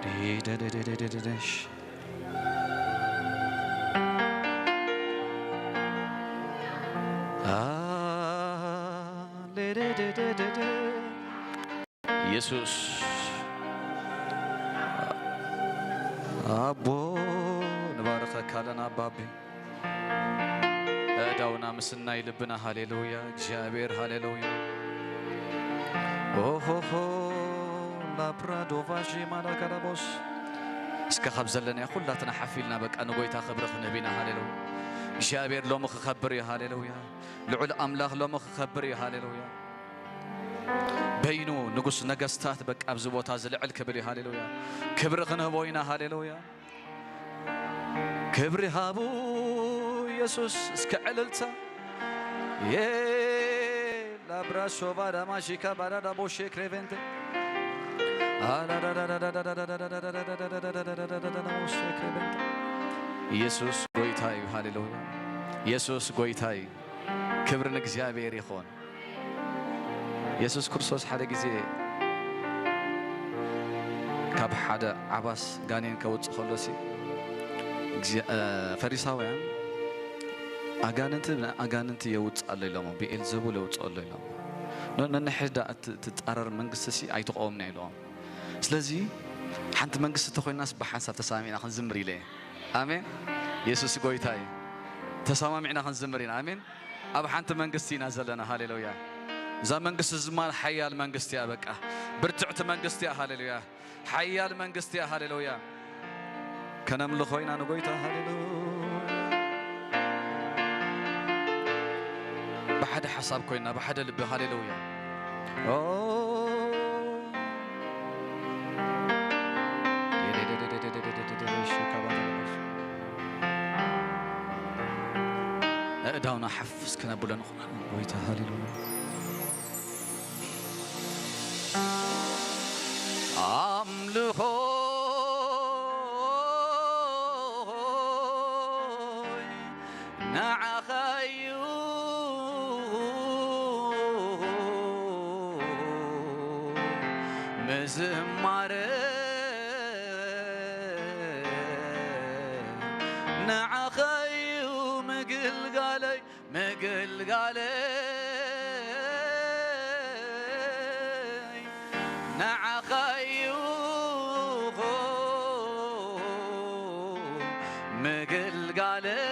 ደደደደደደሽ። አ፣ ደደደደደደ። ኢየሱስ ኣቦ፣ ንባርኸካ ኣለና ኣባቢ። ኣእዳውና ምስናይ ልብና፣ ሃሌሉያ፣ እግዚኣብሔር፣ ሃሌሉያ። ኦሆሆ፣ ላፕራዶቫ ሼማላጋዳቦስ። እስከ ካብ ዘለናዮ ኩላትና ሓፍ ኢልና በቃ ንጎይታ ክብሪ ክንህብ ኢና። ሃሌሉያ። እግዚኣብሔር ሎሚ ክኸብር እዩ። ሃሌሉያ። ልዑል ኣምላኽ ሎሚ ክኸብር እዩ። ሃሌሉያ። በይኑ ንጉስ ነገስታት በቃ ኣብዚ ቦታ ዝልዕል ክብል እዩ። ሃሌሉያ። ክብሪ ክንህቦ ኢና። ሃሌሉያ። ክብሪ ሃቡ ኢየሱስ። እስከ ዕልልታ። የ ላብራሶ ባዳማሺካ ባዳዳ ቦሼ ክሬቬንቴ። ኢየሱስ ጎይታ እዩ። ሃሌሉያ። ኢየሱስ ጎይታ እዩ። ክብሪ ንእግዚኣብሔር ይኹን። የሱስ ክርስቶስ ሓደ ግዜ ካብ ሓደ ዓባስ ጋኔን ከውጽእ ከሎሲ፣ እግዚኣብ-፣ እ፣ ፈሪሳውያን ኣጋንንቲ ንኣጋንንቲ የውጽእ ኣሎ ኢሎሞ፣ ብኤልዘቡል የውጽእ ኣሎ ኢሎሞ። ነ-፣ ነንሕዳ እት-፣ እትጻረር መንግስቲ ሲ ኣይትቆምና ኢሎሞ። ስለዚ ሓንቲ መንግስቲ ተኾይናስ ብሓንሳብ ተሰማሚዕና ክንዝምር ኢለ እየ። ኣሜን። የሱስ ጎይታ እዩ። ተሰማሚዕና ክንዝምር ኢና። ኣሜን። ኣብ ሓንቲ መንግስቲ ኢና ዘለና። ሃሌሉያ። እዛ መንግስቲ ዝማል ሓያል መንግስቲ እያ። በቃ ብርትዕቲ መንግስቲ እያ። ሃሌሉያ። ሓያል መንግስቲ እያ። ሃሌሉያ። ከነምልኾ ኢና ንጎይታ። ሃሌሉያ። ብሓደ ሓሳብ ኮይና፣ ብሓደ ልቢ። ሃሌሉያ። ኦ፣ ኣእዳውና ሓፍ እስከ ነብሎ ንኹን። ጎይታ፣ ሃሌሉያ። ኣምልኾይ ንዓኻ እዩ፣ ምዝማረ ንዓኻ እዩ፣ ምግልጋለይ፣ ምግልጋለይ ንዓኻ እዩ፣ ምግልጋለይ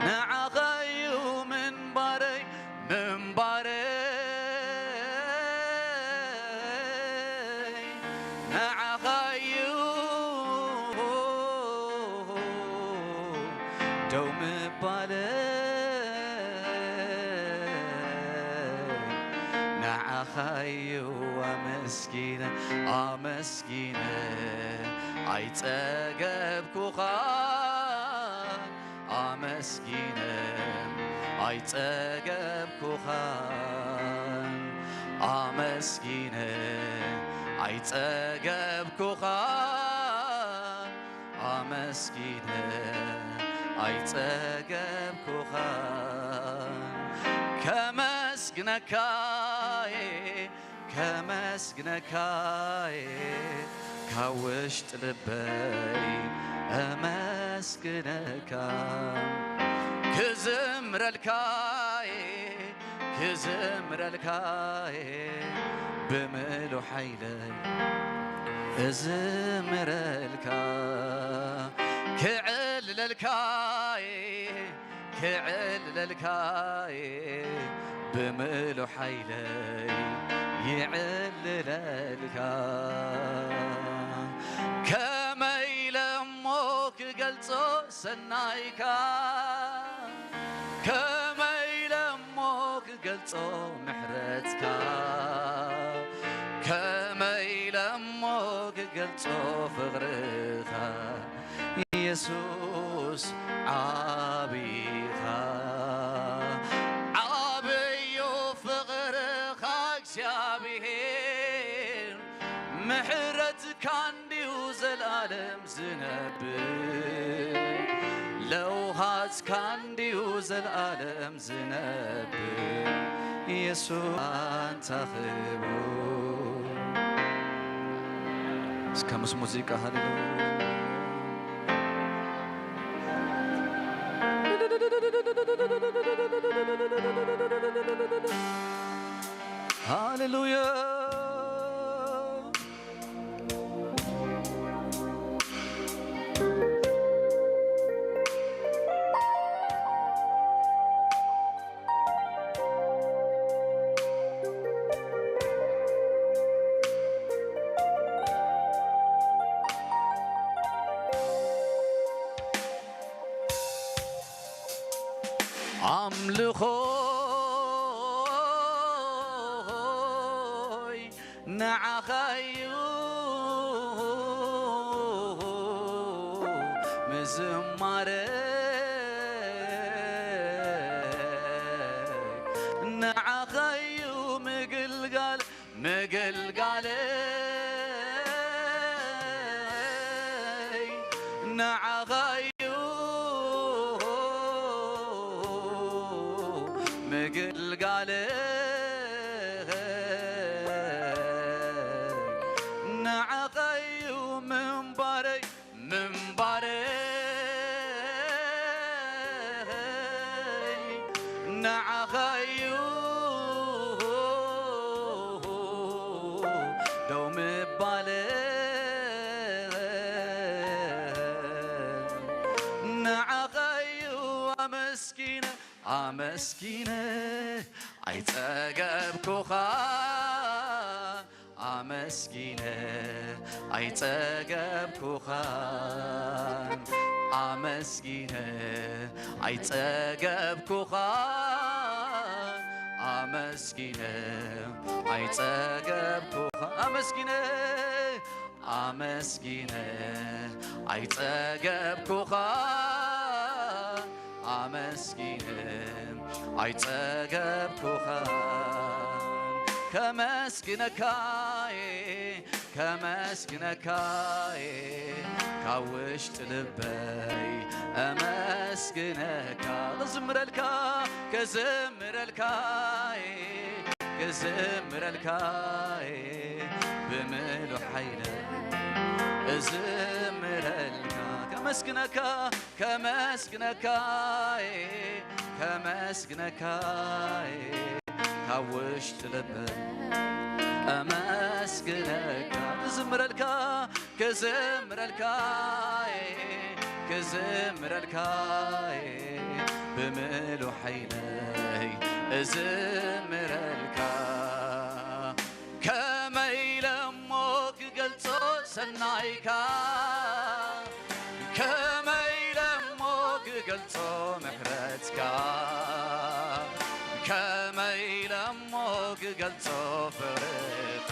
ንዓኻ እዩ፣ ምንባረይ፣ ምንባረይ ንዓኻ እዩ፣ ደው ምባለይ ንዓኻ እዩ። ኣመስጊነ፣ ኣመስጊነ ኣይጸገብኩኻን፣ ኣመስጊነ ኣይጸገብኩኻን፣ ኣመስጊነ ኣይጸገብኩኻን፣ ኣመስጊነ ኣይጸገብኩኻን። ከመስግነካየ፣ ከመስግነካየ፣ ካብ ውሽጢ ልበይ እመስግነካ። ክዝምረልካየ፣ ክዝምረልካየ፣ ብምሉእ ሓይለይ እዝምረልካ። ክዕልለልካየ፣ ክዕልለልካየ፣ ብምሉእ ሓይለይ ይዕልለልካ። ከመይ ኢለ እሞ ክገልጾ ሰናይካ፣ ከመይ ኢለ እሞ ክገልጾ ምሕረትካ፣ ከመይ ኢለ እሞ ክገልጾ ፍቕርኻ። የሱስ ዓቢኻ፣ ዓብዩ ፍቕርኻ እግዚኣብሔር፣ ምሕረትካ እንድዩ ዘልኣለም ዝነብር፣ ለውሃትካ እንድዩ ዘልኣለም ዝነብር። ኢየሱስ ኣንታ ክቡር። እስከ ምስ ሙዚቃ ሃሌሉያ። ሃሌሉያ። ኣምልኾይ ንዓኻዩ ምዝማረይ ንዓኻዩ ምግልጋል ምግልጋለይ ንዓኻዩ ምግልጋለይ ንዓኻዩ ምንባረይ ምንባረይ ንዓኻዩ ደው ምባለይ ንዓኻዩ ኣመስጊነ ኣመስጊነ ኣይጸገብኩኻ ኣመስጊነ ኣይጸገብኩኻን ኣመስጊነ ኣይጸገብኩኻን ኣመስጊነ ኣይጸገብኩኻን ኣመስጊነ ኣመስጊነ ኣይጸገብኩኻን ኣመስጊነ ኣይጸገብኩኻን ከመስግነካየ ከመስግነካየ ካብ ውሽጢ ልበይ እመስግነካ ክዝምረልካ ክዝምረልካየ ክዝምረልካየ ብምሉእ ሓይለ እዝምረልካ ከመስግነካ ከመስግነካየ ከመስግነካየ ካብ ውሽጢ ልበይ እመስግነካ ክዝምረልካ ክዝምረልካየ ክዝምረልካየ ብምሉእ ሓይለይ እዝምረልካ ከመይ ኢለ እሞ ክገልጾ ሰናይካ ከመይ ኢለ እሞ ክገልጾ ምሕረትካ ከመይ ኢለ እሞ ክገልጾ ፍቕርኻ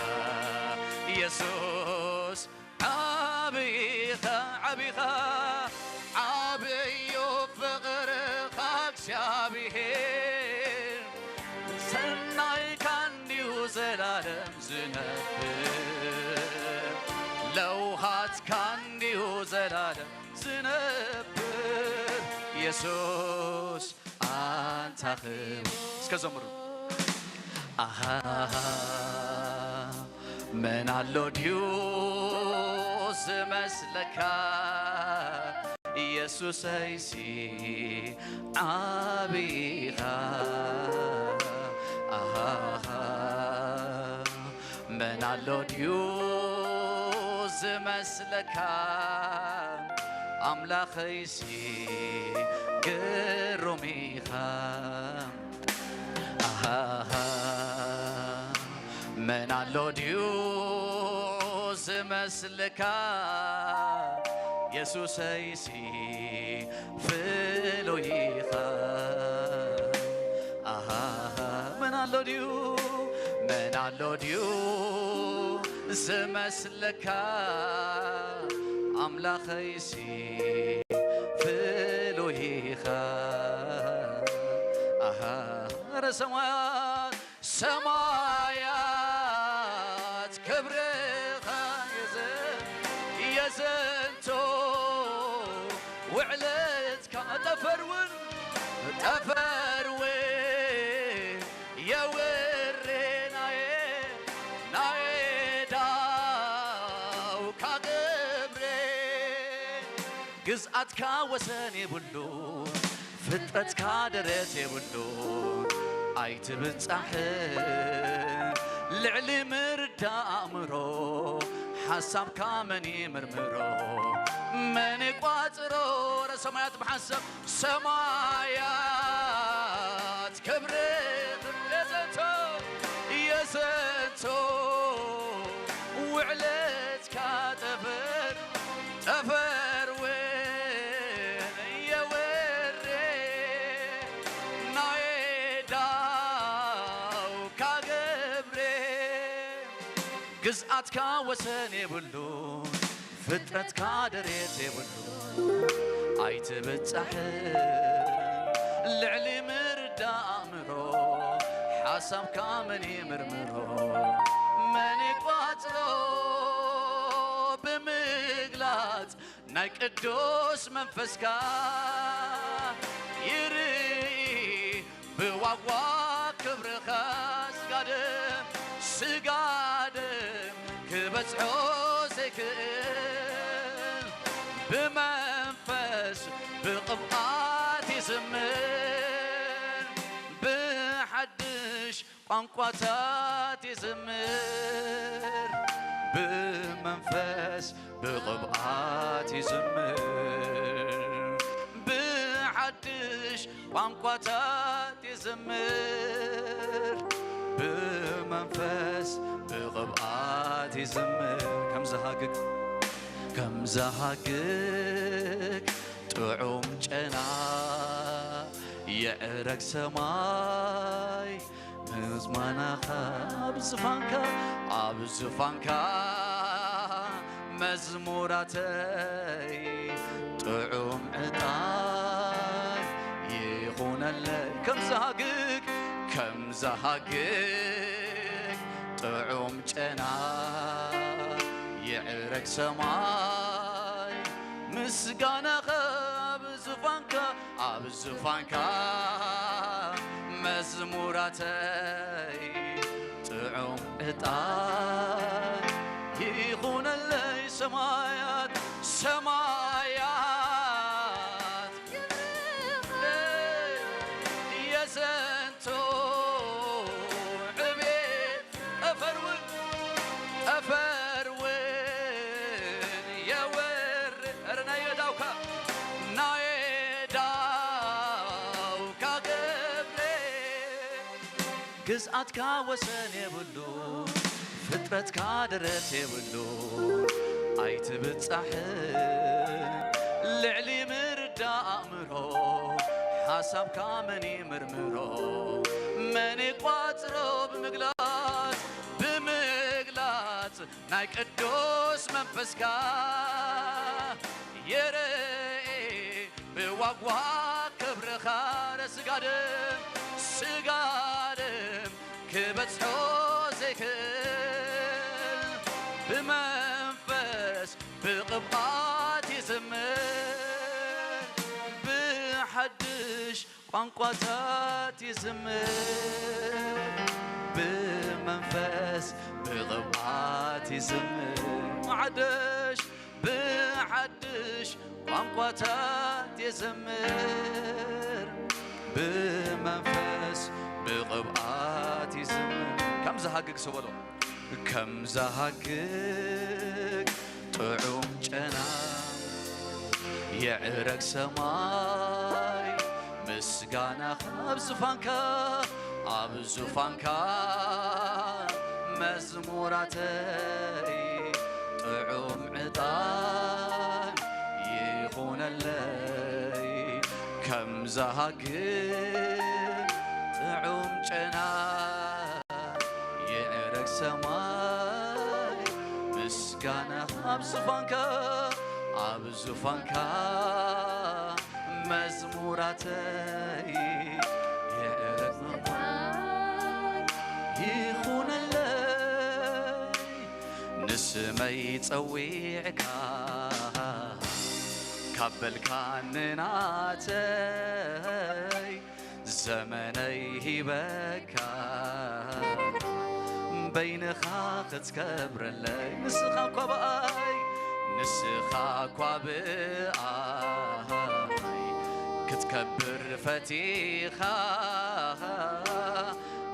ኢየሱስ ዓቢኻ ዓቢኻ ዓብዩ ፍቕርኻ እግዚኣብሔር ሰናይካ እንድዩ ዘላለም ዝነብር ለውሃትካ እንድዩ ዘላለም ዝነብር ኢየሱስ ኣንታ ክቡር እስከ ዘምሩ ኣሃ መን ኣሎ ድዩ ዝመስለካ ኢየሱሰይሲ ዓቢኻ ኣሃ መን ኣሎ ድዩ ዝመስለካ ኣምላኸይሲ ግሩም ኢኻ ኣሃ መን ኣሎ ድዩ ዝመስልካ የሱሰይሲ ፍሉይ ኢኻ ኣሃ መን ኣሎ ድዩ መን ኣሎ ድዩ ዝመስለካ ኣምላኸይሲ ፍሉይ ኢኻ ኣሃ ረ ሰማያት ሰማያት ክብርኻ የዘ- የዘንቶ ውዕለትካ ጠፈር እውን ጠፈር እውን የው ግዝኣትካ ወሰን የብሉን፣ ፍጥረትካ ደረት የብሉን። ኣይትብጻሕን ልዕሊ ምርዳእ ኣእምሮ፣ ሓሳብካ መን ይምርምሮ? መን ይቋጽሮ? ረ ሰማያት ብሓሳብ ሰማያት ክብርኽ የዘንቶ፣ የዘንቶ ውዕለትካ ጠፈር፣ ጠፈር እውን የወሬ ናይ ዳውካ ገብሬ። ግዝኣትካ ወሰን የብሉን፣ ፍጥረትካ ደሬት የብሉን። ኣይትብጻሕን ልዕሊ ምርዳእ ኣእምሮ፣ ሓሳብካ መን ይምርምሮ? መን ይቋጽሮ? ብምግላጽ ናይ ቅዱስ መንፈስካ ይርኢ፣ ብዋጓ ክብርኻ ስጋድም፣ ስጋድም ክበጽሖ ዘይክእል፣ ብመንፈስ ብቕብኣት ይዝምር፣ ብሓድሽ ቋንቋታት ይዝምር፣ ብመንፈስ ብቕብኣት ይዝምር፣ ብሓድሽ ቋንቋታት ይዝምር፣ ብመንፈስ ብቕብኣት ይዝምር። ከም ዝሃግግ፣ ከም ዝሃግግ ጥዑም ጨና የዕረግ ሰማይ፣ ምዝማናኻ ኣብ ዝፋንካ፣ ኣብ ዝፋንካ መዝሙራተይ ጥዑም ዕጣን ይኹነለይ። ከም ዝሃግግ፣ ከም ዝሃግግ ጥዑም ጨና የዕረግ ሰማይ፣ ምስጋናኻ ኣብ ዝፋንካ፣ ኣብ ዝፋንካ መዝሙራተይ ጥዑም ዕጣን ይኹነለይ። ሰማያት፣ ሰማያት የዘንቶ ዕቤት፣ ጠፈር እውን፣ ጠፈር እውን የወርድ። ኧረ ናይ የዳውካ፣ ናይ የዳውካ ገብሬ፣ ግዝኣትካ ወሰን የብሉ፣ ፍጥረትካ ደረት የብሉ። ኣይትብጻሕን ልዕሊ ምርዳእ ኣእምሮ፣ ሓሳብካ መን ይምርምሮ? መን ይቋጽሮ? ብምግላጽ፣ ብምግላጽ ናይ ቅዱስ መንፈስካ የርኢ፣ ብዋጓ ክብርኻ ረ ስጋድም፣ ስጋድም ክበጽሖ ዘይክእል፣ ብመንፈስ ብቕብኣት ይዝምር፣ ብሓድሽ ቋንቋታት ይዝምር፣ ብመንፈስ ብቕብኣት ይዝምር። ብሓድሽ፣ ብሓድሽ ቋንቋታት ይዝምር፣ ብመንፈስ ብቕብኣት ይዝምር። ከም ዝሃግግ ሰው በሎ። ከም ዝሃግግ ጥዑም ጨና የዕረግ ሰማይ፣ ምስጋናኻ ኣብ ዙፋንካ፣ ኣብ ዙፋንካ መዝሙራተይ ጥዑም ዕጣን ይኹነለይ። ከም ዝሃግግ ጥዑም ጨና የዕረግ ሰማይ፣ ምስጋና ኣብ ዙፋንካ፣ ኣብ ዙፋንካ መዝሙራተይ የዕረግ መባል ይኹነለይ። ንስመይ ጸዊዕካ ካብ በልካኒ ናተይ፣ ዘመነይ ሂበካ በይንኻ ክትከብረለይ። ንስኻ እኳ ብኣይ፣ ንስኻ እኳ ብኣይ ክትከብር ፈቲኻ፣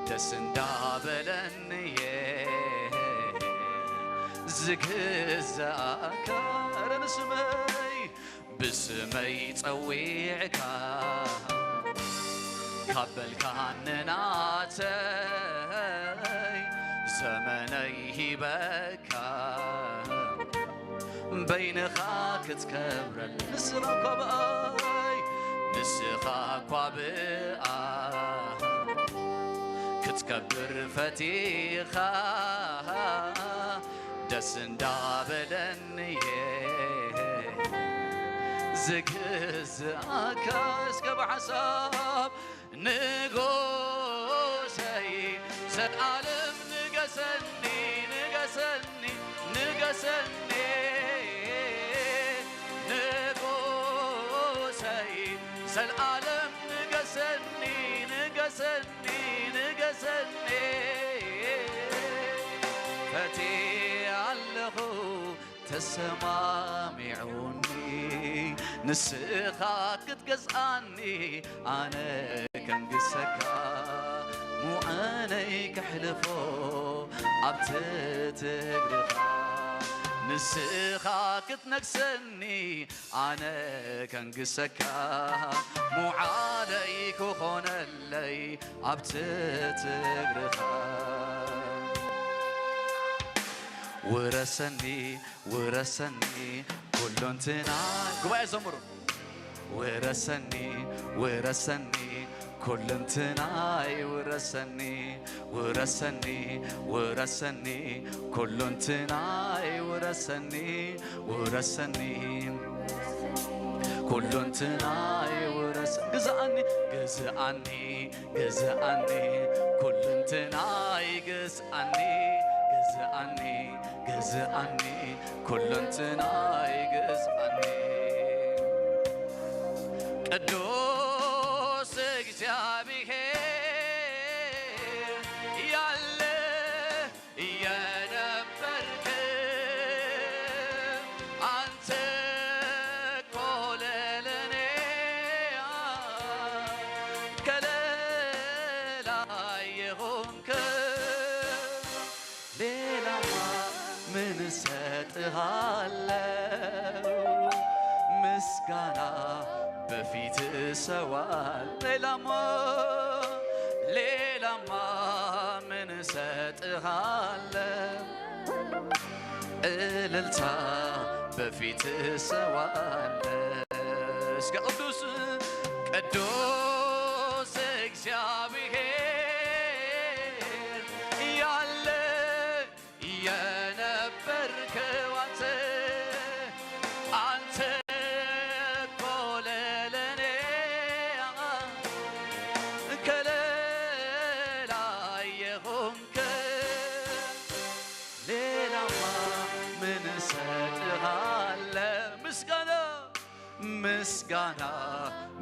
ደስ እንዳበለንየ ዝግዛእካ። ኧረ ንስመይ ብስመይ ጸዊዕካ ካብ በልካኒ ናተይ ዘመነይ ሂበካ በይንኻ ክትከብረል። ንስኻ እኳ ብኣይ ንስኻ እኳ ብኣ ክትከብር ፈቲኻ ደስ እንዳበለንየ ዝግዝኣካ። እስከ ብሓሳብ ንጎሰይ ዘልዓለም ንገሰኒ፣ ንገሰኒ፣ ንገሰኒ። ንጎሰይ ዘልዓለም ንገሰኒ፣ ንገሰኒ፣ ንገሰኒ። ፈትየ ኣለኹ ተሰማሚዑኒ፣ ንስኻ ክትገዝኣኒ ኣነ ከንግሰካ፣ ሙዓነይ ከሕልፎ ኣብ ትትግርኻ። ንስኻ ክትነግሰኒ ኣነ ከንግሰካ፣ ሙዓለይ ክኾነለይ ኣብ ትትግርኻ። ውረሰኒ፣ ውረሰኒ ኩሉንትና። ጉባኤ ዘምሩ። ውረሰኒ፣ ውረሰኒ ኩሉንትናይ፣ ውረሰኒ፣ ውረሰኒ፣ ውረሰኒ ኩሉንትናይ፣ ውረሰኒ፣ ውረሰኒ ኩሉንትናይ፣ ውረስ-፣ ግዝኣኒ፣ ግዝኣኒ፣ ግዝኣኒ ኩሉንትናይ፣ ግዝኣኒ፣ ግዝኣኒ፣ ግዝኣኒ ኩሉንትናይ፣ ግዝኣኒ። ቅዱስ እግዚኣብሔር ያለ የነበርክ አንተ እኮ ለለኔ ከለላ የሆንክ፣ ሌላማ ምን እሰጥሃለው? ምስጋና በፊት እሰዋል። ሌላማ፣ ሌላማ ምን እሰጥሃለው? እልልታ በፊት እሰዋል። እስከ ቅዱስ፣ ቅዱስ እግዚአብሔር ያለ የነበርክ አንተ፣ አንተ እኮ ለለኔ ከለላ የሆንክ፣ ሌላማ ምን እሰጥሃለሁ? ምስጋና ምስጋና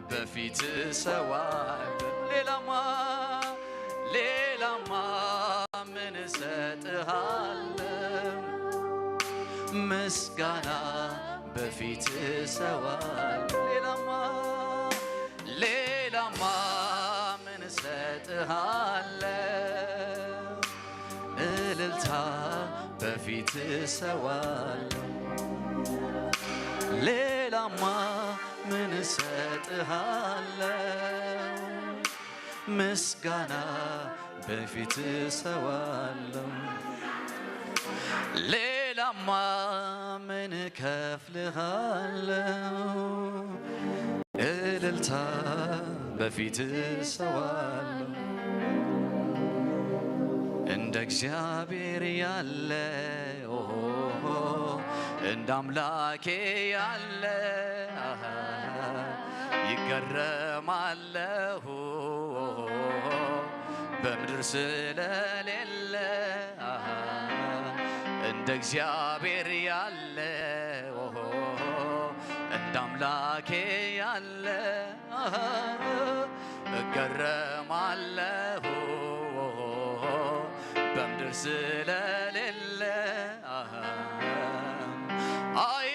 በፊት እሰዋለሁ። ሌላማ፣ ሌላማ ምን እሰጥሃለሁ? ምስጋና በፊት እሰዋለሁ። ሌላማ፣ ሌላማ ምን እሰጥሃለሁ? እልልታ በፊት እሰዋለሁ። ሌላማ ምን እሰጥሃለሁ? ምስጋና በፊት እሰዋለሁ። ሌላማ ምን እከፍልሃለሁ? እልልታ በፊት እሰዋለሁ። እንደ እግዚአብሔር ያለ፣ ኦሆ፣ እንደ አምላኬ ያለ፣ አሃ፣ ይገረማለሁ በምድር ስለሌለ፣ አሃ፣ እንደ እግዚአብሔር ያለ፣ ኦሆ፣ እንደ አምላኬ ያለ፣ አሃ፣ እገረማለሁ በምድር ስለሌለ፣ አሃ፣ አይ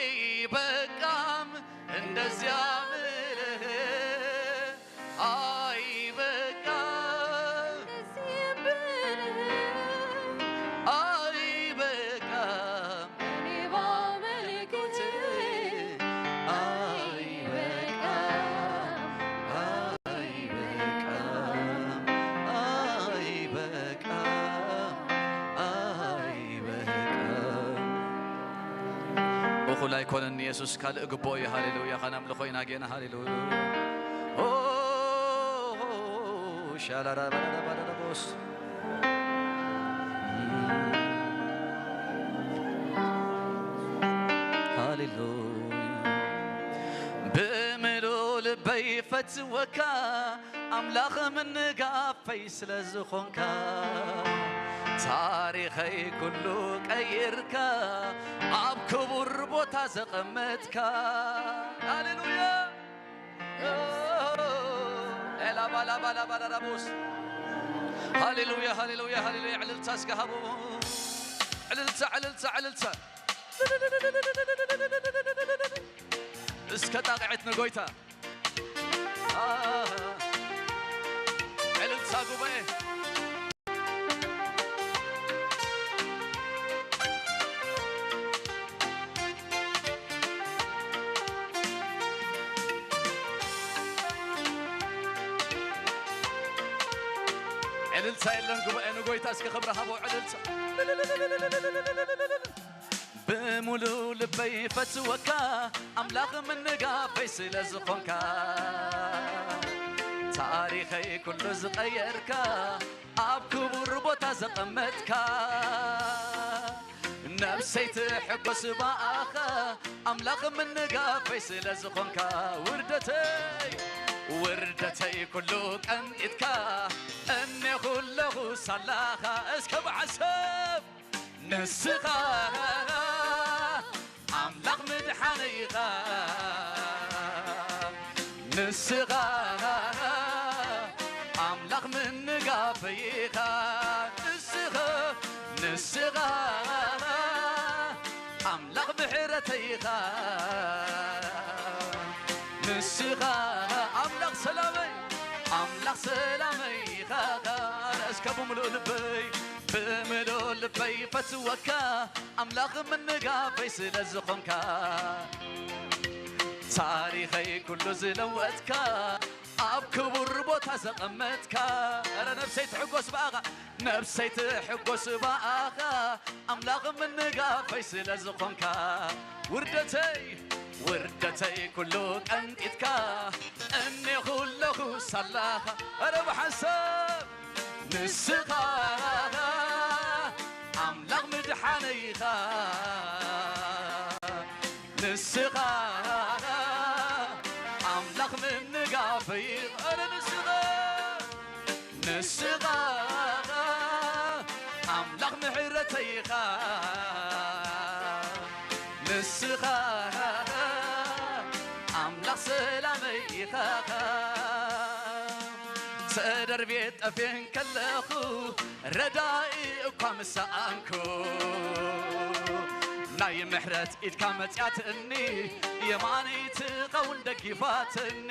እኩል ኣይኮነን ኢየሱስ፣ ካልእ ግቦ እዩ። ሃሌሉያ። ከነምልኾ ኢና ጌና። ሃሌሉያ። ኦ፣ ሻላራባራባራቦስ። ሃሌሉያ። ብምሉእ ልበይ ፈትወካ፣ ኣምላኽ ምንጋፈይ ስለ ዝኾንካ፣ ታሪኸይ ኩሉ ቀይርካ፣ ኣብ ክቡር ቦታ ዘቐመጥካ። ሃሌሉያ። ኤላባላባላባላራቦስ። ሃሌሉያ፣ ሃሌሉያ፣ ሃሌሉያ። ዕልልታ እስከ ሃቡ። ዕልልታ፣ ዕልልታ፣ ዕልልታ። እስከ ጣቕዒት ንጎይታ። ኣሃ። ዕልልታ ጉባኤ። ዕልልታ የለን ጉባኤ ንጎይታ እስከ ክብሪ ሃቦ ዕልልታ። ብምሉእ ልበይ ፈትወካ ኣምላኽ ምንጋፈይ ስለ ዝኾንካ፣ ታሪኸይ ኩሉ ዝቐየርካ፣ ኣብ ክቡር ቦታ ዘቐመጥካ፣ ነፍሰይ ትሕጎስ ብኣኻ ኣምላኽ ምንጋፈይ ስለ ዝኾንካ፣ ውርደተይ ውርደተይ ኩሉ ቀንጢጥካ፣ እኔ ኩለኹ ሳላኻ። እስከ ብዓሰብ ንስኻ ኣምላኽ ምድሓነይ ኢኻ፣ ንስኻ ኣምላኽ ምንጋፈይ ኢኻ፣ ንስኻ፣ ንስኻ ኣምላኽ ምሕረተይ ኢኻ፣ ንስኻ ኣምላኽ ሰላመይ፣ ኣምላኽ ሰላመይ ኢኻ። እስከ ብምሉእ ልበይ፣ ብምሉእ ልበይ ፈትወካ፣ ኣምላኽ ምንጋፈይ ስለ ዝኾንካ፣ ታሪኸይ ኩሉ ዝለወጥካ፣ ኣብ ክቡር ቦታ ዘቐመጥካ። እረ ነፍሰይ ትሕጎስ ብኣኻ፣ ነፍሰይ ትሕጎስ ብኣኻ፣ ኣምላኽ ምንጋፈይ ስለ ዝኾንካ፣ ውርደተይ ውርደተይ ኩሉ ቀንጢጥካ፣ እኔ ኩለኹ ሳላኻ። እረ ብሓንሳብ ንስኻ ኣምላኽ ምድሓነይ ኢኻ፣ ንስኻ ኣምላኽ ምንጋፈይ ኢኻ። እረ ንስኻ፣ ንስኻ ኣምላኽ ምሕረተይ ኢኻ፣ ንስኻ ኣምላኽ ሰላመይ ኢኻ። ተደርብየ ጠፍየ እንከለኹ ረዳኢ እኳ ምስ ሰኣንኩ፣ ናይ ምሕረት ኢድካ መጺኣትኒ፣ የማነይ ትኸውን ደጊፋትኒ።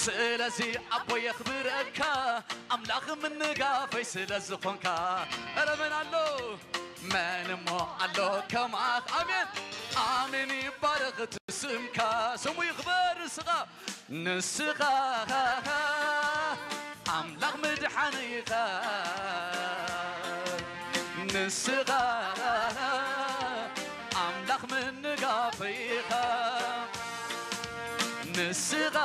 ስለዚ ኣቦ የኽብረካ፣ ኣምላኽ ምንጋፈይ ስለ ዝኾንካ። እረ መን ኣሎ፣ መን እሞ ኣሎ ከማኻ? ኣሜን፣ ኣሜን ይባረኽ እቲ ስምካ፣ ስሙ ይኽበር ንስኻ። ንስኻ ኣምላኽ ምድሓነይ ኢኻ፣ ንስኻ ኣምላኽ ምንጋፈይ ኢኻ፣ ንስኻ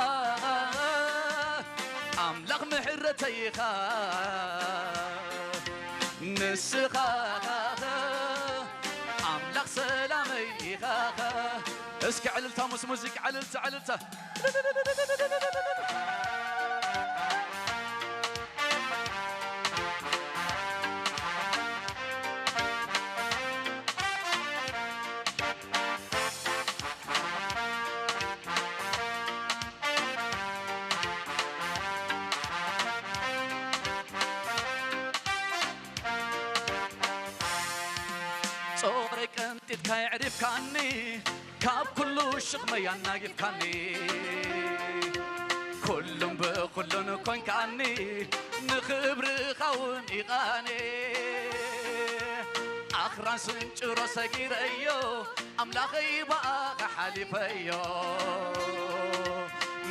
ኣምላኽ ምሕረተይ ኢኻ፣ ንስኻ ኣምላኽ ሰላመይ ኢኻ። እስኪ ዕልልታ ምስ ሙዚቃ፣ ዕልልታ፣ ዕልልታ። ጾረይ ቀንጢጥካ የዕሪፍካኒ፣ ካብ ኩሉ ሽኽመይ ኣናጊፍካኒ፣ ኩሉን ብኹሉን ኮንካኒ፣ ንኽብርኻ እውን ኢቓኒ። ኣኽራን ስንጭሮ ሰጊረዮ፣ ኣምላኸይ ብኣኻ ሓሊፈዮ፣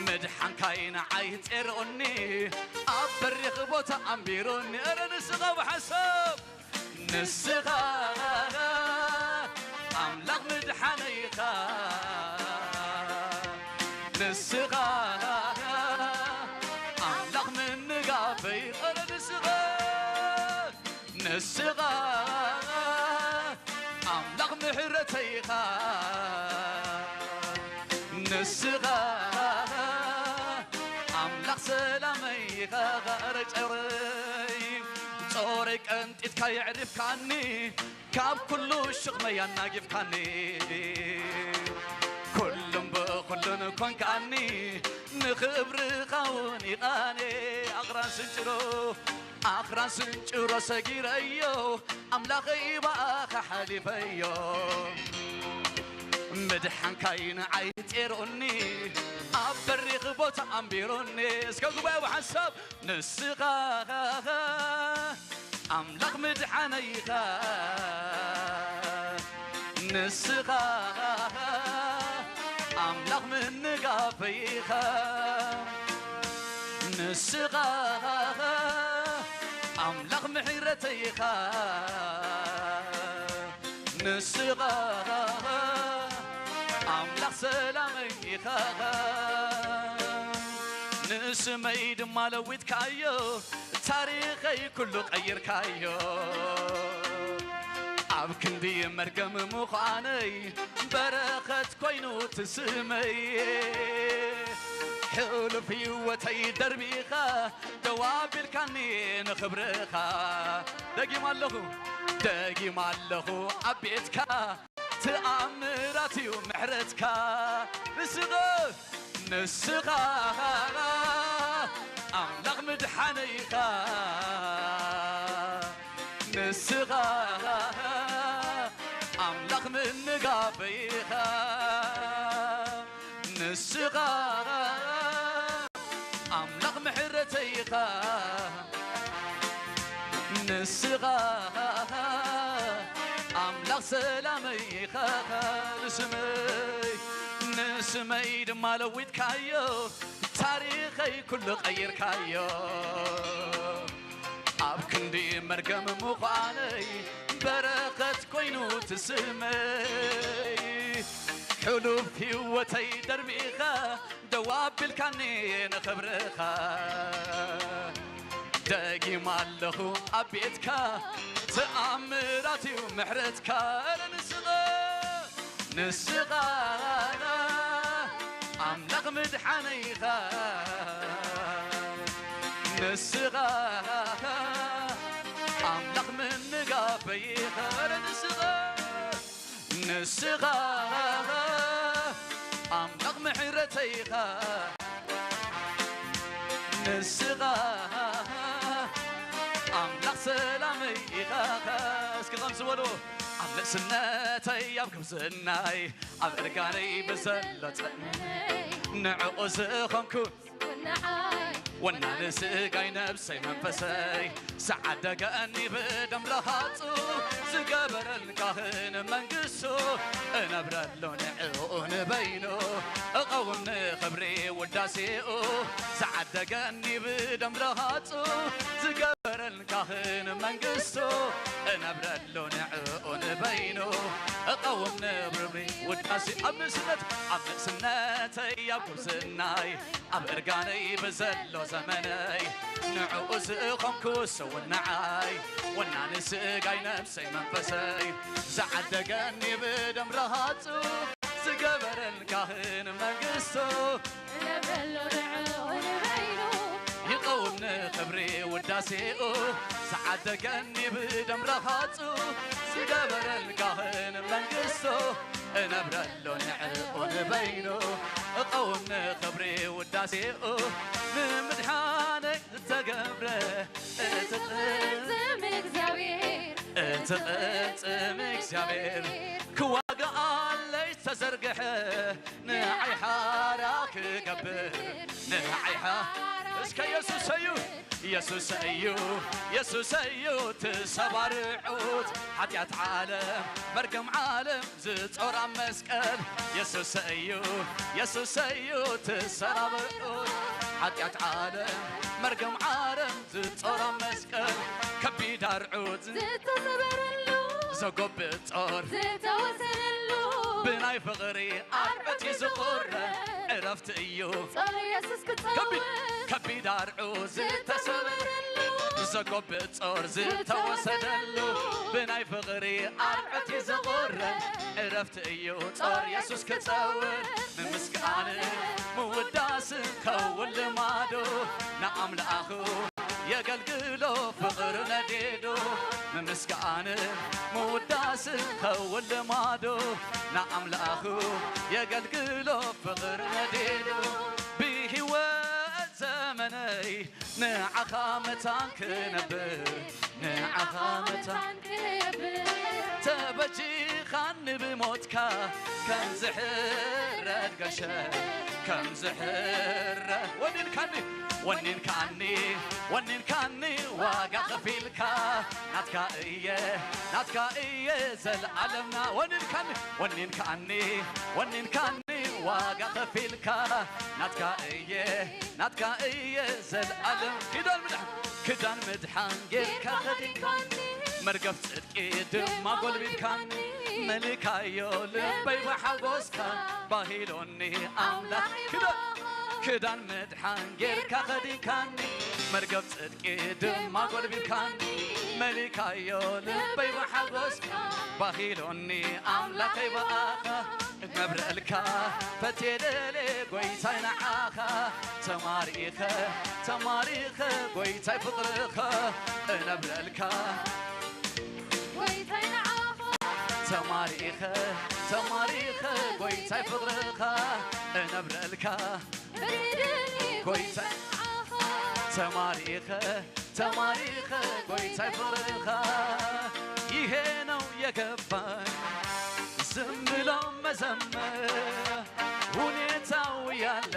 ምድሓንካይ ንዓይ ጼርኦኒ፣ ኣብ በሪኽ ቦታ ኣንቢሩኒ። እረ ንስኻ ብሓንሳብ ንስኻ ኣምላኽ ምሕረተይ ኢኻ ንስኻ ኣምላኽ ሰላመይ ኢኻ። ኧረ ጨረይ ጾረይ ቀንጢጥካ የዕሪፍካኒ ካብ ኩሉ ሽኽመይ ኣናጊፍካኒ ኩሉን ብኹሉን ኮንካኒ ንኽብርኻ እውን ይቓኔ ኣኽራን ስንጭሮ ኣኽራን ስንጭሮ ሰጊረዮ ኣምላኸይ ብኣኻ ሓሊፈዮ ምድሓንካይ ንዓይ ጤሮኒ ኣብ በሪኽ ቦታ ኣንቢሮኒ እስከ ጉባኤ ብሓንሳብ ንስኻ ኣምላኽ ምድሓነይ ኢኻ ንስኻ ኣምላኽ ምንጋፈይ ኢኻ ንስኻ ኣምላኽ ምሕረተይ ኢኻ ንስኻ ኣምላኽ ሰላመይ ኢኻ ንስመይ ድማ ለዊጥካዮ ታሪኸይ ኩሉ ቀይርካዮ ኣብ ክንዲ መርገም ምዃነይ በረኸት ኮይኑ ትስመይ ሕሉፍ ህይወተይ ደርቢኻ ደው ኣቢልካኒ ንኽብርኻ ደጊም ኣለኹ ደጊም ኣለኹ ኣብ ቤትካ ተኣምራት እዩ ምሕረትካ ንስኻ ንስኻ ኣምላኽ ምድሓነይ ኢኻ ንስኻ ኣምላኽ ምንጋፈይ ኢኻ ንስኻ ኣምላኽ ምሕረተይ ኢኻ ንስኻ ኣምላኽ ሰላመይ ኢኻ ንስመይ ንስመይ ድማ ለዊጥካዮ ታሪኸይ ኩሉ ቀይርካዮ ኣብ ክንዲ መርገም ምዃነይ በረኸት ኮይኑ ትስመይ ሕሉፍ ህይወተይ ደርቢኻ ደው ኣቢልካኒ ንኽብርኻ ደጊም ኣለኹ ኣብ ቤትካ ተኣምራት እዩ ምሕረትካ ኧረ ንስኻ ንስኻ ኣምላኽ ምድሓነይ ኢኻ ንስኻ ኣምላኽ ምንጋፈይ ኢኻ ኧረ ንስኻ ንስኻ ኣምላኽ ምሕረተይ ኢኻ ንስኻ ኣምላኽ ሰላመይ ኢኻ እስኪ ከም ዝበሉ ኣብ ንእስነተይ ኣብ ጉብዝናይ ኣብ እርጋነይ ብዘሎ ጸመነይ ንዕኡ ዝኾንኩ ወናኒ ስጋይ ነብሰይ መንፈሰይ ዝዓደገኒ ብደም ረሃጹ ዝገበረን ካህን መንግስቱ እነብረሉ ንዕኡ ንበይኑ እቐውም ንኽብሪ ውዳሴኡ ዝዓደገኒ ብደም ረሃጹ ዝገበረን ካህን መንግስቱ እነብረሉ ንዕኡ ንበይኑ እቐውም ንኽብሪ ውዳሴ ኣብ ንእስነት ኣብ ንእስነተይ ኣብ ጉብዝናይ ኣብ እርጋነይ ብዘሎ ዘመነይ ንዕኡ ዝኾንኩ ስውንዓይ ወናኒ ስጋይ ነብሰይ መንፈሰይ ዝዓደገኒ ብደም ረሃጹ ዝገበረን ካህን መንግስቱ ይቐውም ንኽብሪ ውዳሴኡ ዝዓደገኒ ብደም ረሃጹ ዝገበረን ካህን መንግስቱ እነብረሉ ንዕኡ ንበይኑ እቐውም ንኽብሪ ውዳሴኡ ንምድሓነይ ዝተገብረ እቲ ቅልጽም እግዚኣብሔር እቲ ቅልጽም እግዚኣብሔር ክዋጋኣለይ ዝተዘርግሐ ንዓይ ሓራ ክገብር ንዓይ ሓ እስከ የሱሰዩ የሱሰዩ የሱሰዩ ትሰባርዑት ሓጢኣት ዓለም መርገም ዓለም ዝጾራ መስቀል የሱሰዩ የሱሰዩ ትሰራብዑት ሓጢኣት ዓለም መርገም ዓለም ዝጾራ መስቀል ከቢድ ኣርዑት ዝተሰበረሉ ዘጎብጥ ጾር ዝተወሰነሉ ብናይ ፍቕሪ ኣርዑት እዩ ዝቑረ ዕረፍቲ እዩ ጾር የሱስ ክጸውር ከቢድ ኣርዑት ዝተሰበረሉ ዘጎብጥ ጾር ዝተወሰደሉ፣ ብናይ ፍቕሪ ኣርዕቲ ዝቑረን ዕረፍቲ እዩ ጾር የሱስ ክጸውር። ንምስጋን ምውዳስ ከውን ልማዱ፣ ንኣምላኹ የገልግሎ ፍቕሪ ነዲዱ። ንምስጋን ምውዳስ ከውን ልማዱ፣ ንኣምላኹ የገልግሎ ፍቕሪ ነዲዱ። ብህይወት ዘመነይ ንዓኻ መታን ክነብር፣ ንዓኻ መታን ክነብር። ተበጂኻኒ ብሞትካ ከም ዝሕረድ ገሸ፣ ከም ዝሕረድ ወኒንካኒ፣ ወኒንካኒ፣ ወኒንካኒ ዋጋ ከፊልካ። ናትካ እየ፣ ናትካ እየ ዘለዓለምና። ወኒንካኒ፣ ወኒንካኒ፣ ወኒንካኒ ዋጋ ከፊልካ። ናትካ እየ፣ ናትካ እየ ዘለዓለም። ክዳን ምድሓን፣ ክዳን ምድሓን ጌርካ ከዲንካኒ፣ መርገፍ ጽድቂ ድማ ጎልቢብካኒ። መሊካዮ ልበይ ብሓጎስካ፣ ባሂሎኒ ኣምላኽ። ክዳን፣ ክዳን ምድሓን ጌርካ ከዲንካኒ፣ መርገፍ ጽድቂ ድማ ጎልቢብካኒ። መሊካዮ ልበይ ብሓጎስካ፣ ባሂሎኒ ኣምላኸይ ብኣኻ። እነብረልካ ፈትየ ደልየ ጎይታይ ንዓኻ፣ ተማሪኸ፣ ተማሪኸ ጎይታይ ፍቕርኻ። እነብረልካ ጎይታይ ንዓኻ፣ ተማሪኸ፣ ተማሪኸ ጎይታይ ፍቕርኻ። እነብረልካ በደለይ ጎይታይ ንዓኻ፣ ተማሪኸ፣ ተማሪኸ ጎይታይ ፍቕርኻ። ይሄ ነው የገባኝ ዝም ብሎ መዘመር፣ ሁኔታው ያለ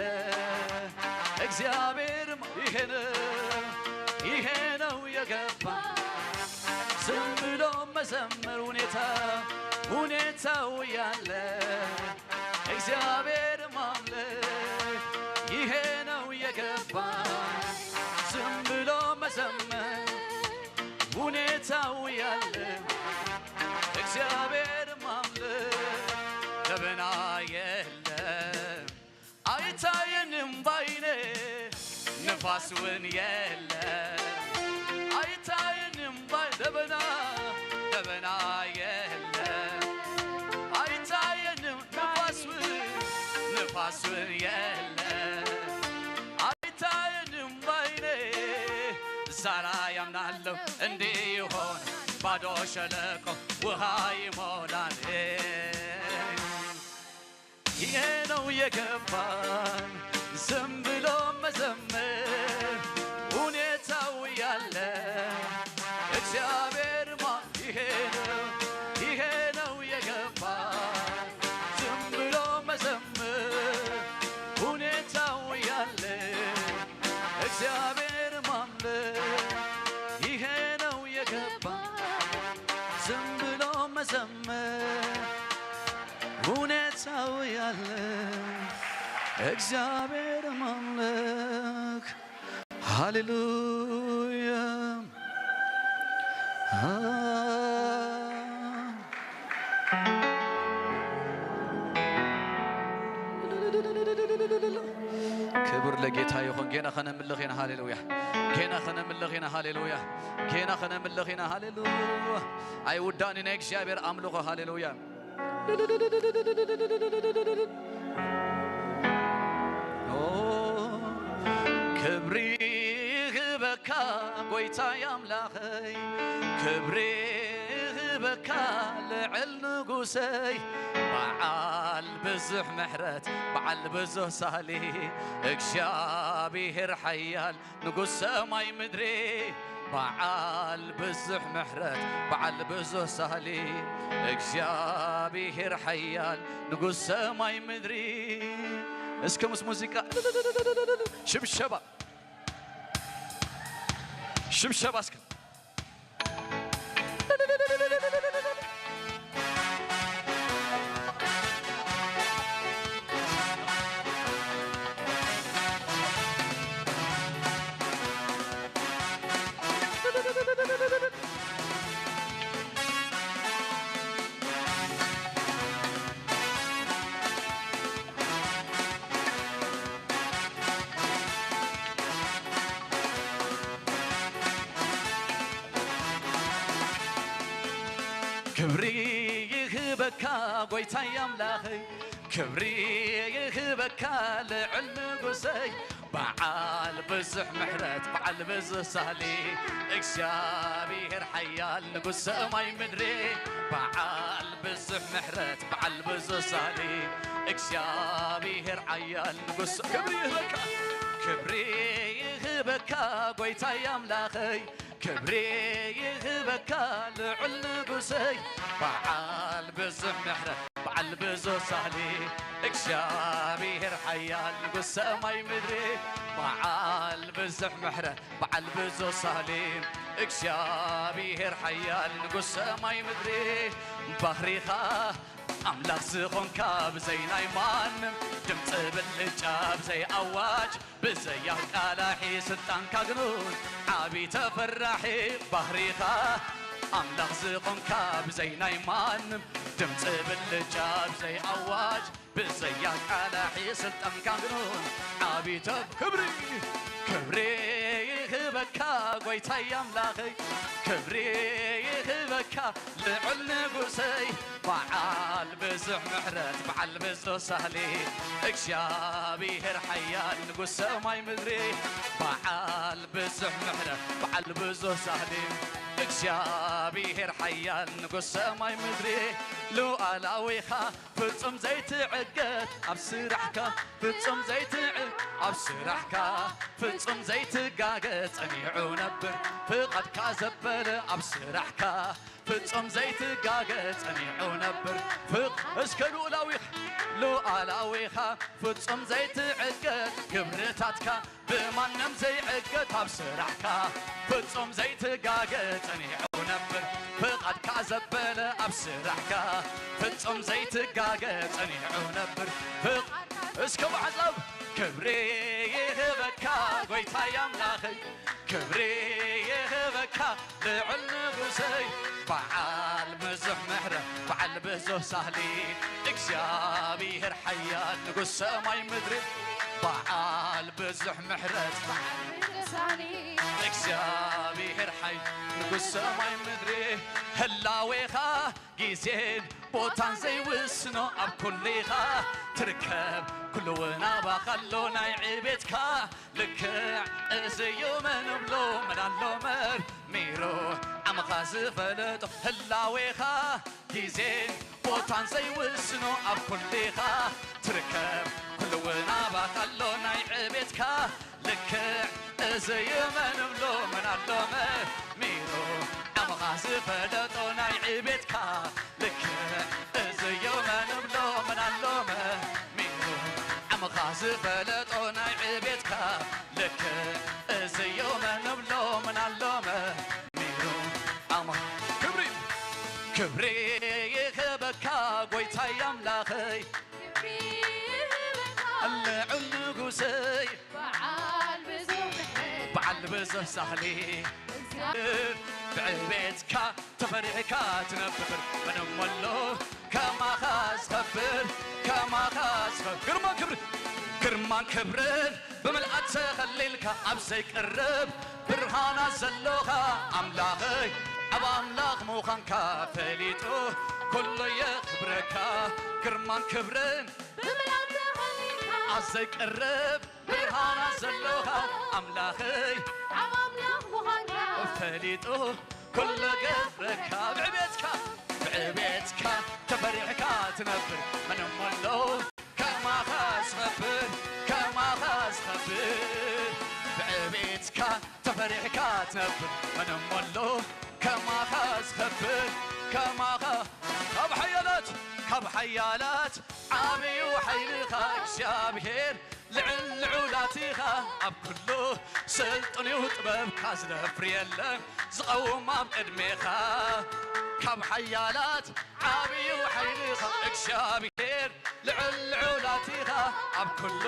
እግዚአብሔር። ይሄ ነው፣ ይሄ ነው የገባኝ ዝም ብሎ መዘመር፣ ሁኔታ፣ ሁኔታው ያለ እግዚአብሔር ማምለክ። ይሄ ነው የገባኝ ዝም ብሎ መዘመር፣ ሁኔታው ያለ እግዚአብሔር ማምለክ። ደበና የለም አይታየንም ባይኔ፣ ንፋስውን የለ አይታየንም ባይ፣ ደበና፣ ደበና የለ አይታየንም፣ ንፋስውን፣ ንፋስውን የለ አይታየንም ባይኔ። ዛራ ያምናለሁ እንዲህ ይሆን፣ ባዶ ሸለቆ ውሃ ይሞላል። ይሄ ነው የገባን ዝም ብሎ መዘመር፣ ሁኔታው ያለ እግዚአብሔር ማ-፣ ይሄ ነው፣ ይሄ ነው የገባን ዝም ብሎ መዘመር፣ ሁኔታው ያለ እግዚአብሔር ማምለክ። ይሄ ነው የገባን ዝም ብሎ መዘመር፣ ሁኔታው ያለ እግዚአብሔር ማምለክ። ሃሌሉያ። ክብር ለጌታ ይኹን። ጌና ኸነምልኽ ኢና። ሃሌሉያ። ጌና ኸነምልኽ ኢና። ሃሌሉያ። ጌና ኸነምልኽ ኢና። ሃሌሉያ። ኣይውዳእን ናይ እግዚኣብሔር ኣምልኾ። ሃሌሉያ። ኦ፣ ክብሪ ይህበካ ጎይታይ ኣምላኸይ፣ ክብሪ ይህበካ ልዕል ንጉሰይ። በዓል ብዙሕ ምሕረት፣ በዓል ብዙሕ ሳህሊ፣ እግዚኣብሔር ሓያል ንጉስ ሰማይ ምድሪ። በዓል ብዙሕ ምሕረት፣ በዓል ብዙሕ ሳህሊ፣ እግዚኣብሔር ሓያል ንጉስ ሰማይ ምድሪ። እስከ ምስ ሙዚቃ ሽብሸባ፣ ሽብሸባ እስከ። ክብሪ ይህበካ ጎይታይ ኣምላኸይ፣ ክብሪ ይህበካ ልዑል ንጉሰይ፣ በዓል ብዙሕ ምሕረት በዓል ብዙሕ ሳሊ፣ እግዚኣብሔር ሓያል ንጉስ ሰማይ ምድሪ፣ በዓል ብዙሕ ምሕረት በዓል ብዙሕ ሳሊ፣ እግዚኣብሔር ሓያል ንጉስ ክብሪ ይህበካ፣ ክብሪ ይህበካ ጎይታይ ኣምላኸይ፣ ክብሪ ይህበካ ልዑል ንጉሰይ፣ በዓል ብዙሕ ምሕረት በዓል ብዙሕ ሳሊ፣ እግዚኣብሔር ሓያል ንጉስ ሰማይ ምድሪ፣ በዓል ብዙሕ ምሕረት በዓል ብዙሕ ሳሊ፣ እግዚኣብሔር ሓያል ንጉስ ሰማይ ምድሪ፣ ባሕሪኻ ኣምላኽ ዝኾንካ ብዘይ ናይ ማንም ድምፂ ብልጫ ብዘይ ኣዋጅ ብዘይ ኣቃላሒ ስልጣንካ ግኑን ዓቢ ተፈራሒ ባሕሪኻ ኣምላኽ ዝኾንካ ብዘይ ናይ ማንም ድምፂ ብልጫ ብዘይ ኣዋጅ ብዘይ ኣቃላሒ ስልጣንካ ግኑን ዓቢ ተብ ክብሪ ክብሪ ይህበካ ጎይታይ ኣምላኸይ ክብሪ ይህበካ ልዑል ንጉሰይ በዓል ብዙሕ ምሕረት በዓል ብዙሕ ሳህሊ እግዚኣብሔር ሓያል ንጉስ ሰማይ ምድሪ በዓል ብዙሕ ምሕረት በዓል ብዙሕ ሳህሊ እግዚኣብሔር ሓያል ንጉስ ሰማይ ምድሪ ሉዓላዊኻ ፍጹም ዘይትዕገት ኣብ ስራሕካ ፍጹም ዘይትዕ ኣብ ስራሕካ ፍጹም ዘይትጋገ ጸኒዑ ነብር ፍቓድካ ዘበለ ኣብ ስራሕካ ፍጹም ዘይትጋገ ጸኒዑ ነብር ፍቕ እስከ ሉዓላዊኻ ሉዓላዊኻ ፍጹም ዘይትዕገት ክብርታትካ ብማንም ዘይዕገት ኣብ ስራሕካ ፍጹም ዘይትጋገ ጸኒዑ ነብር ፍቓድካ ዘበለ ኣብ ስራሕካ ፍጹም ዘይትጋገ ጸኒዑ ነብር ፍቕ እስከ ማሕዛብ ክብሪ ይህበካ ጎይታይ ኣምላኸይ ክብሪ ይህበካ ልዑል ንጉሰይ በዓል ብዙሕ ምሕረት በዓል ብዙሕ ሳህሊ እግዚኣብሔር ሓያል ንጉስ ሰማይ ምድሪ በዓል ብዙሕ ምሕረት እግዚኣብሔር ሓይ ንጉስ ሰማይ ምድሪ ህላዌኻ ጊዜን ቦታን ዘይውስኖ ኣብ ኩሉ ኢኻ ትርከብ ኩሉ እውን ኣባኻ ኣሎ ናይ ዕቤትካ ልክዕ እዚ እዩ መንብሎ መናሎ መርሚሩ ዓምኻ ዝፈለጦ ህላዌኻ ጊዜን ቦታን ዘይውስኖ ኣብ ኩሉ ኢኻ ትርከብ ኩሉ እውን ኣባኻ ኣሎ ናይ ዕቤትካ ልክዕ እዚ እዩ መንብሎ መናሎ መርሚሩ ዓምኻ ዝፈለጦ ናይ ዕቤትካ ልክዕ እዚ እዩ መንብሎ መናሎ መርሚሩ ዓምኻ ዝፈለጦ ናይ ዕቤትካ ልክዕ እዚ እዩ መንብሎ መናሎ መርሚሩ ዓምኻ ክብሪ ክብሪ ይህበካ ጎይታይ ኣምላኸይ ልዑል ንጉሰይ በዓል ብዙሕ ሳህሊ ብዕቤትካ ተፈሪሕካ ትነብር ምንም ኣሎ ከማኻ ዝኸብር ከማኻ ዝኸብር ግርማን ክብሪ ግርማን ክብርን ብምልኣት ተኸሊልካ ኣብ ዘይቅርብ ብርሃና ዘሎኻ ኣምላኸይ ኣብ ኣምላኽ ምዃንካ ፈሊጡ ኩሉ የኽብረካ ግርማን ክብርን ኣብ ዘይቅርብ ብርሃና ዘሎኻ ኣምላኸይ ፈሊጡ ኩሉ ገብረካ ብዕቤትካ ብዕቤትካ ተፈሪሕካ ትነብር ምንም ኣሎ ከማኻ ዝኸብር ከማኻ ዝኸብር ብዕቤትካ ተፈሪሕካ ትነብር ምንም ኣሎ ከማኻ ዝኸብር ከማኻ ካብ ሓያላት ካብ ሓያላት ዓብዩ ሓይልኻ እግዚኣብሔር ልዕል ልዑላት ኢኻ ኣብ ኩሉ ስልጡን እዩ ጥበብካ ዝደፍር የለን ዝቐውም ኣብ ቅድሜኻ ካብ ሓያላት ዓብዩ ሓይልኻ እግዚኣብሔር ልዕል ልዑላት ኢኻ ኣብ ኩሉ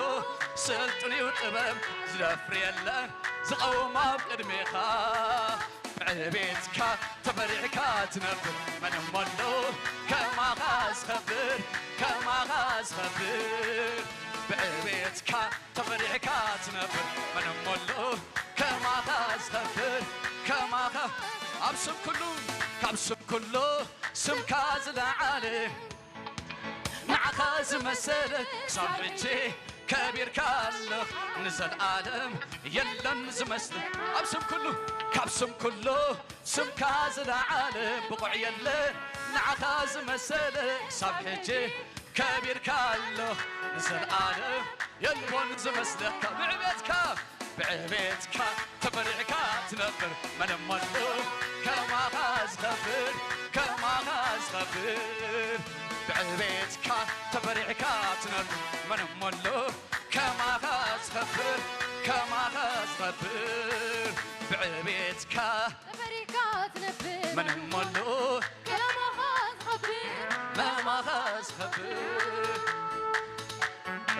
ስልጡን እዩ ጥበብ ዝደፍር የለን ዝቐውም ኣብ ቅድሜኻ ብዕቤትካ ተፈሪሕካ ትነብር መን እሞ ኣሎ ከማኻ ዝኸብር ከማኻ ዝኸብር ብዕቤትካ ተፈሪሕካ ትነብር መን እሞ ኣሎ ከማኻ ዝኸብር ከማኻ ኣብ ስም ኩሉ ካብ ስም ኩሉ ስምካ ዝለዓለ ንዓኻ ዝመሰለ ክሳብ ሕጂ ከቢርካ ኣለኽ ንዘለኣለም የለን ዝመስል ኣብ ስም ኩሉ ካብ ስም ኩሉ ስምካ ዝለዓለ ብቑዕ የለን ንዓኻ ዝመሰለ ክሳብ ሕጂ ከቢርካ ኣለኽ ንዘለኣለም የልቦን ዝመስለካ ብዕቤትካ ብዕቤትካ ተፈሪሕካ ትነብር መለመሉ ከማኻ ዝኸብር ከማኻ ዝኸብር ብዕቤትካ ተፈሪሕካ ትነብር መለመሉ ከማኻ ዝኸብር ከማኻ ዝኸብር ብዕቤትካ ተፈሪካ ትነብር መለመሉ ከማኻ ዝኸብር መማኻ ዝኸብር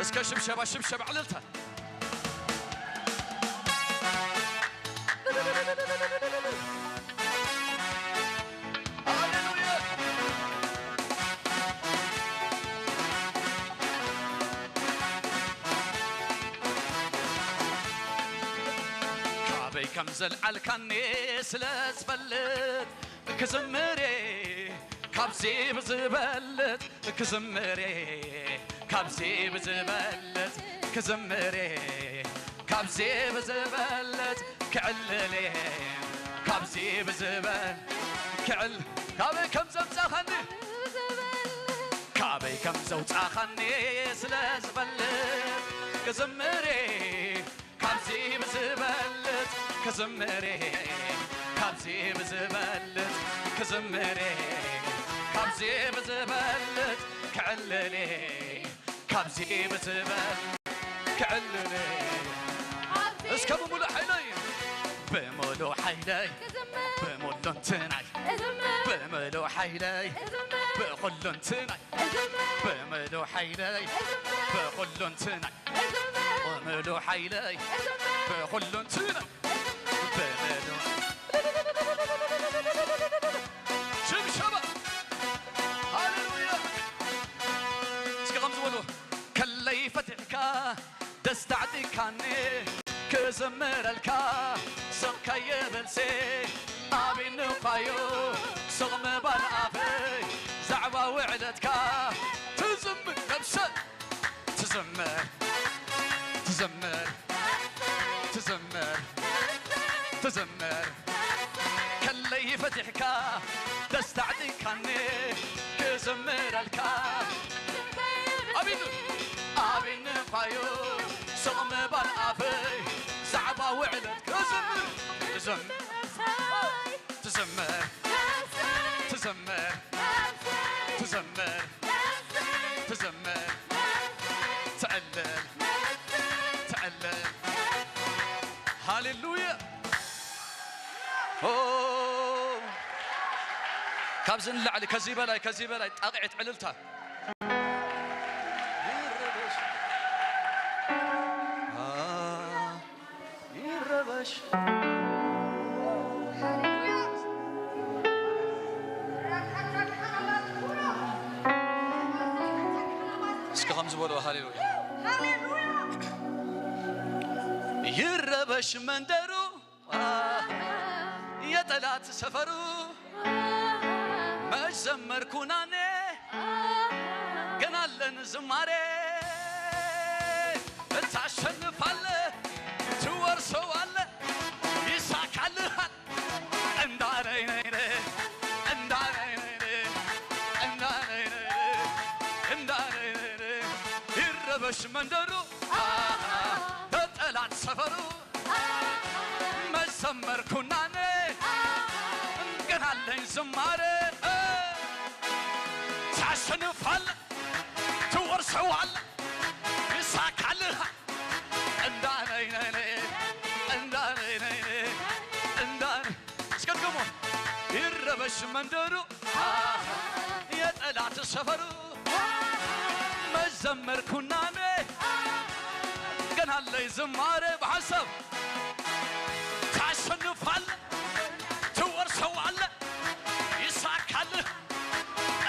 እስከ ሽብሸባ ሽብሸባ ዕልልታ ካበይ ከም ዘልዓልካኒ ስለ ዝፈልጥ ክዝምር እየ ካብዚ ብዝበልጥ ክዝምር እየ ካብዚ ብዝበልጥ ክዝምር እየ ካብዚ ብዝበልጥ ክዕልል እየ ካብዚ ብዝበል ክዕል ካበይ ከም ዘምጻኻኒ ካበይ ከም ዘውጻኻኒ ስለ ዝፈልጥ ክዝምር እየ ካብዚ ብዝበልጥ ክዝምር እየ ካብዚ ብዝበልጥ ክዝምር እየ ካብዚ ብዝበልጥ ክዕልል እየ ካብዚ ብዝበልጥ ክዕልል እየ እስከ ብምሉእ ሓይለይ ብምሉእ ሓይለይ ክዝምር ብምሉእ እንትናይ ክዝምር ብምሉእ ሓይለይ ክዝምር ብኹሉ እንትናይ ክዝምር ብምሉእ ሓይለይ ክዝምር ብኹሉ እንትናይ ክዝምር ብምሉእ ሓይለይ ክዝምር ብኹሉ እንትናይ ብምሉእ ሽብሸባ ሃሌሉያ እስኪ ከም ዝበሉ ከለይ ፈቲሕካ ደስታ ኣዕጢካኒ ክዝምረልካ ስቕ ከይብልሲ ኣቢኒ እኳዩ ስቕ ምባል ኣፈይ ዛዕባ ውዕለትካ ትዝምር ነብሰ ትዝምር ትዝምር ትዝምር ትዝምር ከለይ ፈቲሕካ ደስታ ኣዕጢካኒ ክዝምረልካ ኣቢኒ ኣቢኒ ኳዩ ስቕ ምባል ኣፈይ ዛዕባ ውዕለት ክዝምር ክዝምር ትዝምር ትዝምር ትዝምር ትዝምር ትዕልል ትዕልል ሃሌሉያ ኦ ካብዚ ንላዕሊ ከዚ በላይ ከዚ በላይ ጣቕዒት ዕልልታ ይረበሽ ይረበሽ እስኪ ከም ዝበሎ ሃሌሉያ ይረበሽ መንደሩ የጠላት ሰፈሩ መች ዘመርኩናኔ ገና ኣለን ዝማሬ እታሸንፋለ ትወርሰዋለ ይሳካልሃል እንዳረይነይነ እንዳረይነይነ እንዳረይነይነ እንዳረይነይነ ይረበሽ መንደሩ ተጠላት ሰፈሩ መዘመርኩናኔ ገናለኝ ዝማሬ ታሸንፋለ ትወርሰዋለ ይሳካልሃ እንዳነይነይነ እንዳነይነይነ እንዳነ እስከ ድገሞ ይረበሽ መንደሩ የጠላት ሰፈሩ መዘመርኩናኔ ገናለይ ዝማሬ ብሓሳብ ታሸንፋለ ትወርሰዋለ ይሳካልህ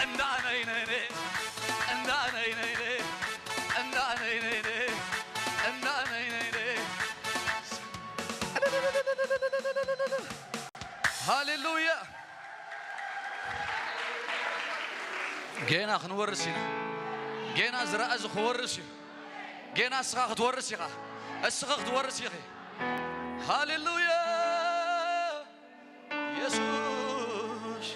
እንዳነይነይነ እንዳነይነይነ እንዳነይነይነ እንዳነይነይነ ሃሌሉያ ጌና ክንወርስ ኢና። ጌና ዝረኣ እዚ ክወርስ እዩ። ጌና እስኻ ክትወርስ ኢኻ። እስኻ ክትወርስ ኢኺ። ሃሌሉያ የሱስ።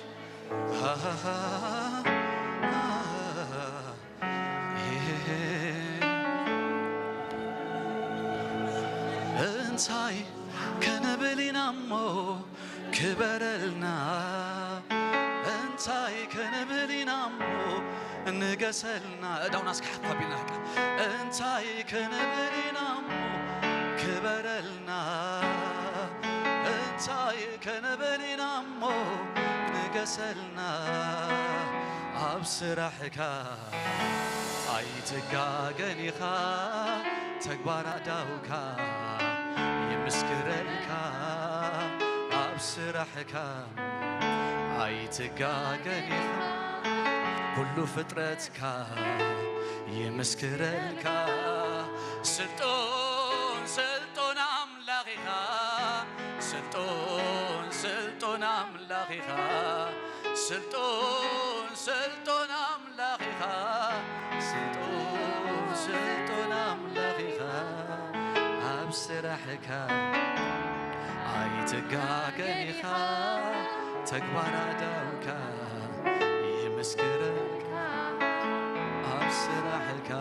እንታይ ክንብል ኢና እሞ ክበረልና? እንታይ ክንብል ኢና እሞ ንገሰልና? እዳውና እስኪ ሓፍ ኣቢልና በቃ። እንታይ ክንብል ኢና እሞ ክበረልና? እንታይ ክንብል ኢና እሞ ንገሰልና? ኣብ ስራሕካ ኣይትጋገን ኢኻ፣ ተግባር ኣእዳውካ ይምስክረልካ። ኣብ ስራሕካ ኣይትጋገን ኢኻ፣ ኩሉ ፍጥረትካ ይምስክረልካ። ስልጡን ስልጡን ኣምላኽ ኢኻ፣ ስልጡን ስልጡን ኣምላኽ ኢኻ፣ ስልጡን ስልጡን ኣምላኽ ኢኻ፣ ስልጡን ስልጡን ኣምላኽ ኢኻ። ኣብ ስራሕካ ኣይትጋገን ኢኻ፣ ተግባር ኣእዳውካ ይምስክረልካ። ኣብ ስራሕካ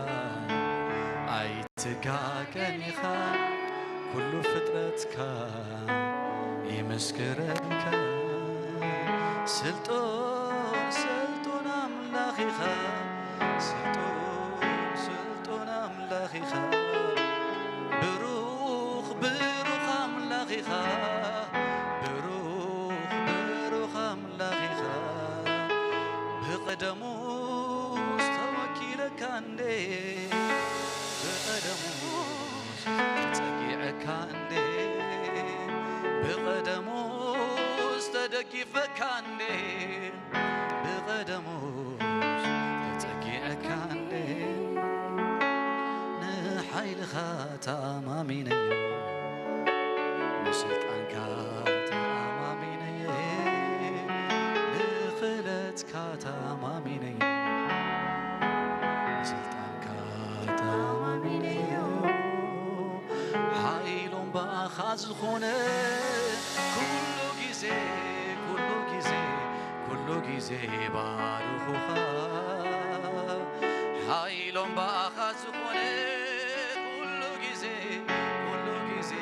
ኣይትጋገን ኢኻ፣ ኩሉ ፍጥረትካ ይምስክረልካ። ስልጡን ስልጡን ኣምላኽ ኢኻ፣ ስልጡን ስልጡን ኣምላኽ ኢኻ። ብሩኽ ብሩኽ ኣምላኽ ኢኻ፣ ብሩኽ ብሩኽ ኣምላኽ ኢኻ። ብቐደሙስ ተወኪለካ እንዴ፣ ብቐደሙስ ጸጊዐካ እንዴ፣ ብቐደሙስ ተደጊፈካ እንዴ፣ ብቐደሙስ ተጸጊዐካ እንዴ። ንሓይልኻ ተኣማሚነዮ፣ ንስልጣንካ ተኣማሚነየ፣ ንኽእለትካ ተኣማሚነየ፣ ንስልጣንካ ተኣማሚነዮ። ሓይሎም ብኣኻ ዝኾነ ኩሉ ግዜ፣ ኩሉ ግዜ፣ ኩሉ ግዜ ባርኹኻ። ሓይሎም ብኣኻ ዝኾነ ኩሉ ግዜ፣ ኩሉ ግዜ፣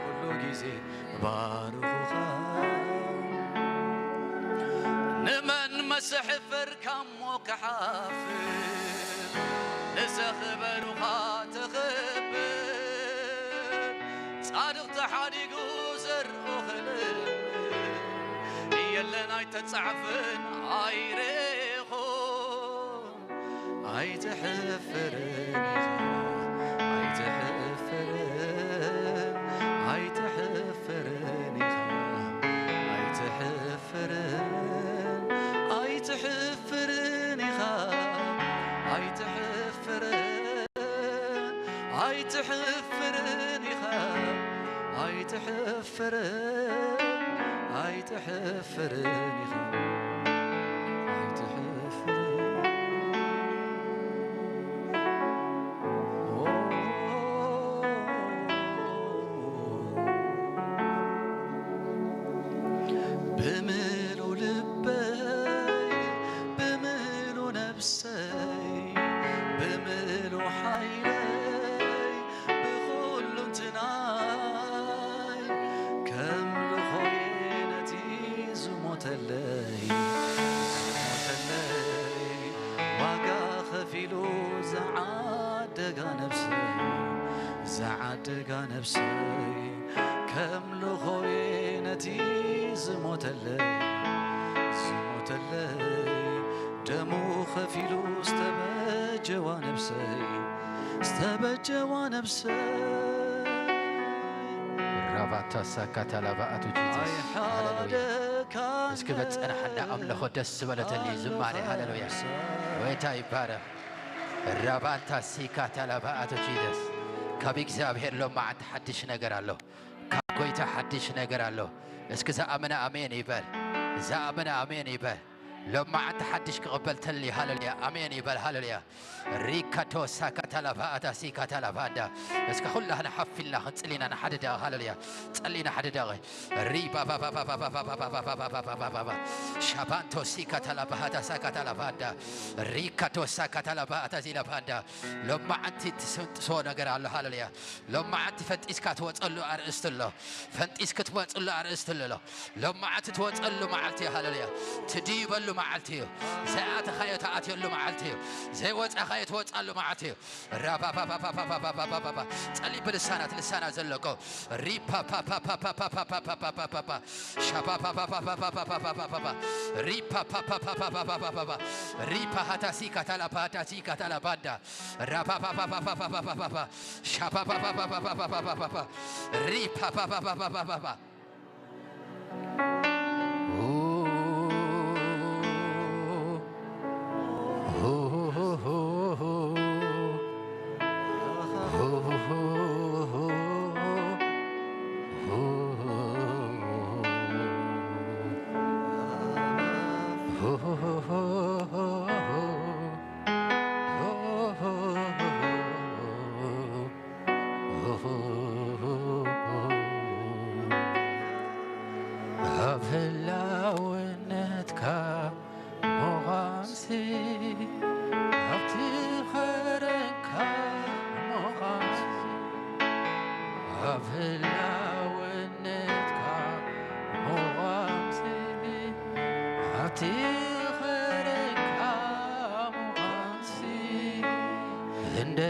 ኩሉ ግዜ ባርኹኻ። ንመን መሰሕፈርካ እሞ ክሓፍር፣ ንዘኽበሩኻ ተኽብር። ጻድቕ ተሓዲጉ ዘርኡ ክልምን፣ የለን ኣይተጻዕፍን ኣይሬኹን። ኣይትሕፍርን ኢኻ፣ ኣይትሕፍርን፣ ኣይትሕፍርን ኢኻ፣ ኣይትሕፍርን፣ ኣይትሕፍርን ኢኻ፣ ኣይትሕፍርን፣ ኣይትሕፍርን ኢኻ፣ ኣይትሕፍርን፣ ኣይትሕፍርን ኢኻ፣ ኣይትሕፍርን። ብምሉ ልበይ፣ ብምሉ ነብሰይ፣ ብምሉ ሓይለይ፣ ብኹሉ እንትናይ፣ ከም ልኾየ ነቲ ዝሞተለይ፣ ዝሞተለይ፣ ዋጋ ከፊሉ ዝዓደጋ ነብሰይ፣ ዝዓደጋ ነብሰይ፣ ከም ልኾየ ነቲ ዝሞተለይ፣ ዝሞተለይ፣ ደሙ ከፊሉ ዝተበጀዋ ነብሰይ፣ ዝተበጀዋ ነብሰይ። ራባታ ሳካታ ላባ ኣቶ ጂሰስ። ሃሌሉያ። እስኪ በጸናሕና ኣምልኾ ደስ ዝበለተሊ ዝማሬ። ሃሌሉያ። ጎይታ ይባረኽ። ራባታ ሲካታ ላባ ኣቶ ጂሰስ። ካብ እግዚኣብሔር ሎማዓንቲ ሓድሽ ነገር ኣሎ። ካብ ጎይታ ሓድሽ ነገር ኣሎ። እስኪ ዝኣመነ ኣሜን ይበል። ዝኣመነ ኣሜን ይበል። ሎማዓንቲ ሓድሽ ክቕበል ተልዩ። ሃለሉያ። ኣሜን ይበል። ሃለሉያ። ሪካቶ ሳካታላፋ ኣታሲ ካታላፋ ኣዳ። እስከ ኩላህና ሓፍ ኢልና ክንጽሊና ንሓደ ደቂቕ። ሃለሉያ። ጸሊና ሓደ ደቂቕ። ሪባባባባባባባባባባባባባባባባ። ሻባንቶ ሲካታላፋ ኣታሳ ካታላፋ ኣዳ። ሪካቶ ሳካታላፋ ኣታዚ ላፋ ኣዳ። ሎማዓንቲ ትስንጥሶ ነገር ኣሎ። ሃለሉያ። ሎማዓንቲ ፈንጢስካ ትወጸሉ ኣርእስቲ ኣሎ። ፈንጢስክ ትወጽሉ ኣርእስቲ ኣሎ። ሎማዓንቲ ትወጸሉ መዓልቲ እዩ። ሃለሉያ። ትድይበሉ መዓልቲ እዩ። ዘይኣተኻዮ ትኣትየሉ መዓልቲ እዩ። ዘይወጻኻዮ ትወጻሉ መዓልቲ እዩ። ራባባባባባባባባባባ። ጸሊ ብልሳናት ልሳናት ዘለቆ። ሪፓፓፓፓፓፓፓፓፓፓፓፓ። ሻፓፓፓፓፓፓፓፓፓፓፓ። ሪፓፓፓፓፓፓፓፓፓ። ሪፓ ሃታሲ ካታላ ፓታሲ ካታላ ባንዳ። ራፓፓፓፓፓፓፓፓፓ። ሻፓፓፓፓፓፓፓፓፓ። ሪፓፓፓፓፓፓፓ። ኣብ ህላውነትካ ምዃንሲ፣ ኣብቲ ኸረንካ ምዃንሲ፣ ኣብ ህላውነትካ ምዃንሲ፣ ኣብቲ ኸረንካ ምዃንሲ፣ እንደ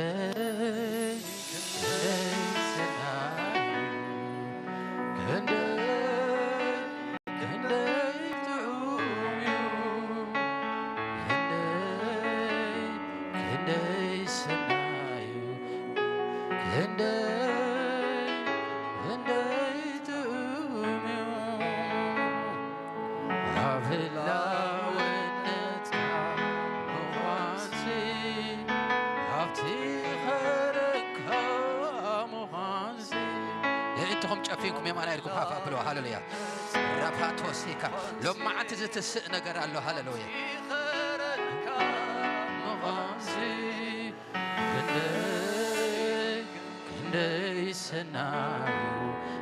ኣዒንትኹም ጨፊንኩም የማና ኢድኩም ሃፍ ኣብልዎ። ሃሌሉያ። ራፓቶሲካ። ሎማዓንቲ ዝትስእ ነገር ኣሎ። ሃሌሉያ። ክንደይ፣ ክንደይ ሰናዩ።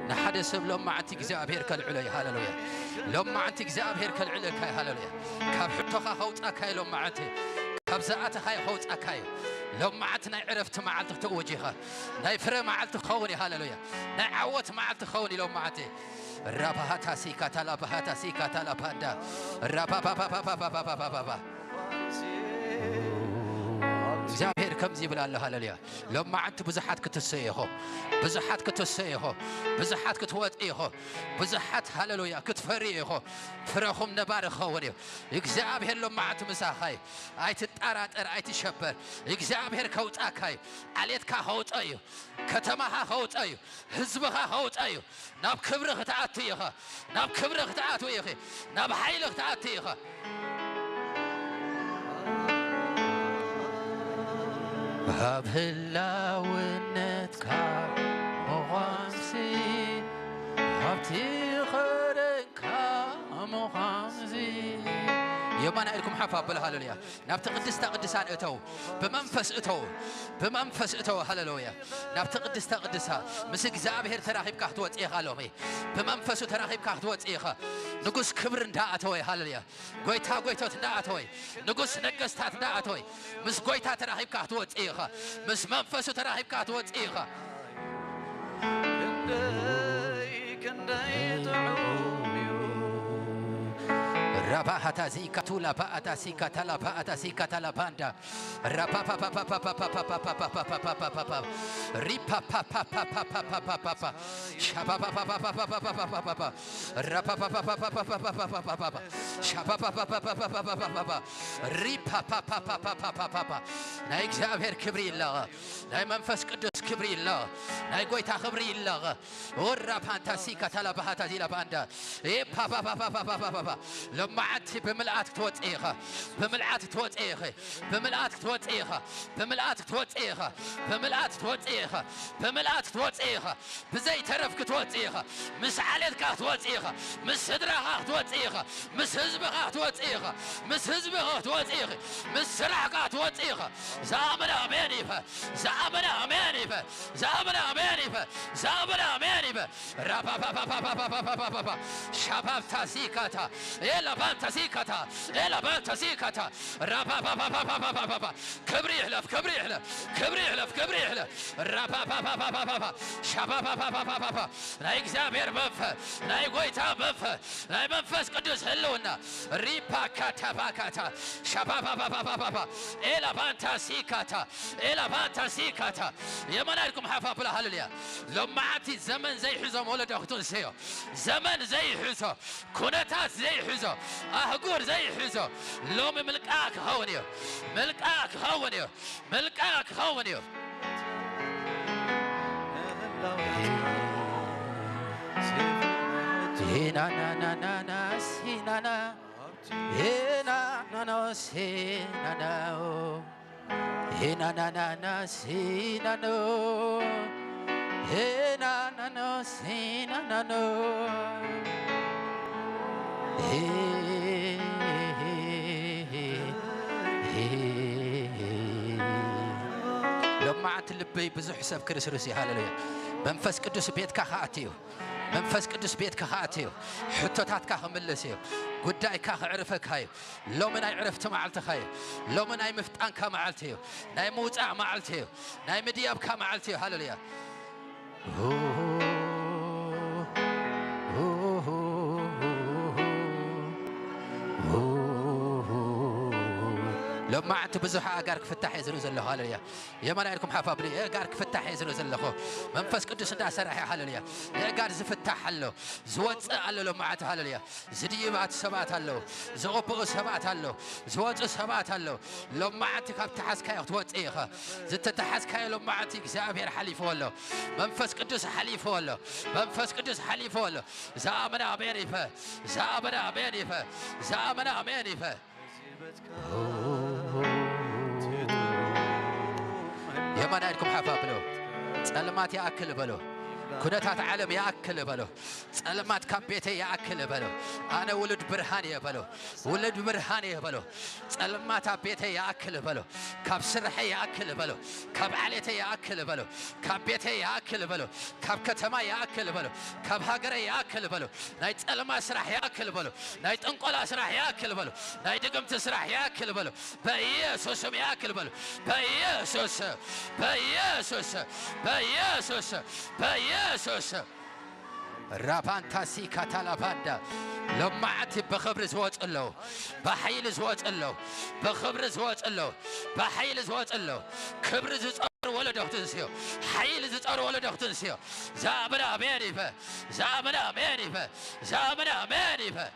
ንሓደ ሰብ ሎማዓንቲ እግዚኣብሔር ከልዕሎ እዩ። ሃሌሉያ። ሎማዓንቲ እግዚኣብሔር ከልዕለካ እዩ። ሃሌሉያ። ካብ ሕቶኻ ከውጻካ እዩ ሎማዓንቲ። ካብ ዝኣተኻዮ ከውጻካ እዩ። ሎማዓንቲ ናይ ዕረፍቲ መዓልቲ ክትእውጅ ኢኻ። ናይ ፍረ መዓልቲ ክኸውን እዩ። ሃሌሉያ። ናይ ዓወት መዓልቲ ክኸውን እዩ ሎማዓንቲ። ራባሃታ ሲካታላ ባሃታ ሲካታላ ፓንዳ። ራባባባባባባባባባ። እግዚኣብሔር ከምዚ ይብል ኣሎ። ሃሌሉያ። ሎማዓንቲ ብዙሓት ክትስእ ኢኹ። ብዙሓት ክትስእ ኢኹ። ብዙሓት ክትወጽእ ኢኹ። ብዙሓት፣ ሃሌሉያ፣ ክትፈሪ ኢኹ። ፍረኹም ነባሪ ክኸውን እዩ። እግዚኣብሔር ሎማዓንቲ ምሳኻ እዩ። ኣይትጠራጠር፣ ኣይትሸበር። እግዚኣብሔር ከውጻካ እዩ። ዓሌትካ ከውጸ እዩ። ከተማኻ ከውጸ እዩ። ህዝብኻ ከውጸ እዩ። ናብ ክብሪ ክትኣቱ ኢኻ። ናብ ክብሪ ክትኣትዊ ኢኺ። ናብ ሓይሊ ክትኣቱ ኢኻ። ኣብ ህላውነትካ ምዃንሲ፣ ኣብቲ ኸረንካ ምዃንሲ። የማና ኢድኩም ሓፍ ኣብል። ሃሌሉያ። ናብቲ ቅድስተ ቅዱሳን እተው። ብመንፈስ እተው። ብመንፈስ እተው። ሃሌሉያ። ናብቲ ቅድስተ ቅዱሳ ምስ እግዚኣብሔር ተራኺብካ ክትወጽእ ኢኻ ሎሚ። ብመንፈሱ ተራኺብካ ክትወጽእ ኢኻ። ንጉስ ክብሪ እንዳኣተወ፣ ሃሌሉያ። ጎይታ ጎይቶት እንዳኣተወ፣ ንጉስ ነገስታት እንዳኣተወ፣ ምስ ጎይታ ተራኺብካ ክትወጽእ ኢኻ። ምስ መንፈሱ ተራኺብካ ክትወጽእ ኢኻ። ክንደይ፣ ክንደይ ጥዑም እዩ። ራባሃታ ዚካቱላ ባኣታ ሲካታላ ባኣታ ሲካታላ ባንዳ። ራፓፓፓፓፓፓፓፓፓፓፓፓፓፓፓ። ሪፓፓፓፓፓፓፓፓፓፓ። ሻፓፓፓፓፓፓፓፓፓፓ። ራፓፓፓፓፓፓፓፓፓፓ። ሻፓፓፓፓፓፓፓፓፓ። ሪፓፓፓፓፓፓፓፓ። ናይ እግዚኣብሔር ክብሪ ይለቐ። ናይ መንፈስ ቅዱስ ክብሪ ይለቐ። ናይ ጎይታ ክብሪ ይለቐ። ወራ ፓንታሲካ ታላ ባሃታ ዚላ ባንዳ። ኤ ፓ ፓ ፓ ፓ ፓ ፓ ፓ ፓ። ሎማ መዓልቲ ብምልኣት ክትወፅእ ኢኻ። ብምልኣት ክትወፅእ ኢኺ። ብምልኣት ክትወፅእ ኢኻ። ብምልኣት ክትወፅእ ኢኻ። ብምልኣት ክትወፅእ ኢኻ። ብምልኣት ክትወፅእ ኢኻ። ብዘይተረፍ ክትወፅእ ኢኻ። ምስ ዓሌትካ ክትወፅእ ኢኻ። ምስ ስድራኻ ክትወፅእ ኢኻ። ምስ ህዝብኻ ክትወፅእ ኢኻ። ምስ ህዝብኻ ክትወፅእ ኢኺ። ምስ ስራሕካ ክትወፅእ ኢኻ። ዝኣመነ ኣሜን ይበል። ዝኣመነ ኣሜን ይበል። ዝኣመነ ኣሜን ይበል። ዝኣመነ ኣሜን ይበል። ራፓፓፓፓፓፓፓፓፓፓ ሻባብታ ሲካታ ኤላባንታ ሲካታ ኤላባንታ ሲካታ ራፓፓፓፓፓፓፓፓ ክብሪ ይሕለፍ፣ ክብሪ ይሕለፍ፣ ክብሪ ይሕለፍ፣ ክብሪ ይሕለፍ። ራፓፓፓፓፓፓፓ ሻባባባባባባ ናይ እግዚኣብሔር መንፈስ፣ ናይ ጐይታ መንፈስ፣ ናይ መንፈስ ቅዱስ ህልውና ሪፓካታባካታ ሻባባባባባባ ኤላባንታ ሲካታ ኤላባንታ ሲካታ የመናድኩም ሓፋ ብላ ሃሌሉያ። ሎማዓንቲ ዘመን ዘይሕዞም ወለዶ ክትንስዮ፣ ዘመን ዘይሕዞ፣ ኩነታት ዘይሕዞ፣ ኣህጉር ዘይሕዞ፣ ሎሚ ምልቃ ክኸውን እዩ። ምልቃ ክኸውን እዩ። ምልቃ ክኸውን እዩ። ሄናናናናና ሲናና ሄናናኖ ሲናናኦ ሄናናናና ሲናኖ ሄናናኖ ሲናናኖ ሄ ሎማዓንቲ ልበይ ብዙሕ ሰብ ክርስርስ እዩ። ሃሌሉያ። መንፈስ ቅዱስ ቤትካ ክኣቲ እዩ። መንፈስ ቅዱስ ቤትካ ክኣቲ እዩ። ሕቶታትካ ክምልስ እዩ። ጉዳይካ ክዕርፈካ እዩ። ሎሚ ናይ ዕረፍቲ መዓልትኻ እዩ። ሎሚ ናይ ምፍጣንካ መዓልቲ እዩ። ናይ ምውጻእ መዓልቲ እዩ። ናይ ምድያብካ መዓልቲ እዩ። ሃሌሉያ። ሎማዓንቲ ብዙሕ ኣእጋር ክፍታሕ እየ ዝርኢ ዘለኹ። ሃሌሉያ። የማን ኢድኩም ሓፍ ኣብሉ። ኣእጋር ክፍታሕ እየ ዝርኢ ዘለኹ። መንፈስ ቅዱስ እንዳሰርሐ፣ ሃሌሉያ። ኣእጋር ዝፍታሕ ኣሎ። ዝወፅእ ኣሎ ሎማዓንቲ፣ ሃሌሉያ። ዝድይባት ሰባት ኣለዉ። ዝቕብኡ ሰባት ኣለዉ። ዝወፁ ሰባት ኣለዉ። ሎማዓንቲ ካብ ተሓዝካዮ ክትወፅእ ኢኻ። ዝተተሓዝካዮ ሎማዓንቲ እግዚኣብሔር ሓሊፍዎ ኣሎ። መንፈስ ቅዱስ ሓሊፍዎ ኣሎ። መንፈስ ቅዱስ ሓሊፍዎ ኣሎ። ዝኣመነ ኣሜን ይበል። ዝኣመነ ኣሜን ይበል። ዝኣመነ ኣሜን ይበል። የማን ኢድኩም ሓፍ ኣብሉ። ጸልማት ይኣክል በሉ። ኩነታት ዓለም ይኣክል በሉ። ጸልማት ካብ ቤተይ ይኣክል በሉ። ኣነ ውሉድ ብርሃን እየ በሉ። ውሉድ ብርሃን እየ በሉ። ጸልማት ኣብ ቤተይ ይኣክል በሉ። ካብ ስርሐይ ይኣክል በሉ። ካብ ዓሌተይ ይኣክል በሉ። ካብ ቤተይ ይኣክል በሉ። ካብ ከተማ ይኣክል በሉ። ካብ ሃገረይ ይኣክል በሉ። ናይ ጸልማት ስራሕ ይኣክል በሉ። ናይ ጥንቆላ ስራሕ ይኣክል በሉ። ናይ ድግምቲ ስራሕ ይኣክል በሉ። በኢየሱስ ስም ይኣክል በሉ። በኢየሱስ፣ በኢየሱስ፣ በኢየሱስ፣ በኢየሱስ። ራባንታሲ ካታላባንዳ ሎማዓንቲ ብኽብሪ ዝወፁ ኣለዉ። ብሓይሊ ዝወፁ ኣለዉ። ብኽብሪ ዝወፁ ኣለዉ። ብሓይሊ ዝወፁ ኣለዉ። ክብሪ ዝፀሩ ወለዶ ክትንስዮ። ሓይሊ ዝፀሩ ወለዶ ክትንስዮ። ዝኣመነ ኣሜን ይበል። ዝኣመነ ኣሜን ይበል። ዝኣመነ ኣሜን ይበል።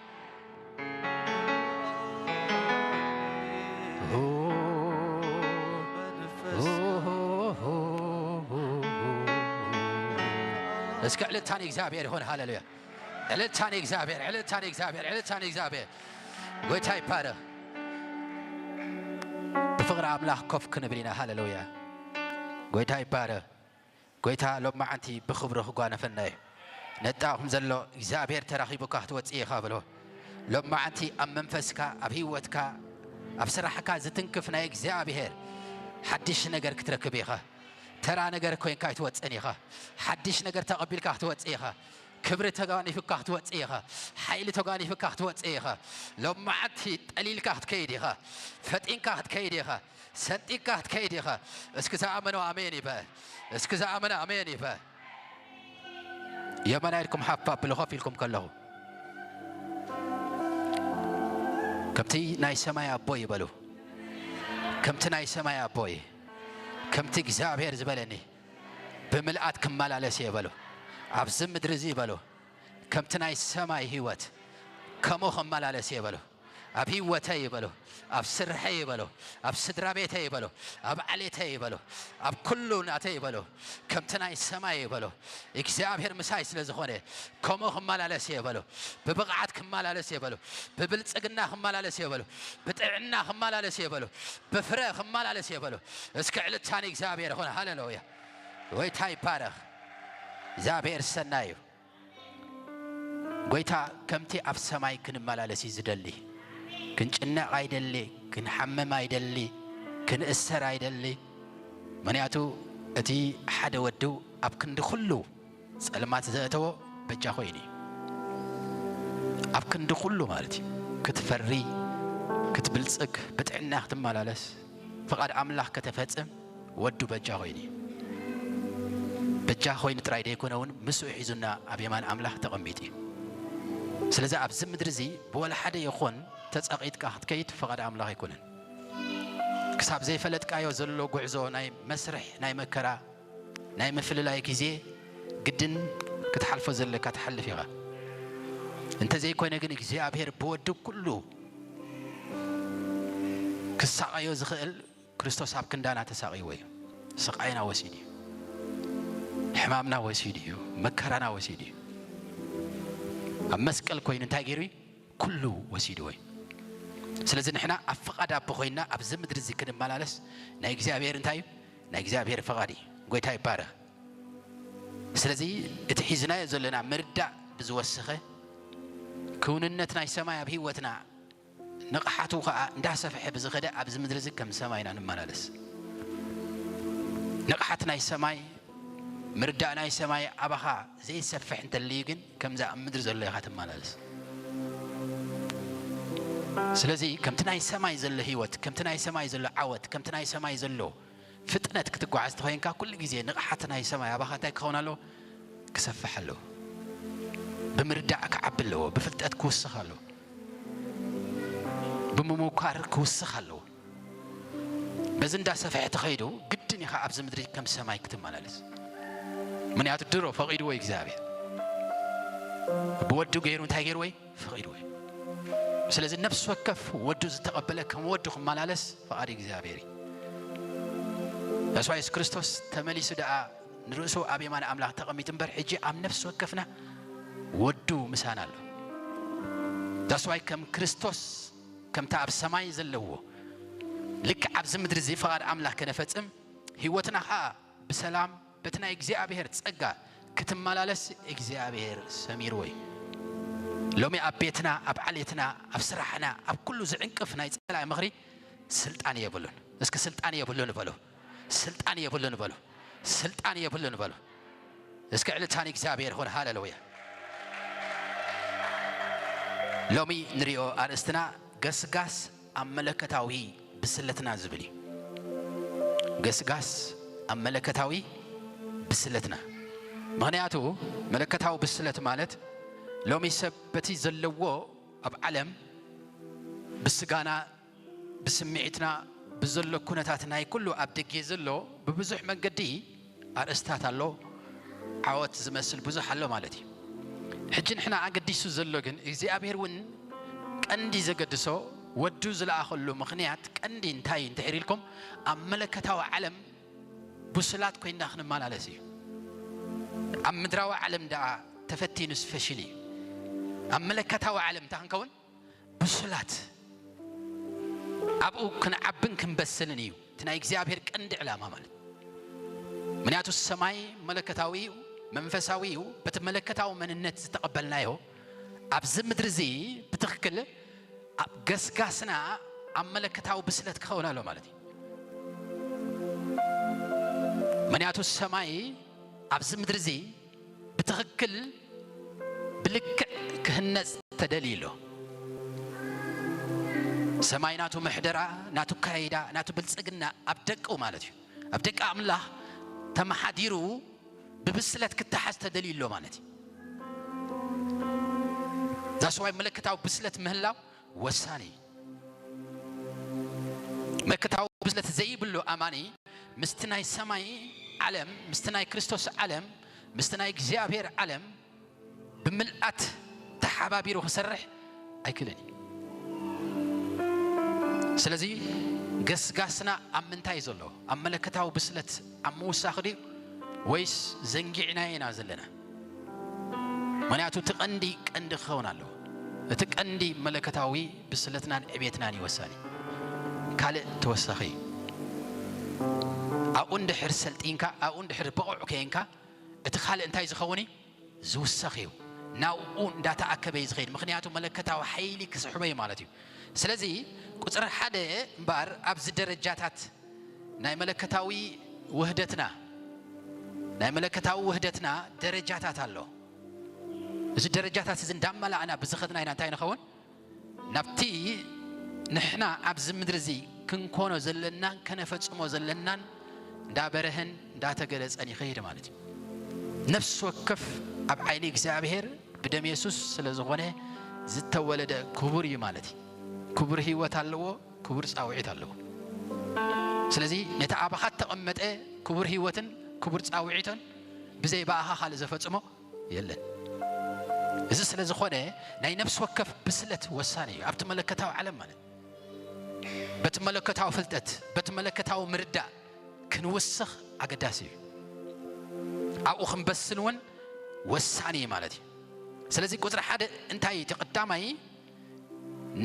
እስከ ዕልልታ ንእግዚኣብሔር ይኹን። ሃሌሉያ። ዕልልታ ንእግዚኣብሔር፣ ዕልልታ ንእግዚኣብሔር፣ ዕልልታ ንእግዚኣብሔር። ጎይታ ይባረኽ። ብፍቕሪ ኣምላኽ ኮፍ ክንብል ኢና። ሃሌሉያ። ጎይታ ይባረኽ። ጎይታ ሎማዓንቲ ብኽብሩ ክጓነፈና እዩ። ነጣኹም ዘሎ እግዚኣብሔር ተራኺቡካ ክትወፅእ ኢኻ ብሎ። ሎማዓንቲ ኣብ መንፈስካ፣ ኣብ ህይወትካ፣ ኣብ ስራሕካ ዝትንክፍ ናይ እግዚኣብሔር ሓድሽ ነገር ክትረክብ ኢኻ። ተራ ነገር ኮይንካ ኣይትወፅእን ኢኻ። ሓድሽ ነገር ተቐቢልካ ክትወፅእ ኢኻ። ክብሪ ተጓኒፉካ ክትወፅእ ኢኻ። ሓይሊ ተጓኒፉካ ክትወፅእ ኢኻ። ሎማዓንቲ ጠሊልካ ክትከይድ ኢኻ። ፈጢንካ ክትከይድ ኢኻ። ሰንጢካ ክትከይድ ኢኻ። እስኪ ዝኣመነ ኣሜን ይበል። እስኪ ዝኣመነ ኣሜን ይበል። የማን ኢድኩም ሓፍ ኣብሉ ኮፍ ኢልኩም ከለኹ። ከምቲ ናይ ሰማይ ኣቦይ ይበሉ። ከምቲ ናይ ሰማይ ኣቦይ፣ ከምቲ እግዚኣብሔር ዝበለኒ ብምልኣት ክመላለስ እየ በሉ። ኣብዚ ምድሪ እዚ በሉ፣ ከምቲ ናይ ሰማይ ህይወት ከምኡ ክመላለስ እየ በሉ። ኣብ ህይወተይ ይበሎ፣ ኣብ ስርሐይ ይበሎ፣ ኣብ ስድራ ቤተይ ይበሎ፣ ኣብ ዓሌተይ ይበሎ፣ ኣብ ኩሉ ናተይ ይበሎ፣ ከምቲ ናይ ሰማይ ይበሎ። እግዚኣብሔር ምሳይ ስለ ዝኾነ፣ ከምኡ ክመላለስ እየ በሎ። ብብቕዓት ክመላለስ እየ በሎ። ብብልጽግና ክመላለስ እየ በሎ። ብጥዕና ክመላለስ እየ በሎ። ብፍረ ክመላለስ እየ በሎ። እስኪ ዕልልታ ንእግዚኣብሔር ይኹን። ሃሌሉያ። ጎይታ ይባረኽ። እግዚኣብሔር ሰናይ እዩ። ጎይታ ከምቲ ኣብ ሰማይ ክንመላለስ እዩ ዝደሊ። ክንጭነቕ ኣይደሊ፣ ክንሓምም ኣይደሊ፣ ክንእሰር ኣይደሊ። ምኽንያቱ እቲ ሓደ ወዱ ኣብ ክንዲ ኩሉ ጸልማት ዘእተዎ በጃ ኮይኑ እዩ። ኣብ ክንዲ ኩሉ ማለት እዩ። ክትፈሪ፣ ክትብልጽግ፣ ብጥዕና ክትመላለስ፣ ፍቓድ ኣምላኽ ከተፈጽም ወዱ በጃ ኮይኑ እዩ። በጃ ኮይኑ ጥራይ ደይኮነ እውን ምስኡ ሒዙና ኣብ የማን ኣምላኽ ተቐሚጡ እዩ። ስለዚ ኣብዚ ምድሪ እዚ ብወላ ሓደ ይኹን ተጸቒጥካ ክትከይድ ፍቓድ ኣምላኽ ኣይኮነን። ክሳብ ዘይፈለጥካዮ ዘሎ ጉዕዞ ናይ መስርሕ ናይ መከራ ናይ ምፍልላይ ግዜ ግድን ክትሓልፎ ዘለካ ትሓልፍ ኢኻ። እንተዘይኮይነ ግን እግዚኣብሔር ብወዱ ኩሉ ክሳቐዮ ዝኽእል ክርስቶስ ኣብ ክንዳና ተሳቒዎ እዩ። ስቓይና ወሲዱ እዩ። ሕማምና ወሲዱ እዩ። መከራና ወሲዱ እዩ። ኣብ መስቀል ኮይኑ እንታይ ገይሩ እዩ? ኩሉ ወሲድዎ እዩ። ስለዚ ንሕና ኣብ ፍቓድ ኣቦ ኮይንና ኣብዚ ምድሪ እዚ ክንመላለስ ናይ እግዚኣብሔር እንታይ እዩ? ናይ እግዚኣብሔር ፍቓድ እዩ። ጎይታ ይባረኽ። ስለዚ እቲ ሒዝናዮ ዘለና ምርዳእ ብዝወሰኸ ክውንነት ናይ ሰማይ ኣብ ህይወትና ንቕሓቱ ኸዓ እንዳሰፍሐ ብዝኸደ ኣብዚ ምድሪ እዚ ከም ሰማይና ንመላለስ። ንቕሓት ናይ ሰማይ ምርዳእ ናይ ሰማይ ኣባኻ ዘይሰፍሕ እንተልዩ ግን ከምዛ ኣብ ምድሪ ዘሎ ኢኻ ትመላለስ። ስለዚ ከምቲ ናይ ሰማይ ዘሎ ህይወት፣ ከምቲ ናይ ሰማይ ዘሎ ዓወት፣ ከምቲ ናይ ሰማይ ዘሎ ፍጥነት ክትጓዓዝ ተኾይንካ ኩሉ ግዜ ንቕሓት ናይ ሰማይ ኣባኻ እንታይ ክኸውን ኣለዎ? ክሰፍሕ ኣለዎ። ብምርዳእ ክዓቢ ኣለዎ። ብፍልጠት ክውስኽ ኣለዎ። ብምምኳር ክውስኽ ኣለዎ። በዚ እንዳሰፍሐ ተኸይዱ ግድን ኢኻ ኣብዚ ምድሪ ከም ሰማይ ክትመላለስ። ምክንያቱ ድሮ ፈቒድዎ እግዚኣብሔር ብወዱ ገይሩ እንታይ ገይርዎ እዩ? ፈቒድዎ እዩ። ስለዚ ነፍሲ ወከፍ ወዱ ዝተቐበለ ከም ወዱ ክመላለስ ፍቓድ እግዚኣብሔር እዩ። የሱስ ክርስቶስ ተመሊሱ ደኣ ንርእሱ ኣብ የማን ኣምላኽ ተቐሚጡ እምበር ሕጂ ኣብ ነፍሲ ወከፍና ወዱ ምሳና ኣሎ። ዳስዋይ ከም ክርስቶስ ከምታ ኣብ ሰማይ ዘለዎ ልክዕ ኣብዚ ምድሪ እዚ ፍቓድ ኣምላኽ ከነፈጽም ህይወትና ኸዓ ብሰላም በቲ ናይ እግዚኣብሔር ጸጋ ክትመላለስ እግዚኣብሔር ሰሚርዎ እዩ። ሎሚ ኣብ ቤትና፣ ኣብ ዓሌትና፣ ኣብ ስራሕና፣ ኣብ ኩሉ ዝዕንቅፍ ናይ ጸላኢ ምኽሪ ስልጣን የብሉን። እስኪ ስልጣን የብሉን በሉ። ስልጣን የብሉን በሉ። ስልጣን የብሉን በሉ። እስኪ ዕልልታ ንእግዚኣብሔር ይኹን። ሃሌሉያ። ሎሚ ንሪኦ ኣርእስትና ገስጋስ ኣብ መለኮታዊ ብስለትና ዝብል እዩ። ገስጋስ ኣብ መለኮታዊ ብስለትና። ምኽንያቱ መለኮታዊ ብስለት ማለት ሎሚ ሰብ በቲ ዘለዎ ኣብ ዓለም ብስጋና ብስምዒትና ብዘሎ ኩነታት ናይ ኩሉ ኣብ ደጌ ዘሎ ብብዙሕ መንገዲ ኣርእስታት ኣሎ፣ ዓወት ዝመስል ብዙሕ ኣሎ ማለት እዩ። ሕጂ ንሕና ኣገዲሱ ዘሎ ግን እግዚኣብሔር እውን ቀንዲ ዘገድሶ ወዱ ዝለኣኸሉ ምኽንያት ቀንዲ እንታይ እዩ እንድሕር ኢልኩም ኣብ መለኮታዊ ዓለም ብሱላት ኮይንና ክንመላለስ እዩ። ኣብ ምድራዊ ዓለም ደኣ ተፈቲኑስ ፈሽሉ እዩ። ኣብ መለኮታዊ ዓለም እንታይ ክንከውን ብሱላት ኣብኡ ክንዓብን ክንበስልን እዩ እቲ ናይ እግዚኣብሔር ቀንዲ ዕላማ ማለት። ምክንያቱ ሰማይ መለኮታዊ እዩ፣ መንፈሳዊ እዩ። በቲ መለኮታዊ መንነት ዝተቐበልናዮ ኣብዚ ምድሪ እዚ ብትኽክል ኣብ ገስጋስና ኣብ መለኮታዊ ብስለት ክኸውን ኣሎ ማለት እዩ። ምክንያቱ ሰማይ ኣብዚ ምድሪ እዚ ብትኽክል ብልክዕ ክህነጽ ተደልዩ ኣሎ። ሰማይ ናቱ ምሕደራ፣ ናቱ ካይዳ፣ ናቱ ብልጽግና ኣብ ደቁ ማለት እዩ። ኣብ ደቂ ኣምላኽ ተመሓዲሩ ብብስለት ክተሓዝ ተደልዩ ኣሎ ማለት እዩ። ዛስዋይ መለኮታዊ ብስለት ምህላው ወሳኒ እዩ። መለኮታዊ ብስለት ዘይብሉ ኣማኒ ምስቲ ናይ ሰማይ ዓለም፣ ምስቲ ናይ ክርስቶስ ዓለም፣ ምስቲ ናይ እግዚኣብሔር ዓለም ብምልኣት ተሓባቢሩ ክሰርሕ ኣይክእልን እዩ። ስለዚ ገስጋስና ኣብ ምንታይ ዘሎ? ኣብ መለከታዊ ብስለት ኣብ ምውሳኽ ድዩ ወይስ ዘንጊዕናዮ ኢና ዘለና? ምኽንያቱ እቲ ቀንዲ ቀንዲ ክኸውን ኣለዎ። እቲ ቀንዲ መለከታዊ ብስለትናን ዕቤትናን እዩ ወሳኒ። ካልእ ተወሳኺ እዩ። ኣብኡ እንድሕር ሰልጢንካ፣ ኣብኡ እንድሕር ብቑዕ ከየንካ፣ እቲ ካልእ እንታይ ዝኸውን እዩ? ዝውሰኽ እዩ። ናብኡ እንዳተኣከበ እዩ ዝኸይድ። ምኽንያቱ መለከታዊ ሓይሊ ክስሕቦ እዩ ማለት እዩ። ስለዚ ቁፅሪ ሓደ እምበኣር ኣብዚ ደረጃታት ናይ መለከታዊ ውህደትና ናይ መለከታዊ ውህደትና ደረጃታት ኣሎ። እዚ ደረጃታት እዚ እንዳመላእና ብዝኸድና ኢና እንታይ ንኸውን? ናብቲ ንሕና ኣብዚ ምድሪ እዚ ክንኮኖ ዘለናን ከነፈጽሞ ዘለናን እንዳበረህን እንዳተገለጸን ይኸይድ ማለት እዩ። ነፍሲ ወከፍ ኣብ ዓይኒ እግዚኣብሔር ብደም የሱስ ስለ ዝኾነ ዝተወለደ ክቡር እዩ ማለት እዩ። ክቡር ህይወት ኣለዎ፣ ክቡር ጻውዒት ኣለዎ። ስለዚ ነቲ ኣባኻ እተቐመጠ ክቡር ህይወትን ክቡር ጻውዒትን ብዘይ ብኣኻ ካልእ ዘፈጽሞ የለን። እዚ ስለ ዝኾነ ናይ ነፍሲ ወከፍ ብስለት ወሳኒ እዩ። ኣብቲ መለከታዊ ዓለም ማለት በቲ መለከታዊ ፍልጠት፣ በቲ መለከታዊ ምርዳእ ክንውስኽ ኣገዳሲ እዩ። ኣብኡ ክንበስል እውን ወሳኒ እዩ ማለት እዩ። ስለዚ ቁፅሪ ሓደ እንታይ እዩ? እቲ ቀዳማይ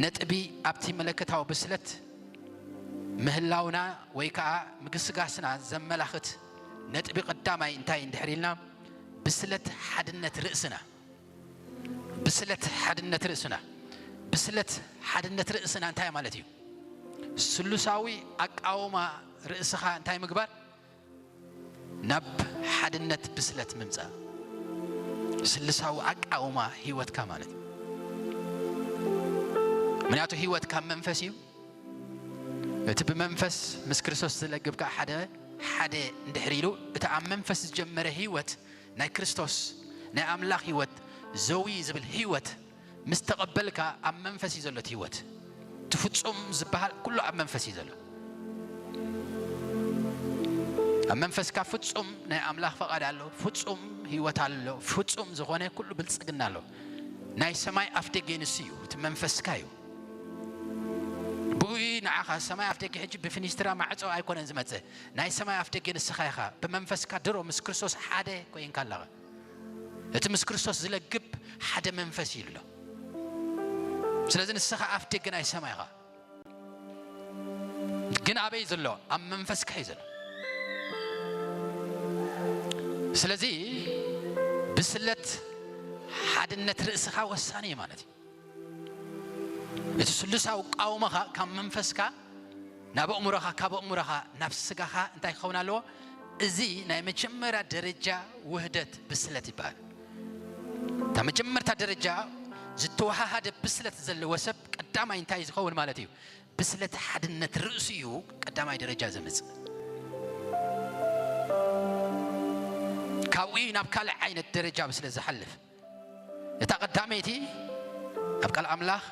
ነጥቢ ኣብቲ መለከታዊ ብስለት ምህላውና ወይ ከዓ ምግስጋስና ዘመላኽት ነጥቢ ቀዳማይ እንታይ እንድሕር ኢልና፣ ብስለት ሓድነት ርእስና። ብስለት ሓድነት ርእስና። ብስለት ሓድነት ርእስና እንታይ ማለት እዩ? ስሉሳዊ ኣቃውማ ርእስኻ እንታይ ምግባር? ናብ ሓድነት ብስለት ምምጻእ። ስልሳዊ ኣቃውማ ህይወትካ ማለት እዩ። ምክንያቱ ህይወት ካብ መንፈስ እዩ። እቲ ብመንፈስ ምስ ክርስቶስ ዝለግብ ከዓ ሓደ ሓደ እንድሕር ኢሉ እቲ ኣብ መንፈስ ዝጀመረ ህይወት ናይ ክርስቶስ ናይ ኣምላኽ ህይወት ዘዊ ዝብል ህይወት ምስ ተቐበልካ ኣብ መንፈስ እዩ ዘሎ እቲ ህይወት። እቲ ፍጹም ዝበሃል ኩሉ ኣብ መንፈስ እዩ ዘሎ። ኣብ መንፈስካ ፍጹም ናይ ኣምላኽ ፈቓድ ኣሎ፣ ፍጹም ህይወት ኣሎ፣ ፍጹም ዝኾነ ኩሉ ብልጽግና ኣሎ። ናይ ሰማይ ኣፍደገ ንሱ እዩ፣ እቲ መንፈስካ እዩ። ብኡ ንዓኻ ሰማይ ኣፍደገ ሕጂ ብፊኒስትራ ማዕጾ ኣይኮነን ዝመጽእ። ናይ ሰማይ ኣፍደገ ንስኻ ኢኻ። ብመንፈስካ ድሮ ምስ ክርስቶስ ሓደ ኮይንካ ኣለኻ። እቲ ምስ ክርስቶስ ዝለግብ ሓደ መንፈስ እዩ ኣሎ። ስለዚ ንስኻ ኣፍደገ ናይ ሰማይ ኢኻ። ግን ኣበይ ዘሎ? ኣብ መንፈስካ እዩ ዘሎ። ስለዚ ብስለት ሓድነት ርእስኻ ወሳኒ እዩ ማለት እዩ። እቲ ስሉሳዊ ቃውሞኻ ካብ መንፈስካ ናብ ኣእምሮኻ፣ ካብ ኣእምሮኻ ናብ ስጋኻ እንታይ ክኸውን ኣለዎ? እዚ ናይ መጀመርያ ደረጃ ውህደት ብስለት ይበሃል። እታ መጀመርታ ደረጃ ዝተወሃሃደ ብስለት ዘለዎ ሰብ ቀዳማይ እንታይ ዝኸውን ማለት እዩ? ብስለት ሓድነት ርእሱ እዩ ቀዳማይ ደረጃ ዘምጽእ። ካብኡ እዩ ናብ ካልእ ዓይነት ደረጃ ብስለት ዝሓልፍ። እታ ቀዳመይቲ ኣብ ቃል ኣምላኽ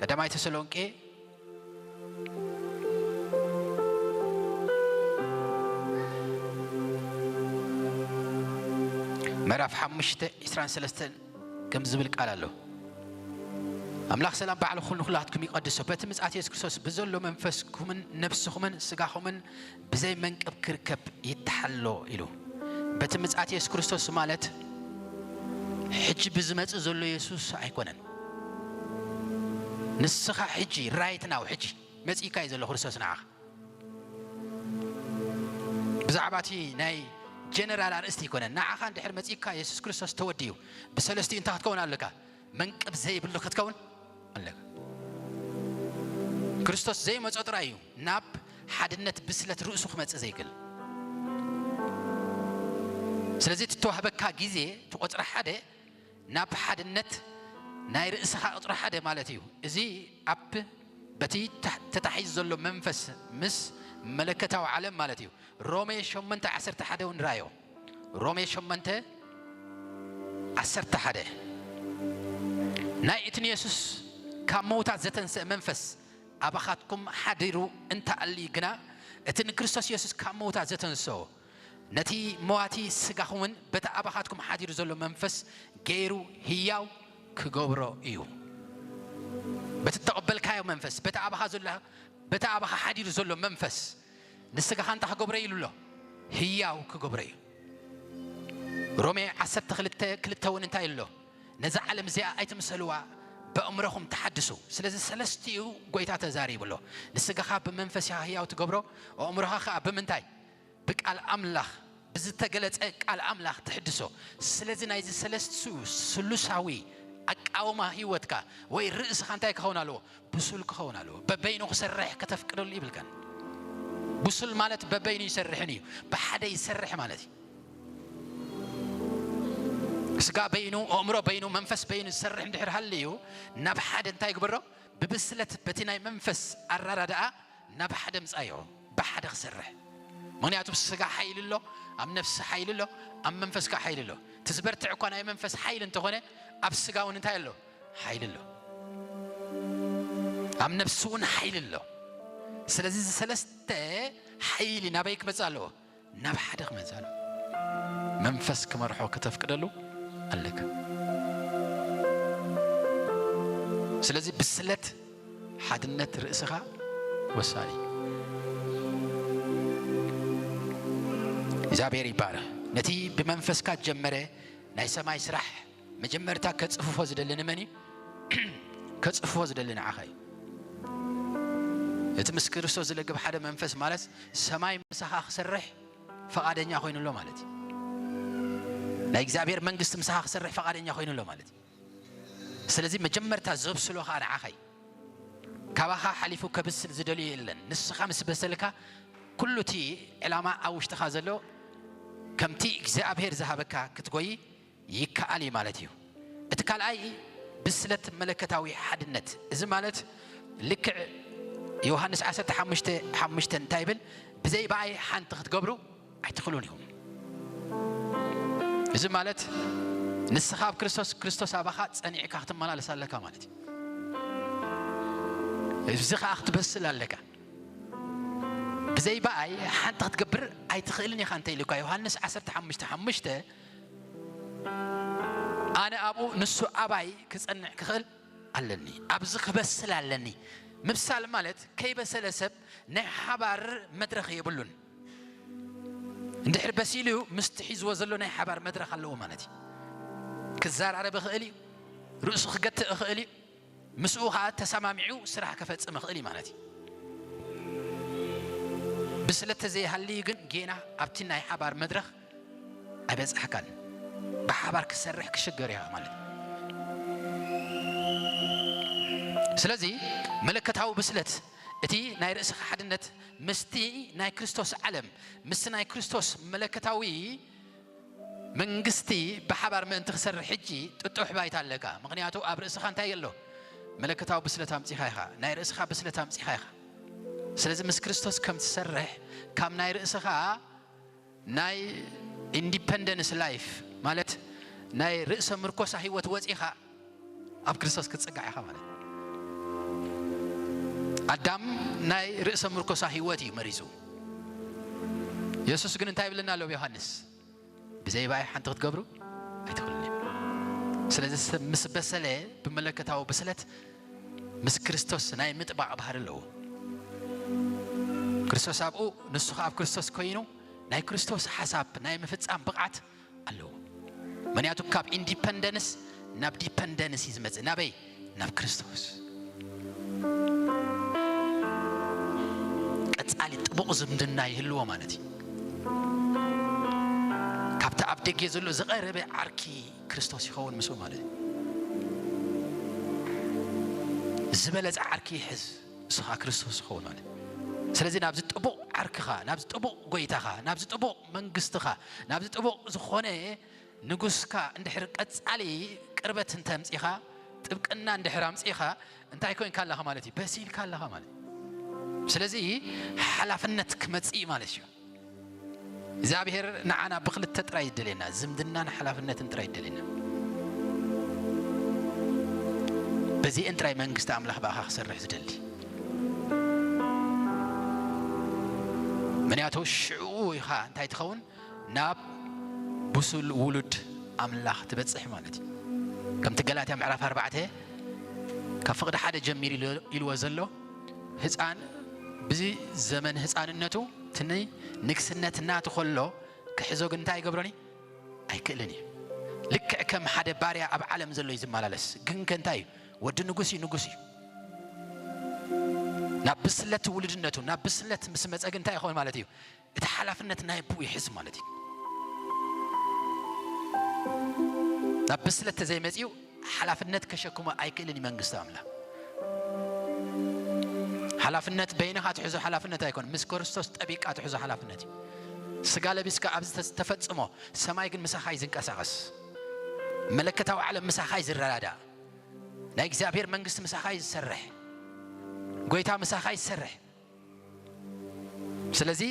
ቀዳማይ ተሰሎንቄ ምዕራፍ ሓሙሽተ ዕስራን ሰለስተን ከም ዝብል ቃል ኣሎ። ኣምላኽ ሰላም ባዕሉ ኩሉ ንኹላትኩም ይቐድሶ። በቲ ምጽኣት የሱስ ክርስቶስ ብዘሎ መንፈስኩምን ነፍስኹምን ስጋኹምን ብዘይ መንቅብ ክርከብ ይተሓሎ ኢሉ። በቲ ምጽኣት የሱስ ክርስቶስ ማለት ሕጂ ብዝመጽእ ዘሎ የሱስ ኣይኮነን። ንስኻ ሕጂ ራይት ናው ሕጂ መጺእካ እዩ ዘሎ ክርስቶስ ንዓኻ። ብዛዕባ እቲ ናይ ጀነራል ኣርእስቲ ኣይኮነን። ንዓኻ እንድሕር መጺእካ የሱስ ክርስቶስ ተወዲኡ ብሰለስቲኡ እንታይ ክትከውን ኣለካ? መንቅብ ዘይብሉ ክትከውን ኣለካ። ክርስቶስ ዘይመጾ ጥራይ እዩ ናብ ሓድነት ብስለት ርእሱ ክመጽእ ዘይክእል። ስለዚ እቲ እተዋህበካ ግዜ እቲ ቁጽሪ ሓደ ናብ ሓድነት ናይ ርእስኻ ቁጽሪ ሓደ ማለት እዩ። እዚ ኣብ በቲ ተታሒዙ ዘሎ መንፈስ ምስ መለከታዊ ዓለም ማለት እዩ። ሮሜ ሸሞንተ ዓሰርተ ሓደ እውን ንርኣዮ። ሮሜ ሸሞንተ ዓሰርተ ሓደ፣ ናይ እቲ ንየሱስ ካብ ምዉታት ዘተንስአ መንፈስ ኣባኻትኩም ሓዲሩ እንተኣልዩ ግና፣ እቲ ንክርስቶስ የሱስ ካብ ምዉታት ዘተንስኦ ነቲ መዋቲ ስጋኹምን በቲ ኣባኻትኩም ሓዲሩ ዘሎ መንፈስ ገይሩ ህያው ክገብሮ እዩ። በቲ እተቐበልካዮ መንፈስ፣ በቲ ኣባኻ ዘሎ፣ በቲ ኣባኻ ሓዲሩ ዘሎ መንፈስ ንስጋኻ እንታይ ክገብሮ ኢሉ ኣሎ? ህያው ክገብሮ እዩ። ሮሜ ዓሰርተ ክልተ ክልተ እውን እንታይ ኣሎ? ነዛ ዓለም እዚኣ ኣይትምሰልዋ፣ በእምሮኹም ተሓድሱ። ስለዚ ሰለስቲኡ ጎይታ ተዛሪቡ ኣሎ። ንስጋኻ ብመንፈስ ኢኻ ህያው ትገብሮ፣ ኣእምሮኻ ኸኣ ብምንታይ? ብቃል ኣምላኽ፣ ብዝተገለጸ ቃል ኣምላኽ ትሕድሶ። ስለዚ ናይዚ ሰለስቱ ስሉሳዊ ኣቃውማ ህይወትካ ወይ ርእስኻ እንታይ ክኸውን ኣለዎ? ብሱል ክኸውን ኣለዎ። በበይኑ ክሰርሕ ከተፍቅደሉ ይብልካን። ብሱል ማለት በበይኑ ይሰርሕን እዩ፣ ብሓደ ይሰርሕ ማለት እዩ። ስጋ በይኑ፣ ኣእምሮ በይኑ፣ መንፈስ በይኑ ዝሰርሕ እንድሕር ሃልዩ፣ ናብ ሓደ እንታይ ግበሮ? ብብስለት በቲ ናይ መንፈስ ኣራዳድኣ ናብ ሓደ ምጻዮ፣ ብሓደ ክሰርሕ። ምኽንያቱ ስጋ ሓይሊ ኣሎ፣ ኣብ ነፍሲ ሓይሊ ኣሎ፣ ኣብ መንፈስካ ሓይሊ ኣሎ። እቲ ዝበርትዕ እኳ ናይ መንፈስ ሓይሊ እንተኾነ፣ ኣብ ስጋ እውን እንታይ ኣሎ? ሓይሊ ኣሎ። ኣብ ነፍሲ እውን ሓይሊ ኣሎ። ስለዚ እዚ ሰለስተ ሓይሊ ናበይ ክመጽእ ኣለዎ? ናብ ሓደ ክመጽእ ኣለዎ። መንፈስ ክመርሖ ከተፍቅደሉ ኣለካ። ስለዚ ብስለት ሓድነት ርእስኻ ወሳኒ። እግዚኣብሔር ይባረኽ። ነቲ ብመንፈስካ ጀመረ ናይ ሰማይ ስራሕ መጀመርታ ከጽፍፎ ዝደሊ ንመን እዩ? ከጽፍፎ ዝደሊ ንዓኻ እዩ። እቲ ምስ ክርስቶስ ዝለግብ ሓደ መንፈስ ማለት ሰማይ ምሳኻ ክሰርሕ ፈቓደኛ ኮይኑ ኣሎ ማለት እዩ። ናይ እግዚኣብሔር መንግስቲ ምሳኻ ክሰርሕ ፈቓደኛ ኮይኑ ኣሎ ማለት እዩ። ስለዚ መጀመርታ ዘብስሎ ኸኣ ንዓኻ እዩ። ካባኻ ሓሊፉ ከብስል ዝደልዮ የለን። ንስኻ ምስ በሰልካ ኩሉ እቲ ዕላማ ኣብ ውሽጥኻ ዘሎ ከምቲ እግዚኣብሔር ዝሃበካ ክትጎይ ይከኣል እዩ ማለት እዩ። እቲ ካልኣይ ብስለት መለከታዊ ሓድነት። እዚ ማለት ልክዕ ዮሃንስ ዓሰርተ ሓሙሽተ ሓሙሽተ እንታይ ይብል? ብዘይ ብኣይ ሓንቲ ክትገብሩ ኣይትኽእሉን ኢኹም። እዚ ማለት ንስኻ ኣብ ክርስቶስ፣ ክርስቶስ ኣባኻ ጸኒዕካ ክትመላለስ ኣለካ ማለት እዩ። እዚ ኸኣ ክትበስል ኣለካ። ብዘይ ብኣይ ሓንቲ ክትገብር ኣይትኽእልን ኢኻ እንተ ኢሉካ ዮሃንስ ዓሰርተ ሓሙሽተ ሓሙሽተ፣ ኣነ ኣብኡ ንሱ ኣባይ ክጸንዕ ክኽእል ኣለኒ፣ ኣብዚ ክበስል ኣለኒ። ምብሳል ማለት ከይበሰለ ሰብ ናይ ሓባር መድረኽ የብሉን። እንድሕር በሲሉ ምስቲ ሒዝዎ ዘሎ ናይ ሓባር መድረኽ ኣለዎ ማለት እዩ። ክዘራረብ ይኽእል እዩ፣ ርእሱ ክገትእ ይኽእል እዩ፣ ምስኡ ኸኣ ተሰማሚዑ ስራሕ ከፈጽም ይኽእል እዩ ማለት እዩ። ብስለት ተዘይሃልዩ ግን ጌና ኣብቲ ናይ ሓባር መድረኽ ኣይበጻሕካን። ብሓባር ክሰርሕ ክሽገር ኢኻ ማለት እዩ። ስለዚ መለከታዊ ብስለት እቲ ናይ ርእስኻ ሓድነት ምስቲ ናይ ክርስቶስ ዓለም፣ ምስቲ ናይ ክርስቶስ መለከታዊ መንግስቲ ብሓባር ምእንቲ ክሰርሕ ሕጂ ጥጡሕ ባይታ ኣለካ። ምኽንያቱ ኣብ ርእስኻ እንታይ ኣሎ? መለከታዊ ብስለት ኣምጺኻ ኢኻ። ናይ ርእስኻ ብስለት ኣምጺኻ ኢኻ። ስለዚ ምስ ክርስቶስ ከም ትሰርሕ ካብ ናይ ርእስኻ ናይ ኢንዲፐንደንስ ላይፍ ማለት ናይ ርእሰ ምርኮሳ ህይወት ወጺኻ ኣብ ክርስቶስ ክትጽጋዕ ኢኻ ማለት እዩ። ኣዳም ናይ ርእሰ ምርኮሳ ህይወት እዩ መሪጹ። የሱስ ግን እንታይ ይብለና ኣሎ ኣብ ዮሃንስ? ብዘይ ብኣይ ሓንቲ ክትገብሩ ኣይትኽእሉን እዩ። ስለዚ ሰብ ምስ በሰለ ብመለከታዊ ብስለት ምስ ክርስቶስ ናይ ምጥባቕ ባህሪ ኣለዎ። ክርስቶስ ኣብኡ፣ ንሱ ኸኣ ኣብ ክርስቶስ ኮይኑ ናይ ክርስቶስ ሓሳብ ናይ ምፍጻም ብቕዓት ኣለዎ። ምኽንያቱ ካብ ኢንዲፐንደንስ ናብ ዲፐንደንስ እዩ ዝመጽእ። ናበይ? ናብ ክርስቶስ። ቀጻሊ ጥቡቕ ዝምድና ይህልዎ ማለት እዩ። ካብቲ ኣብ ደገ ዘሎ ዝቐረበ ዓርኪ ክርስቶስ ይኸውን ምስኡ ማለት እዩ። ዝበለጸ ዓርኪ ይሕዝ፣ ንሱ ኸኣ ክርስቶስ ይኸውን ማለት እዩ። ስለዚ ናብዚ ጥቡቕ ዓርክኻ፣ ናብዚ ጥቡቕ ጎይታኻ፣ ናብዚ ጥቡቕ መንግስትኻ፣ ናብዚ ጥቡቕ ዝኾነ ንጉስካ እንድሕር ቀጻሊ ቅርበት እንተ ኣምጺኻ፣ ጥብቅና እንድሕር ኣምጺኻ፣ እንታይ ኮይንካ ኣለኻ ማለት እዩ? በሲልካ ኣለኻ ማለት እዩ። ስለዚ ሓላፍነት ክመጽእ እዩ ማለት እዩ። እግዚኣብሔር ንዓና ብክልተ ጥራይ ይደልየና፣ ዝምድናን ሓላፍነትን ጥራይ ይደልየና። በዚአን ጥራይ መንግስቲ ኣምላኽ ብኣኻ ክሰርሕ ዝደሊ። ምክንያቱ ሽዑ ኢኻ እንታይ ትኸውን? ናብ ብሱል ውሉድ ኣምላኽ ትበጽሕ ማለት እዩ። ከምቲ ገላትያ ምዕራፍ ኣርባዕተ ካብ ፍቕዲ ሓደ ጀሚሩ ኢሉ- ኢልዎ ዘሎ ህፃን፣ ብዚ ዘመን ህፃንነቱ ትኒ ንግስነት ናቱ ከሎ ክሕዞ ግን እንታይ ይገብሮኒ? ኣይክእልን እዩ። ልክዕ ከም ሓደ ባርያ ኣብ ዓለም ዘሎ እዩ ዝመላለስ። ግን ከ እንታይ እዩ? ወዲ ንጉስ እዩ፣ ንጉስ እዩ። ናብ ብስለት ውልድነቱ፣ ናብ ብስለት ምስ መፀ ግን እንታይ ይኸውን ማለት እዩ? እቲ ሓላፍነት ናይ ኣቦኡ ይሕዝ ማለት እዩ። ናብ ብስለት ተዘይመፅኡ ሓላፍነት ከሸክሞ ኣይክእልን እዩ መንግስቲ ኣምላኽ። ሓላፍነት በይንኻ ትሕዞ ሓላፍነት ኣይኮን፣ ምስ ክርስቶስ ጠቢቃ ትሕዞ ሓላፍነት እዩ። ስጋ ለቢስካ ኣብዚ ተስ- ተፈጽሞ፣ ሰማይ ግን ምሳኻ እዩ ዝንቀሳቐስ። መለከታዊ ዓለም ምሳኻ እዩ ዝረዳዳእ። ናይ እግዚኣብሔር መንግስቲ ምሳኻ እዩ ዝሰርሕ። ጎይታ ምሳኻ ይሰርሕ። ስለዚ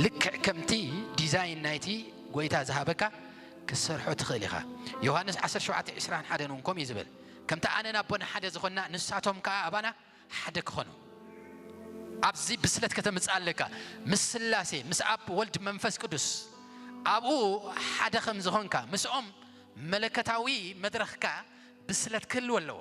ልክዕ ከምቲ ዲዛይን ናይቲ ጎይታ ዝሃበካ ክትሰርሖ ትኽእል ኢኻ። ዮሃንስ ዓሰርተ ሸውዓተ ዕስራን ሓደን እውን ከምኡ እዩ ዝብል፣ ከምቲ ኣነን ኣቦን ሓደ ዝኾንና ንሳቶም ከኣ ኣባና ሓደ ክኾኑ። ኣብዚ ብስለት ከተምጽእ ኣለካ። ምስ ስላሴ፣ ምስ ኣብ፣ ወልድ፣ መንፈስ ቅዱስ ኣብኡ ሓደ ከም ዝኾንካ ምስኦም መለከታዊ መድረኽካ ብስለት ክህልዎ ኣለዎ።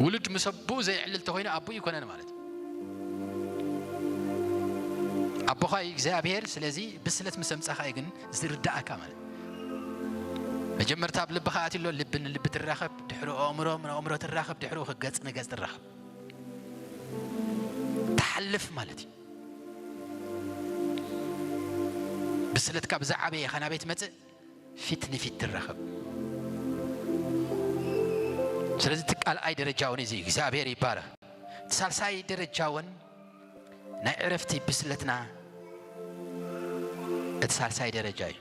ውሉድ ምስ ኣቦኡ ዘይዕልል ተኾይኑ ኣቦኡ ይኮነን ማለት እዩ። ኣቦኻ እዩ እግዚኣብሔር። ስለዚ ብስለት ምስ ኣምጻኻ እዩ ግን ዝርዳእካ ማለት እዩ። መጀመርታ ኣብ ልብኻ ኣትሎ፣ ልቢ ንልቢ ትራኸብ፣ ድሕሩ ኣእምሮ ንኣእምሮ ትራኸብ፣ ድሕሩ ገጽ ንገጽ ትራኸብ፣ ትሓልፍ ማለት እዩ። ብስለትካ ብዝዓበየ ኢኻ ናበይ ትመጽእ? ፊት ንፊት ትራኸብ። ስለዚ እቲ ካልኣይ ደረጃ እውን እዚ እግዚኣብሔር ይባረኽ። እቲ ሳልሳይ ደረጃ እውን ናይ ዕረፍቲ ብስለትና እቲ ሳልሳይ ደረጃ እዩ።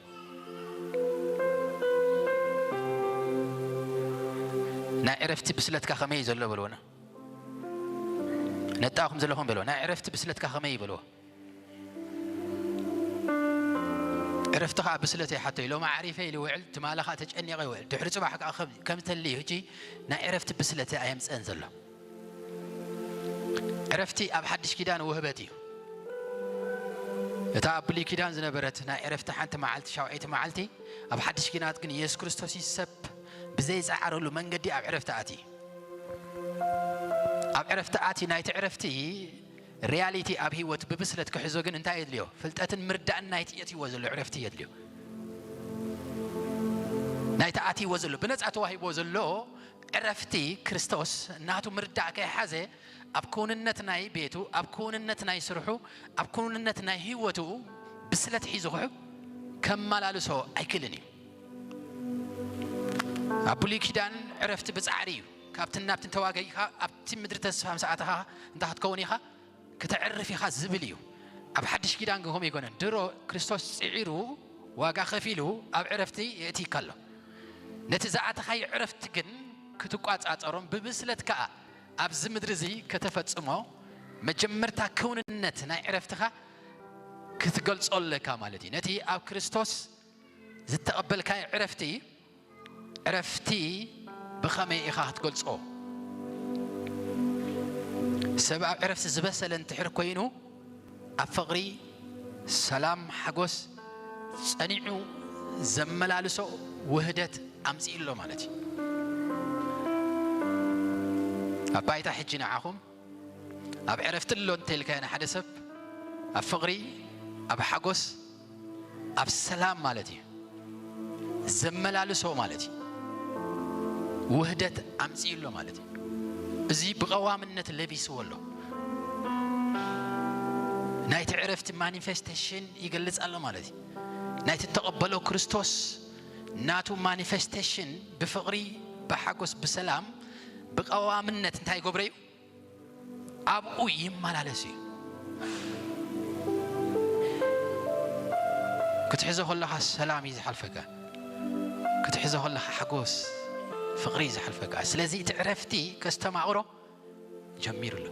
ናይ ዕረፍቲ ብስለትካ ከመይ እዩ ዘሎ በልዎና። ነጣኹም ዘለኹም በልዎ፣ ናይ ዕረፍቲ ብስለትካ ከመይ እዩ በልዎ። ዕረፍቲ ከዓ ብስለት ይሓቶ እዩ። ሎሚ ዓሪፈ ኢሉ ይውዕል፣ ትማሊ ከዓ ተጨኒቐ ይውዕል፣ ድሕሪ ፅባሕ ከዓ ከም- ከም ተልዩ ሕጂ ናይ ዕረፍቲ ብስለት ኣየምፅእን ዘሎ። ዕረፍቲ ኣብ ሓድሽ ኪዳን ውህበት እዩ። እታ ኣብ ብሉይ ኪዳን ዝነበረት ናይ ዕረፍቲ ሓንቲ መዓልቲ፣ ሻውዓይቲ መዓልቲ፣ ኣብ ሓድሽ ኪዳን ግን የሱስ ክርስቶስ እዩ ሰብ ብዘይፀዓረሉ መንገዲ ኣብ ዕረፍቲ ኣትዩ። ኣብ ዕረፍቲ ኣትዩ፣ ናይቲ ዕረፍቲ ሪያሊቲ ኣብ ህይወት ብብስለት ክሕዞ ግን እንታይ የድልዮ? ፍልጠትን ምርዳእን ናይቲ የትይዎ ዘሎ ዕረፍቲ የድልዮ። ናይቲ ኣትይዎ ዘሎ፣ ብነፃ ተዋሂብዎ ዘሎ ዕረፍቲ ክርስቶስ ናቱ ምርዳእ ከይሓዘ ኣብ ክውንነት ናይ ቤቱ፣ ኣብ ክውንነት ናይ ስርሑ፣ ኣብ ክውንነት ናይ ህይወቱ ብስለት ሒዙ ክሑ ከመላልሶ ኣይክእልን እዩ። ኣብ ብሉይ ኪዳን ዕረፍቲ ብጻዕሪ እዩ። ካብትን ናብትን ተዋጊእካ ኣብቲ ምድሪ ተስፋ ምስ ኣተኻ እንታይ ክትከውን ኢኻ? ክተዕርፍ ኢኻ ዝብል እዩ። ኣብ ሓድሽ ኪዳን ግን ከምኡ ኣይኮነን። ድሮ ክርስቶስ ጽዒሩ ዋጋ ከፊሉ ኣብ ዕረፍቲ የእትይካ ኣሎ። ነቲ ዝኣተኻዮ ዕረፍቲ ግን ክትቋጻጸሮን ብብስለት ከኣ ኣብዚ ምድሪ እዚ ከተፈጽሞ መጀመርታ ክውንነት ናይ ዕረፍትኻ ክትገልጾ ኣለካ ማለት እዩ። ነቲ ኣብ ክርስቶስ ዝተቐበልካዮ ዕረፍቲ፣ ዕረፍቲ ብኸመይ ኢኻ ክትገልጾ? ሰብ ኣብ ዕረፍቲ ዝበሰለ እንድሕር ኮይኑ፣ ኣብ ፍቕሪ፣ ሰላም፣ ሓጎስ ጸኒዑ ዘመላልሶ ውህደት ኣምጺኡ ኣሎ ማለት እዩ። ኣብ ባይታ ሕጂ ንዓኹም ኣብ ዕረፍቲ ኣሎ እንተኢልካዮ ንሓደ ሰብ፣ ኣብ ፍቕሪ፣ ኣብ ሓጎስ፣ ኣብ ሰላም ማለት እዩ። ዘመላልሶ ማለት እዩ። ውህደት ኣምጺኡ ኣሎ ማለት እዩ። እዚ ብቐዋምነት ለቢስዎ ኣሎ። ናይቲ ዕረፍቲ ማኒፌስቴሽን ይገልጽ ኣሎ ማለት እዩ። ናይቲ እተቐበሎ ክርስቶስ ናቱ ማኒፌስቴሽን ብፍቕሪ፣ ብሓጎስ፣ ብሰላም፣ ብቐዋምነት እንታይ ይገብሮ እዩ? ኣብኡ ይመላለስ እዩ። ክትሕዞ ከለኻ ሰላም እዩ ዝሓልፈካ። ክትሕዞ ከለኻ ሓጎስ፣ ፍቕሪ እዩ ዝሓልፈካ። ስለዚ እቲ ዕረፍቲ ከስተማቕሮ ጀሚሩ ኣሎ።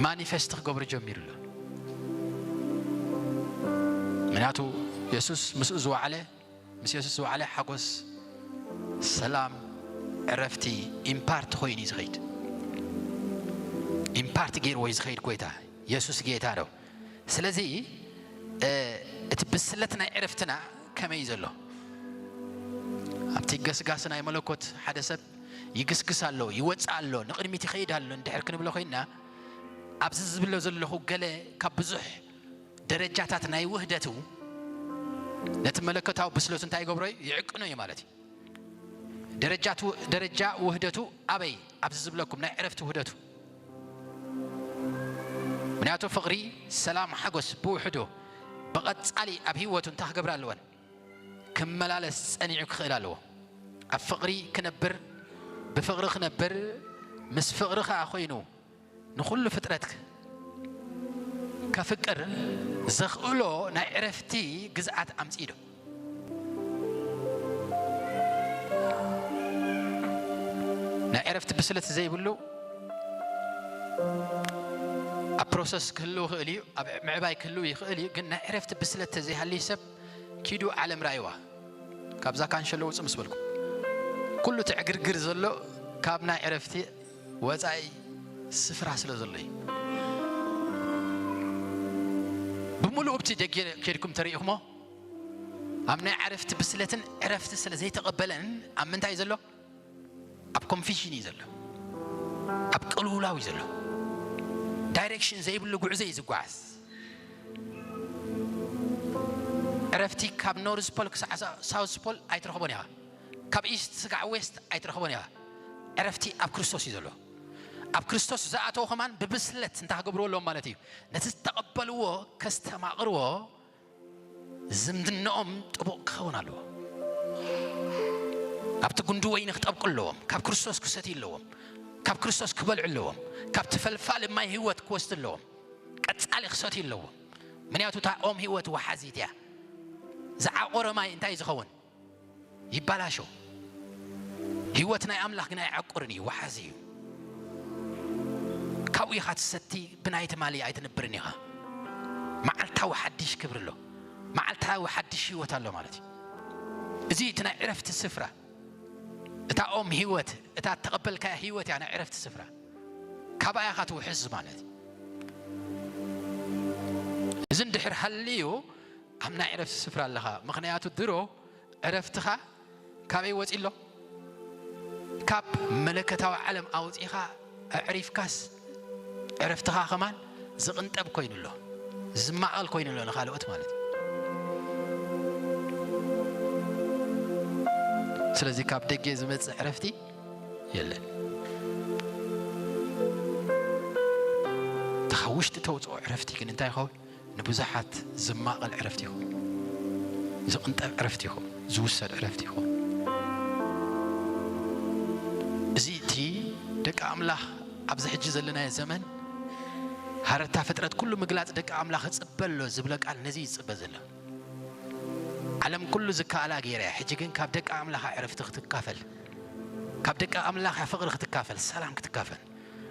ማኒፌስት ክገብሮ ጀሚሩ ኣሎ። ምክንያቱ የሱስ ምስኡ ዝወዓለ፣ ምስ የሱስ ዝወዓለ ሓጎስ፣ ሰላም፣ ዕረፍቲ ኢምፓርት ኮይኑ እዩ ዝኸይድ። ኢምፓርት ገይርዎ እዩ ዝኸይድ ጎይታ። የሱስ ጌታ ነው። ስለዚ፣ እ፣ እቲ ብስለት ናይ ዕረፍትና ከመይ እዩ ዘሎ? ኣብቲ ገስጋስ ናይ መለኮት ሓደ ሰብ ይግስግስ ኣሎ፣ ይወፅእ ኣሎ፣ ንቕድሚት ይኸይድ ኣሎ እንድሕር ክንብሎ ኮይንና፣ ኣብዚ ዝብሎ ዘለኹ ገለ ካብ ብዙሕ ደረጃታት ናይ ውህደቱ ነቲ መለኮታዊ ብስለቱ እንታይ ይገብሮ እዩ? ይዕቅኖ እዩ ማለት እዩ። ደረጃቱ-፣ ደረጃ ውህደቱ ኣበይ? ኣብዚ ዝብለኩም ናይ ዕረፍቲ ውህደቱ። ምክንያቱ ፍቕሪ፣ ሰላም፣ ሓጎስ ብውሕዱ ብቐጻሊ ኣብ ህይወቱ እንታይ ክገብራ ኣለወን? ክመላለስ ጸኒዑ ክኽእል ኣለዎ። ኣብ ፍቕሪ ክነብር፣ ብፍቕሪ ክነብር፣ ምስ ፍቕሪ ከኣ ኮይኑ ንኹሉ ፍጥረት ከፍቅር ዘኽእሎ ናይ ዕረፍቲ ግዝኣት ኣምጺእ ዶ? ናይ ዕረፍቲ ብስለት ዘይብሉ ኣብ ፕሮሰስ ክህልው ይኽእል እዩ፣ ኣብ ምዕባይ ክህልው ይኽእል እዩ። ግን ናይ ዕረፍቲ ብስለት ተዘይሃልዩ ሰብ ኪዱ ዓለም ራእይዋ። ካብዛ ካንሸሎ ውጽእ ምስ በልኩ፣ ኩሉ እቲ ዕግርግር ዘሎ ካብ ናይ ዕረፍቲ ወጻኢ ስፍራ ስለ ዘሎ እዩ። ብምሉእ ኣብቲ ደገ ኬድኩም ተሪኢኹሞ፣ ኣብ ናይ ዕረፍቲ ብስለትን ዕረፍቲ ስለ ዘይተቐበለን ኣብ ምንታይ ዘሎ? ኣብ ኮንፊዥን እዩ ዘሎ፣ ኣብ ቅልውላው እዩ ዘሎ። ዳይሬክሽን ዘይብሉ ጉዕዞ እዩ ዝጓዓዝ። ዕረፍቲ ካብ ኖርዝ ፖል ክሳዕ ሳ-፣ ሳውዝ ፖል ኣይትረኽቦን ኢኻ። ካብ ኢስት ስጋዕ ዌስት ኣይትረኽቦን ኢኻ። ዕረፍቲ ኣብ ክርስቶስ እዩ ዘሎ። ኣብ ክርስቶስ ዝኣተው ከማን ብብስለት እንታይ ክገብርዎ ኣለዎም ማለት እዩ? ነቲ ዝተቐበልዎ ከስተማቕርዎ ዝምድናኦም ጥቡቕ ክኸውን ኣለዎ። ኣብቲ ጉንዲ ወይኒ ክጠብቁ ኣለዎም። ካብ ክርስቶስ ክሰትዩ ኣለዎም። ካብ ክርስቶስ ክበልዑ ኣለዎም። ካብቲ ፈልፋሊ ማይ ህይወት ክወስዱ ኣለዎም። ቀጻሊ ክሰትዩ ኣለዎም። ምክንያቱ እታ ኦም ህይወት ወሓዚት እያ። ዝዓቆረ ማይ እንታይ ዝኸውን? ይባላሾ። ህይወት ናይ ኣምላኽ ግን ኣይዓቁርን እዩ፣ ወሓዚ እዩ። ካብኡ ኢኻ ትሰቲ፣ ብናይ ትማሊ ኣይትነብርን ኢኻ። መዓልታዊ ሓድሽ ክብሪ ኣሎ። መዓልታዊ ሓድሽ ህይወት ኣሎ ማለት እዩ። እዚ እቲ ናይ ዕረፍቲ ስፍራ፣ እታ ኦም ህይወት፣ እታ እተቐበልካያ ህይወት እያ ናይ ዕረፍቲ ስፍራ። ካብኣ ኢኻ ትውሕዝ ማለት እዩ። እዚ እንድሕር ሃልዩ ኣብ ናይ ዕረፍቲ ስፍራ ኣለኻ። ምኽንያቱ ድሮ ዕረፍትኻ ካበይ ወጺ ኣሎ? ካብ መለከታዊ ዓለም ኣውጺኻ ኣዕሪፍካስ ዕረፍትኻ ከማን ዝቕንጠብ ኮይኑ ኣሎ፣ ዝማቐል ኮይኑ ኣሎ ንኻልኦት ማለት እዩ። ስለዚ ካብ ደገ ዝመጽእ ዕረፍቲ የለን። እቲ ካብ ውሽጢ ተውጽኦ ዕረፍቲ ግን እንታይ ይኸውን? ንብዙሓት ዝማቐል ዕረፍቲ ይኹን፣ ዝቕንጠብ ዕረፍቲ ይኹን፣ ዝውሰድ ዕረፍቲ ይኹን። እዚ እቲ ደቂ ኣምላኽ ኣብዚ ሕጂ ዘለናዮ ዘመን ሃረርታ ፍጥረት ኩሉ ምግላጽ ደቂ ኣምላኽ ይጽበ ኣሎ ዝብሎ ቃል ነዚ ይጽበ ዘሎ። ዓለም ኩሉ ዝከኣላ ገይራ እያ። ሕጂ ግን ካብ ደቂ ኣምላኽ ዕረፍቲ ክትካፈል፣ ካብ ደቂ ኣምላኽ ፍቕሪ ክትካፈል፣ ሰላም ክትካፈል።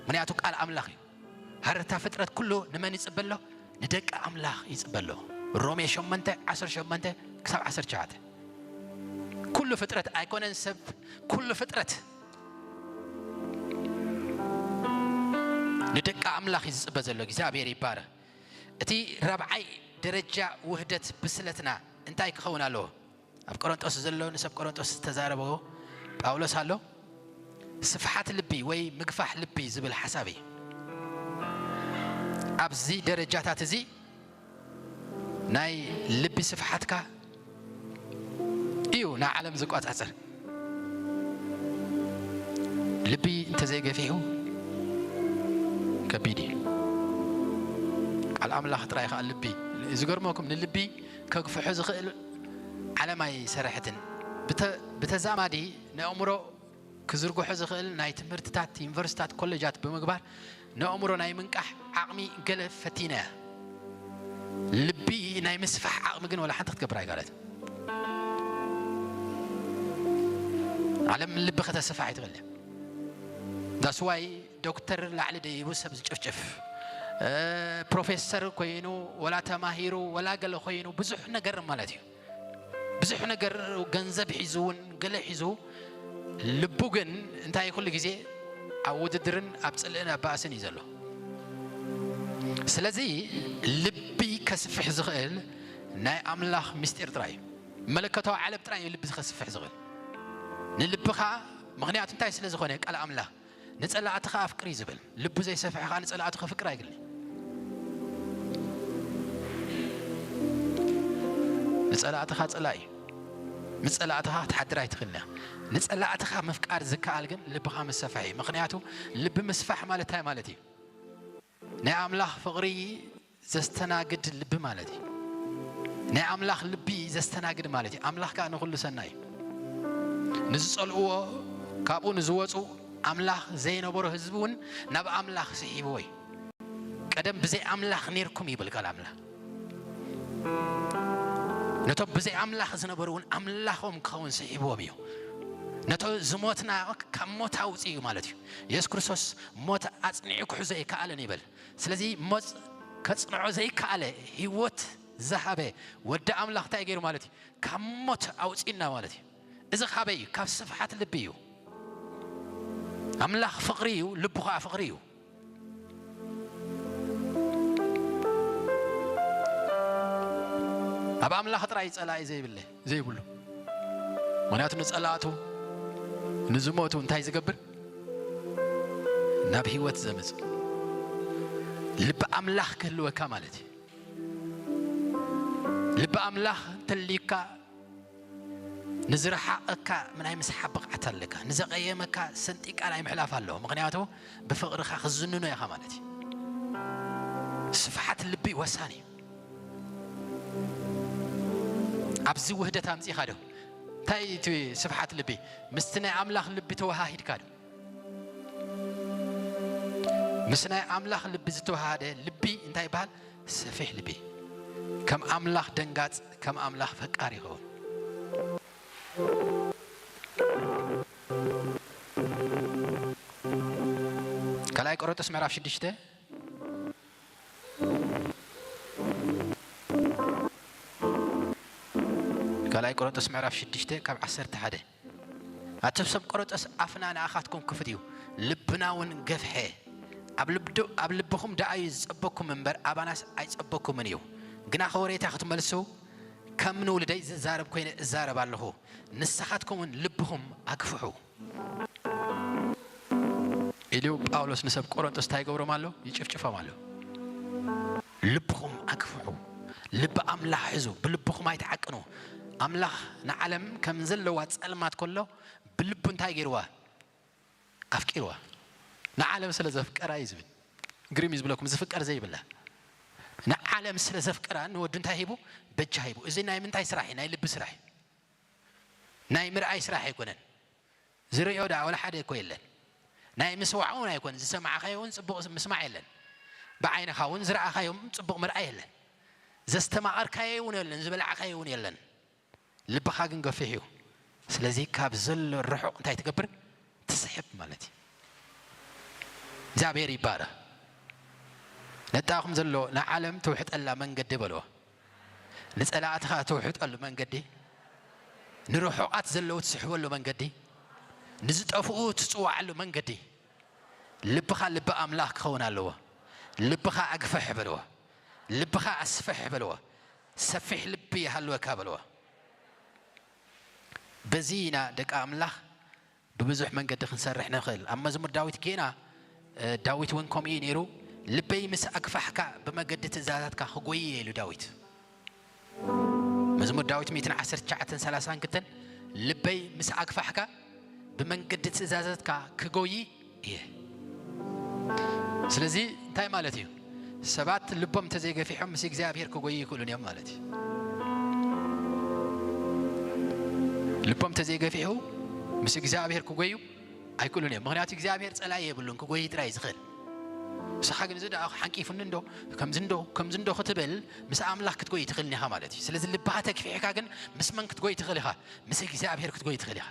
ምክንያቱ ቃል ኣምላኽ እዩ። ሃረርታ ፍጥረት ኩሉ ንመን ይጽበ ኣሎ? ንደቂ ኣምላኽ ይጽበ ኣሎ። ሮሜ ሸሞንተ ዓሰርተ ሸሞንተ ክሳብ ዓሰርተ ትሽዓተ። ኩሉ ፍጥረት ኣይኮነን ሰብ፣ ኩሉ ፍጥረት ንደቂ ኣምላኽ እዩ ዝጽበ ዘሎ። እግዚኣብሔር ይባረኽ። እቲ ራብዓይ ደረጃ ውህደት ብስለትና እንታይ ክኸውን ኣለዎ? ኣብ ቆሮንጦስ ዘሎ ንሰብ ቆሮንጦስ ዝተዛረቦ ጳውሎስ ኣሎ። ስፍሓት ልቢ ወይ ምግፋሕ ልቢ ዝብል ሓሳብ እዩ። ኣብዚ ደረጃታት እዚ ናይ ልቢ ስፍሓትካ እዩ ንዓለም ዝቆጻጸር። ልቢ እንተዘይገፊሑ ከቢድ እዩ። ቃል ኣምላኽ ጥራይ ከኣ ልቢ። ዝገርመኩም ንልቢ ከግፍሖ ዝኽእል ዓለም ኣይሰርሐትን። ብተ-፣ ብተዛማዲ ንኣእምሮ ክዝርግሖ ዝኽእል ናይ ትምህርትታት፣ ዩኒቨርሲታት፣ ኮሌጃት ብምግባር ንኣእምሮ ናይ ምንቃሕ ዓቕሚ ገለ ፈቲነ። ልቢ ናይ ምስፋሕ ዓቕሚ ግን ወላ ሓንቲ ክትገብር ኣይከኣለትን። ዓለም ልቢ ከተስፍሕ ኣይትኽእልን እያ። ዳስዋይ ዶክተር ላዕሊ ደይቡ ሰብ ዝጭፍጭፍ፣ እ፣ ፕሮፌሰር ኮይኑ፣ ወላ ተማሂሩ፣ ወላ ገለ ኮይኑ፣ ብዙሕ ነገር ማለት እዩ። ብዙሕ ነገር ገንዘብ ሒዙ እውን ገለ ሒዙ፣ ልቡ ግን እንታይ ኩሉ ግዜ ኣብ ውድድርን ኣብ ጽልእን ኣብ ባእስን እዩ ዘሎ። ስለዚ ልቢ ከስፍሕ ዝኽእል ናይ ኣምላኽ ምስጢር ጥራይ እዩ። መለኮታዊ ዓለም ጥራይ እዩ ልቢ ዝኸስፍሕ ዝኽእል። ንልብኻ፣ ምኽንያቱ እንታይ ስለ ዝኾነ? ቃል ኣምላኽ፣ "ንጸላእትኻ ኣፍቅር" እዩ ዝብል። ልቡ ዘይሰፍሐ ኸኣ ንጸላእቱ ከፍቅር ኣይግልን። ንጸላእትኻ ጸላኢ እዩ። ምስ ጸላእትኻ ክትሓድር ኣይትኽእልን ኢኻ። ንጸላእትኻ ምፍቃር ዝከኣል ግን ልብኻ ምስ ሰፍሐ እዩ። ምኽንያቱ ልቢ ምስፋሕ ማለት እንታይ ማለት እዩ? ናይ ኣምላኽ ፍቕሪ ዘስተናግድ ልቢ ማለት እዩ። ናይ ኣምላኽ ልቢ ዘስተናግድ ማለት እዩ። ኣምላኽ ከኣ ንኹሉ ሰናይ እዩ። ንዝጸልእዎ፣ ካብኡ ንዝወጹ፣ ኣምላኽ ዘይነበሮ ህዝቢ እውን ናብ ኣምላኽ ስሒብዎ እዩ። ቀደም ብዘይ ኣምላኽ ኔርኩም ይብል ቃል ኣምላኽ። ነቶም ብዘይ ኣምላኽ ዝነበሩ እውን ኣምላኾም ክኸውን ስሒብዎም እዩ። ነቶ ዝሞትና ካብ ሞት ኣውጽእ እዩ ማለት እዩ። የሱስ ክርስቶስ ሞት ኣጽኒዑ ክሕዞ ኣይከኣለን ይብል። ስለዚ ሞት ከጽንዖ ዘይከኣለ ህይወት ዝሃበ ወዲ ኣምላኽ እንታይ ገይሩ ማለት እዩ? ካብ ሞት ኣውጺእና ማለት እዩ። እዚ ካበይ እዩ? ካብ ስፍሓት ልቢ እዩ። ኣምላኽ ፍቕሪ እዩ፣ ልቡ ኸኣ ፍቕሪ እዩ። ኣብ ኣምላኽ ጥራይ ጸላኢ ዘይብለ-፣ ዘይብሉ። ምኽንያቱ ንጸላእቱ፣ ንዝሞቱ እንታይ ዝገብር? ናብ ህይወት ዘምጽእ። ልቢ ኣምላኽ ክህልወካ ማለት እዩ። ልቢ ኣምላኽ እንተልዩካ፣ ንዝረሓቐካ ናይ ምስሓብ ብቕዓት ኣለካ። ንዘቐየመካ ሰንጢቕካ ናይ ምሕላፍ ኣለዎ። ምኽንያቱ ብፍቕርኻ ክዝንኖ ኢኻ ማለት እዩ። ስፍሓት ልቢ ወሳኒ እዩ። ኣብዚ ውህደት ኣምጺእካ ዶ? እንታይ እዩ እቲ ስፍሓት ልቢ? ምስቲ ናይ ኣምላኽ ልቢ ተወሃሂድካ ዶ? ምስ ናይ ኣምላኽ ልቢ ዝተወሃሃደ ልቢ እንታይ ይበሃል? ሰፊሕ ልቢ። ከም ኣምላኽ ደንጋጽ፣ ከም ኣምላኽ ፈቃር ይኸውን። ካልኣይ ቆሮንቶስ ምዕራፍ ሽዱሽተ፣ ካልኣይ ቆሮንቶስ ምዕራፍ ሽዱሽተ ካብ ዓሰርተ ሓደ። ኣቱም ሰብ ቆሮንቶስ፣ ኣፍና ንኣኻትኩም ክፉት እዩ፣ ልብና እውን ገፍሐ። ኣብ ልብዱ-፣ ኣብ ልብኹም ደኣ እዩ ዝጸበኩም እምበር፣ ኣባናስ ኣይጸበኩምን እዩ። ግናኸ ወሬታ ክትመልሱ፣ ከም ንውሉደይ ዝዛረብ ኮይነ እዛረብ ኣለኹ፣ ንስኻትኩም እውን ልብኹም ኣግፍሑ። ኢሉ ጳውሎስ ንሰብ ቆሮንቶስ እንታይ ይገብሮም ኣሎ? ይጭፍጭፎም ኣሎ። ልብኹም ኣግፍሑ፣ ልቢ ኣምላኽ ሕዙ፣ ብልብኹም ኣይትዓቅኑ። ኣምላኽ ንዓለም ከም ዘለዋ ጸልማት ከሎ ብልቡ እንታይ ገይርዋ? ኣፍቂርዋ። ንዓለም ስለ ዘፍቀራ እዩ ዝብል። ግርም እዩ ዝብለኩም፣ ዝፍቀር ዘይብላ። ንዓለም ስለ ዘፍቀራ ንወዱ እንታይ ሂቡ? በጃ ሂቡ። እዚ ናይ ምንታይ ስራሕ እዩ? ናይ ልቢ ስራሕ እዩ። ናይ ምርኣይ ስራሕ ኣይኮነን። ዝርእዮ ደኣ ወላ ሓደ እኮ የለን። ናይ ምስዋዕ እውን ኣይኮነን። ዝሰማዕካዮ እውን ጽቡቕ ምስማዕ የለን። ብዓይንኻ እውን ዝረኣኻዮም ጽቡቕ ምርኣይ የለን። ዘስተማቐርካዮ እውን የለን። ዝበላዕካዮ እውን የለን። ልብኻ ግን ገፊሕ እዩ። ስለዚ ካብ ዘሎ ርሑቕ እንታይ ትገብር? ትስሕብ ማለት እዩ። እግዚኣብሔር ይባረኽ። ነጣኹም ዘሎ ንዓለም ትውሕጠላ መንገዲ በልዎ። ንጸላእትኻ ትውሕጠሉ መንገዲ፣ ንርሑቓት ዘለዉ ትስሕበሉ መንገዲ፣ ንዝጠፍኡ ትጽውዓሉ መንገዲ። ልብኻ ልቢ ኣምላኽ ክኸውን ኣለዎ። ልብኻ ኣግፍሕ በልዎ። ልብኻ ኣስፍሕ በልዎ። ሰፊሕ ልቢ ይሃልወካ በልዎ። በዚ ኢና ደቂ ኣምላኽ ብብዙሕ መንገዲ ክንሰርሕ ንኽእል። ኣብ መዝሙር ዳዊት ጌና፣ እ፣ ዳዊት እውን ከምኡ እዩ ነይሩ። "ልበይ ምስ ኣግፋሕካ ብመገዲ ትእዛዛትካ ክጎይ እየ" ኢሉ ዳዊት። መዝሙር ዳዊት ሚእትን ዓሰርተ ትሽዓተን ሰላሳን ክልተን፣ "ልበይ ምስ ኣግፋሕካ ብመንገዲ ትእዛዛትካ ክጎይ እየ." ስለዚ እንታይ ማለት እዩ? ሰባት ልቦም እንተዘይገፊሖም ምስ እግዚኣብሔር ክጎዩ ይክእሉን እዮም ማለት እዩ። ልቦም እንተዘይገፊሑ ምስ እግዚኣብሔር ክጎዩ ኣይክእሉን እዮም። ምኽንያቱ እግዚኣብሔር ጸላኢ የብሉን፣ ክጎይ ጥራይ እዩ ዝኽእል። ንስኻ ግን እዚ ደኣ ሓንቂፉኒ እንዶ፣ ከምዚ እንዶ፣ ከምዚ እንዶ ክትብል ምስ ኣምላኽ ክትጎይ ትኽእልን ኢኻ ማለት እዩ። ስለዚ ልብኻ ተግፊሕካ ግን ምስ መን ክትጎይ ትኽእል ኢኻ? ምስ እግዚኣብሔር ክትጎይ ትኽእል ኢኻ።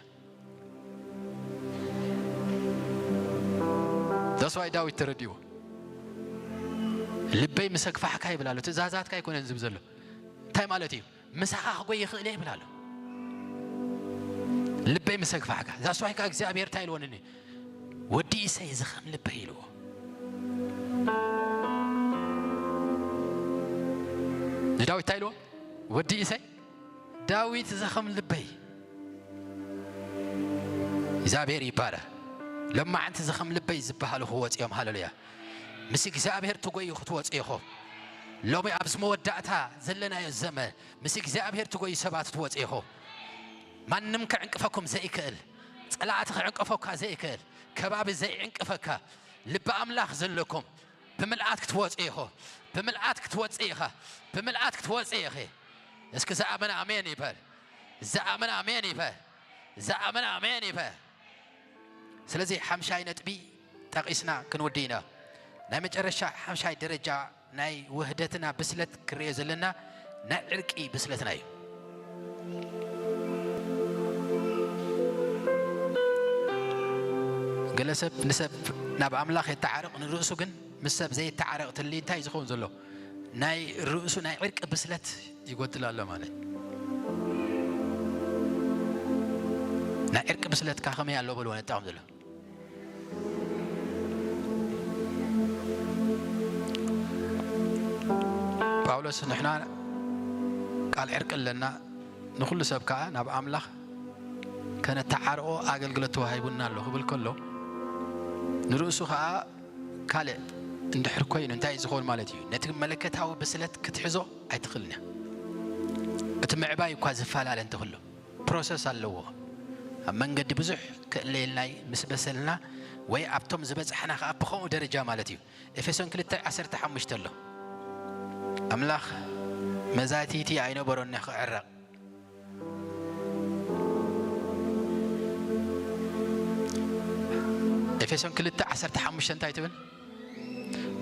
That's why ዳዊት ተረዲእዎ። ልበይ ምስ ኣግፋሕካ ይብል ኣሎ። ትእዛዛትካ ኣይኮነን ዝብል ዘሎ። እንታይ ማለት እዩ? ምሳኻ ክጎይ ይኽእል እየ ይብል ኣሎ። ልበይ ምስ ኣግፋሕካ። That's why ከኣ እግዚኣብሔር እንታይ ኢልዎ ንኒ? "ወዲ እሰይ ዝኸም ልበይ" ኢልዎ። ንዳዊት እንታይ ኢልዎ? "ወዲ እሰይ ዳዊት፣ እዚ ኸም ልበይ እግዚኣብሔር ይባረ። ሎማዓንቲ እዚ ኸም ልበይ ዝበሃሉ ክወፅኦም። ሃለሉያ። ምስ እግዚኣብሔር ትጎዩ ክትወፁ ኢኹም። ሎሚ ኣብዚ መወዳእታ ዘለናዮ ዘመን ምስ እግዚኣብሔር ትጎዩ ሰባት ትወፁ ኢኹም። ማንም ክዕንቅፈኩም ዘይክእል፣ ፀላእቲ ክዕንቅፈካ ዘይክእል፣ ከባቢ ዘይዕንቅፈካ፣ ልቢ ኣምላኽ ዘለኩም ብምልኣት ክትወፂ ኢኹ። ብምልኣት ክትወፂ ኢኻ። ብምልኣት ክትወፂ ኢኺ። እስኪ ዝኣመነ ኣሜን ይበል። ዝኣመነ ኣሜን ይበል። ዝኣመነ ኣሜን ይበል። ስለዚ ሓምሻይ ነጥቢ ጠቒስና ክንውዲ ኢና። ናይ መጨረሻ ሓምሻይ ደረጃ ናይ ውህደትና ብስለት ክርኤ ዘለና ናይ ዕርቂ ብስለትና እዩ። ገለ ሰብ ንሰብ ናብ ኣምላኽ የተዓርቕ፣ ንርእሱ ግን ምስ ሰብ ዘይተዓረቕ ትሊ እንታይ እዩ ዝኸውን ዘሎ? ናይ ርእሱ ናይ ዕርቂ ብስለት ይጎድል ኣሎ ማለት። ናይ ዕርቂ ብስለትካ ከመይ ኣሎ በልዎ ነጣቕም ዘሎ። ጳውሎስ ንሕና ቃል ዕርቂ ኣለና፣ ንኹሉ ሰብ ከኣ ናብ ኣምላኽ ከነተዓርቆ ኣገልግሎት ተዋሂቡና ኣሎ ክብል ከሎ፣ ንርእሱ ከኣ ካልእ እንድሕር ኮይኑ እንታይ እዩ ዝኸውን ማለት እዩ? ነቲ መለከታዊ ብስለት ክትሕዞ ኣይትኽእልን እያ። እቲ ምዕባይ እኳ ዝፈላለ እንተኽሎ ፕሮሰስ ኣለዎ። ኣብ መንገዲ ብዙሕ ክእለየልና እዩ፣ ምስ በሰልና ወይ ኣብቶም ዝበጻሕና ከኣ ብኸምኡ ደረጃ ማለት እዩ። ኤፌሶን ክልተ ዓሰርተ ሓሙሽተ ኣሎ። ኣምላኽ መዛቲቲ ኣይነበሮን ክዕረቕ። ኤፌሶን ክልተ ዓሰርተ ሓሙሽተ እንታይ ትብል?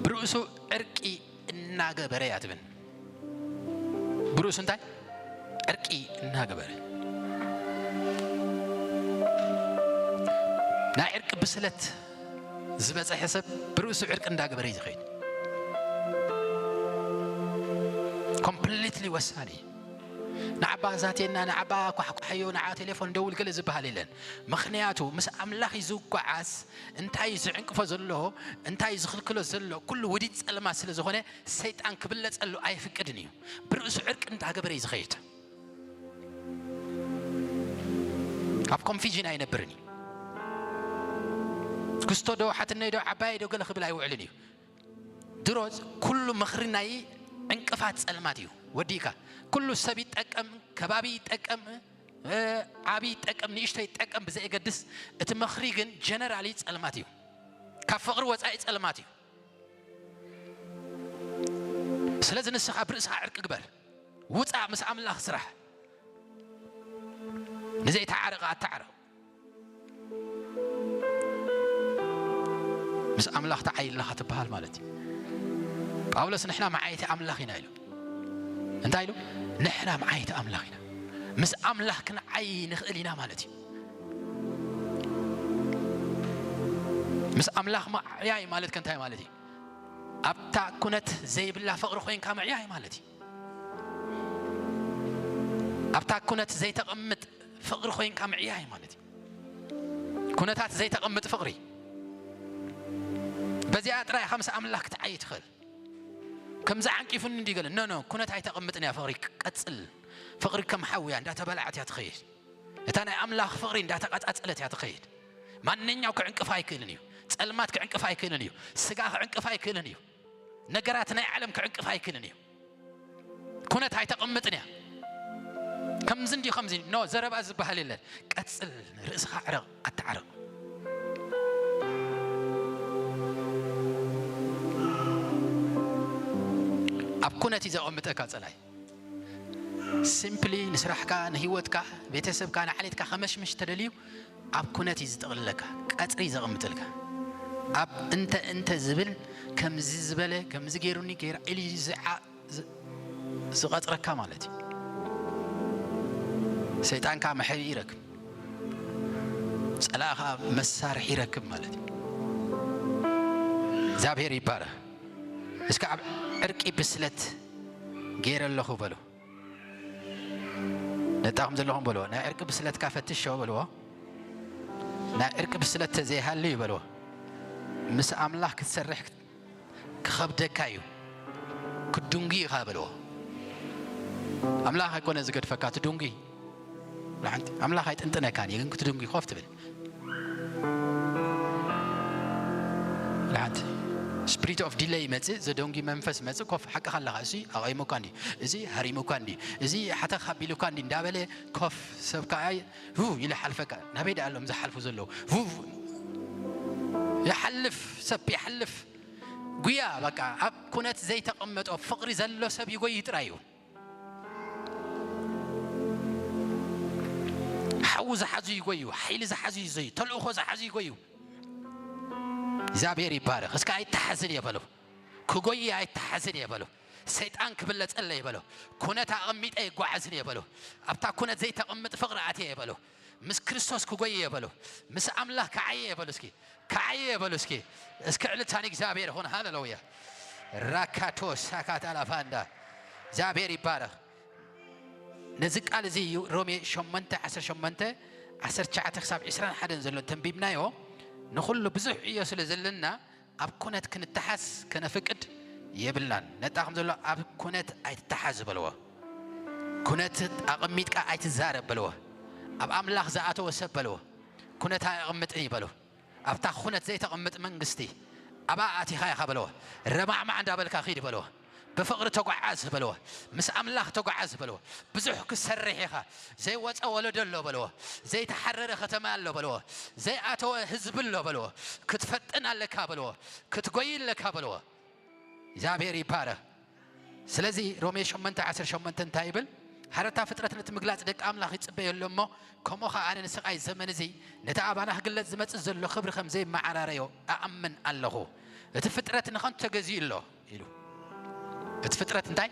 ብርእሱ ዕርቂ እናገበረ እያ ትብል። ብርእሱ እንታይ? ዕርቂ እናገበረ። ናይ ዕርቂ ብስለት ዝበፀሐ ሰብ ብርእሱ ዕርቂ እንዳገበረ እዩ ዝኸይድ። ኮምፕሊትሊ ወሳኒ። ንዓባ ዛቴና፣ ንዓባ ኳሕኳሕዮ፣ ንዓ ቴሌፎን ደውል ገለ ዝበሃል የለን። ምኽንያቱ ምስ ኣምላኽ እዩ ዝጓዓዝ። እንታይ እዩ ዝዕንቅፎ ዘሎ፣ እንታይ እዩ ዝኽልክሎ ዘሎ፣ ኩሉ ውዲት ጸልማት ስለ ዝኾነ ሰይጣን ክብለጸሉ ኣይፍቅድን እዩ። ብርእሱ ዕርቂ እንዳገበረ እዩ ዝኸይድ። ኣብ ኮንፊዥን ኣይነብርን እዩ። ክስቶ ዶ ሓትነይ ዶ ዓባይ ዶ ገለ ክብል ኣይውዕልን እዩ። ድሮ ኩሉ ምኽሪ ናይ ዕንቅፋት ጸልማት እዩ። ወዲእካ ኩሉ ሰብ ይጠቀም፣ ከባቢ ይጠቀም፣ እ፣ ዓቢ ይጠቀም፣ ንእሽቶ ይጠቀም ብዘየገድስ እቲ ምኽሪ ግን ጀነራሊ ጸልማት እዩ። ካብ ፍቕሪ ወጻኢ ጸልማት እዩ። ስለዚ ንስኻ ብርእስኻ ዕርቂ ግበር። ውጻእ፣ ምስ ኣምላኽ ስራሕ። ንዘይተዓረቐ ኣተዓረቕ። ምስ ኣምላኽ ተዓይ ኣለኻ ትበሃል ማለት እዩ። ጳውሎስ ንሕና መዓይቲ ኣምላኽ ኢና ኢሉ። እንታይ ኢሉ? ንሕና መዓይቲ ኣምላኽ ኢና። ምስ ኣምላኽ ክንዓይ ንኽእል ኢና ማለት እዩ። ምስ ኣምላኽ ምዕያይ ማለት ከ እንታይ ማለት እዩ? ኣብታ ኩነት ዘይብላ ፍቕሪ ኮይንካ ምዕያይ ማለት እዩ። ኣብታ ኩነት ዘይተቐምጥ ፍቕሪ ኮይንካ ምዕያይ ማለት እዩ። ኩነታት ዘይተቐምጥ ፍቕሪ። በዚኣ ጥራይ ኢኻ ምስ ኣምላኽ ክትዓይ ትኽእል። ከምዚ ዓንቂፉኒ እንዲ ገለ፣ ኖ፣ ኖ፣ ኩነት ኣይተቐምጥን እያ ፍቕሪ። ቀጽል። ፍቕሪ ከም ሓዊ እያ፣ እንዳተበላዕት እያ ትኸይድ። እታ ናይ ኣምላኽ ፍቕሪ እንዳተቐጻጸለት እያ ትኸይድ። ማንኛው ክዕንቅፍ ኣይክእልን እዩ። ጸልማት ክዕንቅፍ ኣይክእልን እዩ። ስጋ ክዕንቅፍ ኣይክእልን እዩ። ነገራት ናይ ዓለም ክዕንቅፍ ኣይክእልን እዩ። ኩነት ኣይተቐምጥን እያ። ከምዚ እንዲ ከምዚ፣ ኖ፣ ዘረባ ዝበሃል የለን። ቀጽል፣ ርእስኻ ዕረቕ፣ ኣተዓረቕ። ኣብ ኩነት እዩ ዘቐምጠካ ጸላይ። ሲምፕሊ ንስራሕካ፣ ንህይወትካ፣ ቤተሰብካ፣ ንዓሌትካ ከመሽምሽ ተደልዩ ኣብ ኩነት እዩ ዝጥቕልለካ፣ ቀጽሪ እዩ ዘቐምጥልካ። ኣብ እንተ እንተ ዝብል ከምዚ ዝበለ፣ ከምዚ ገይሩኒ፣ ገይራ ኢሉ እዩ ዝዓ-፣ ዝ-፣ ዝቐጽረካ ማለት እዩ። ሰይጣን ከኣ መሐብኢ ይረክብ፣ ጸላኢ ከኣ መሳርሒ ይረክብ ማለት እዩ። እግዚኣብሔር ይባረኽ። እስከ ኣብ ዕርቂ ብስለት ገይረ ኣለኹ በሉ። ነጣኹም ዘለኹም በልዎ፣ ናይ ዕርቂ ብስለትካ ፈትሾ በልዎ። ናይ ዕርቂ ብስለት ተዘይሃልዩ በልዎ፣ ምስ ኣምላኽ ክትሰርሕ ክኸብደካ እዩ፣ ክትድንጉ ኢኻ በልዎ። ኣምላኽ ኣይኮነ ዝገድፈካ፣ ትድንጉ። ሓንቲ ኣምላኽ ኣይጥንጥነካን እዩ፣ ግን ክትድንጉ ኮፍ ትብል። ሓንቲ ስፕሪት ኦፍ ዲለይ ይመጽእ፣ ዘደንጉ መንፈስ መጽእ፣ ኮፍ ሓቅኻ ኣለኻ። እዚ ኣቐይሙካ እንዲ፣ እዚ ሃሪሙካ እንዲ፣ እዚ ሓተኽ ኣቢሉካ እንዲ እንዳበለ ኮፍ ሰብ ከኣ ሁ ኢሉ ሓልፈካ። ናበይ ደኣ ኣሎም ዝሓልፉ ዘለዉ? ሁ ይሓልፍ፣ ሰብ ይሓልፍ። ጉያ በቃ ኣብ ኩነት ዘይተቐመጦ ፍቕሪ ዘሎ ሰብ ይጎይ ጥራይ እዩ። ሓዉ ዝሓዙ ይጎዩ፣ ሓይሊ ዝሓዙ ይዘዩ፣ ተልእኾ ዝሓዙ ይጎዩ። እግዚኣብሔር ይባረኽ። እስከ ኣይተሓዝን እየ በሉ። ክጎይ ኣይተሓዝን እየ በሉ። ሰይጣን ክብለጸለ እየ በሉ። ኩነት ኣቐሚጠ ይጓዓዝን እየ በሉ። ኣብታ ኩነት ዘይተቐምጥ ፍቕሪ ኣትየ እየ በሉ። ምስ ክርስቶስ ክጎይ እየ በሉ። ምስ ኣምላኽ ክዓየ እየ በሉ። እስኪ ክዓየ እየ በሉ። እስኪ እስኪ ዕልልታ ንእግዚኣብሔር ይኹን። ሃሌሉያ። ራካቶ ሳካታ ላፋንዳ። እግዚኣብሔር ይባረኽ። ነዚ ቃል እዚ እዩ ሮሜ ሸሞንተ ዓሰርተ ሸሞንተ ዓሰርተ ትሽዓተ ክሳብ ዕስራን ሓደን ዘሎ ተንቢብናዮ። ንኹሉ ብዙሕ ዕዮ ስለ ዘለና ኣብ ኩነት ክንተሓዝ ከነፍቅድ የብልናን። ነጣኹም ዘሎ ኣብ ኩነት ኣይትተሓዝ በልዎ። ኩነት ኣቐሚጥካ ኣይትዛረብ በልዎ። ኣብ ኣምላኽ ዝኣተወ ሰብ በልዎ። ኩነት ኣየቐምጥን እዩ በልዎ። ኣብታ ኩነት ዘይተቐምጥ መንግስቲ ኣብኣ ኣቲኻ ኢኻ በልዎ። ረማዕማዕ እንዳበልካ ኺድ በልዎ። ብፍቕሪ ተጓዓዝ በልዎ። ምስ ኣምላኽ ተጓዓዝ በልዎ። ብዙሕ ክትሰርሕ ኢኻ። ዘይወፀ ወለዶ ኣሎ በልዎ። ዘይተሓረረ ከተማ ኣሎ በልዎ። ዘይኣተወ ህዝቢ ኣሎ በልዎ። ክትፈጥን ኣለካ በልዎ። ክትጎይ ኣለካ በልዎ። እግዚኣብሔር ይባረኽ። ስለዚ ሮሜ ሸሞንተ ዓሰርተ ሸሞንተ እንታይ ይብል? ሓረታ ፍጥረት ነቲ ምግላጽ ደቂ ኣምላኽ ይጽበዮ ኣሎ እሞ፣ ከምኡ ኸኣ ኣነ ንስቓይ ዘመን እዚ ነቲ ኣባና ክግለጽ ዝመጽእ ዘሎ ክብሪ ከም ዘይመዓራረዮ እኣምን ኣለኹ። እቲ ፍጥረት ንኸንቱ ተገዚኡ ኣሎ ኢሉ። እቲ ፍጥረት እንታይ?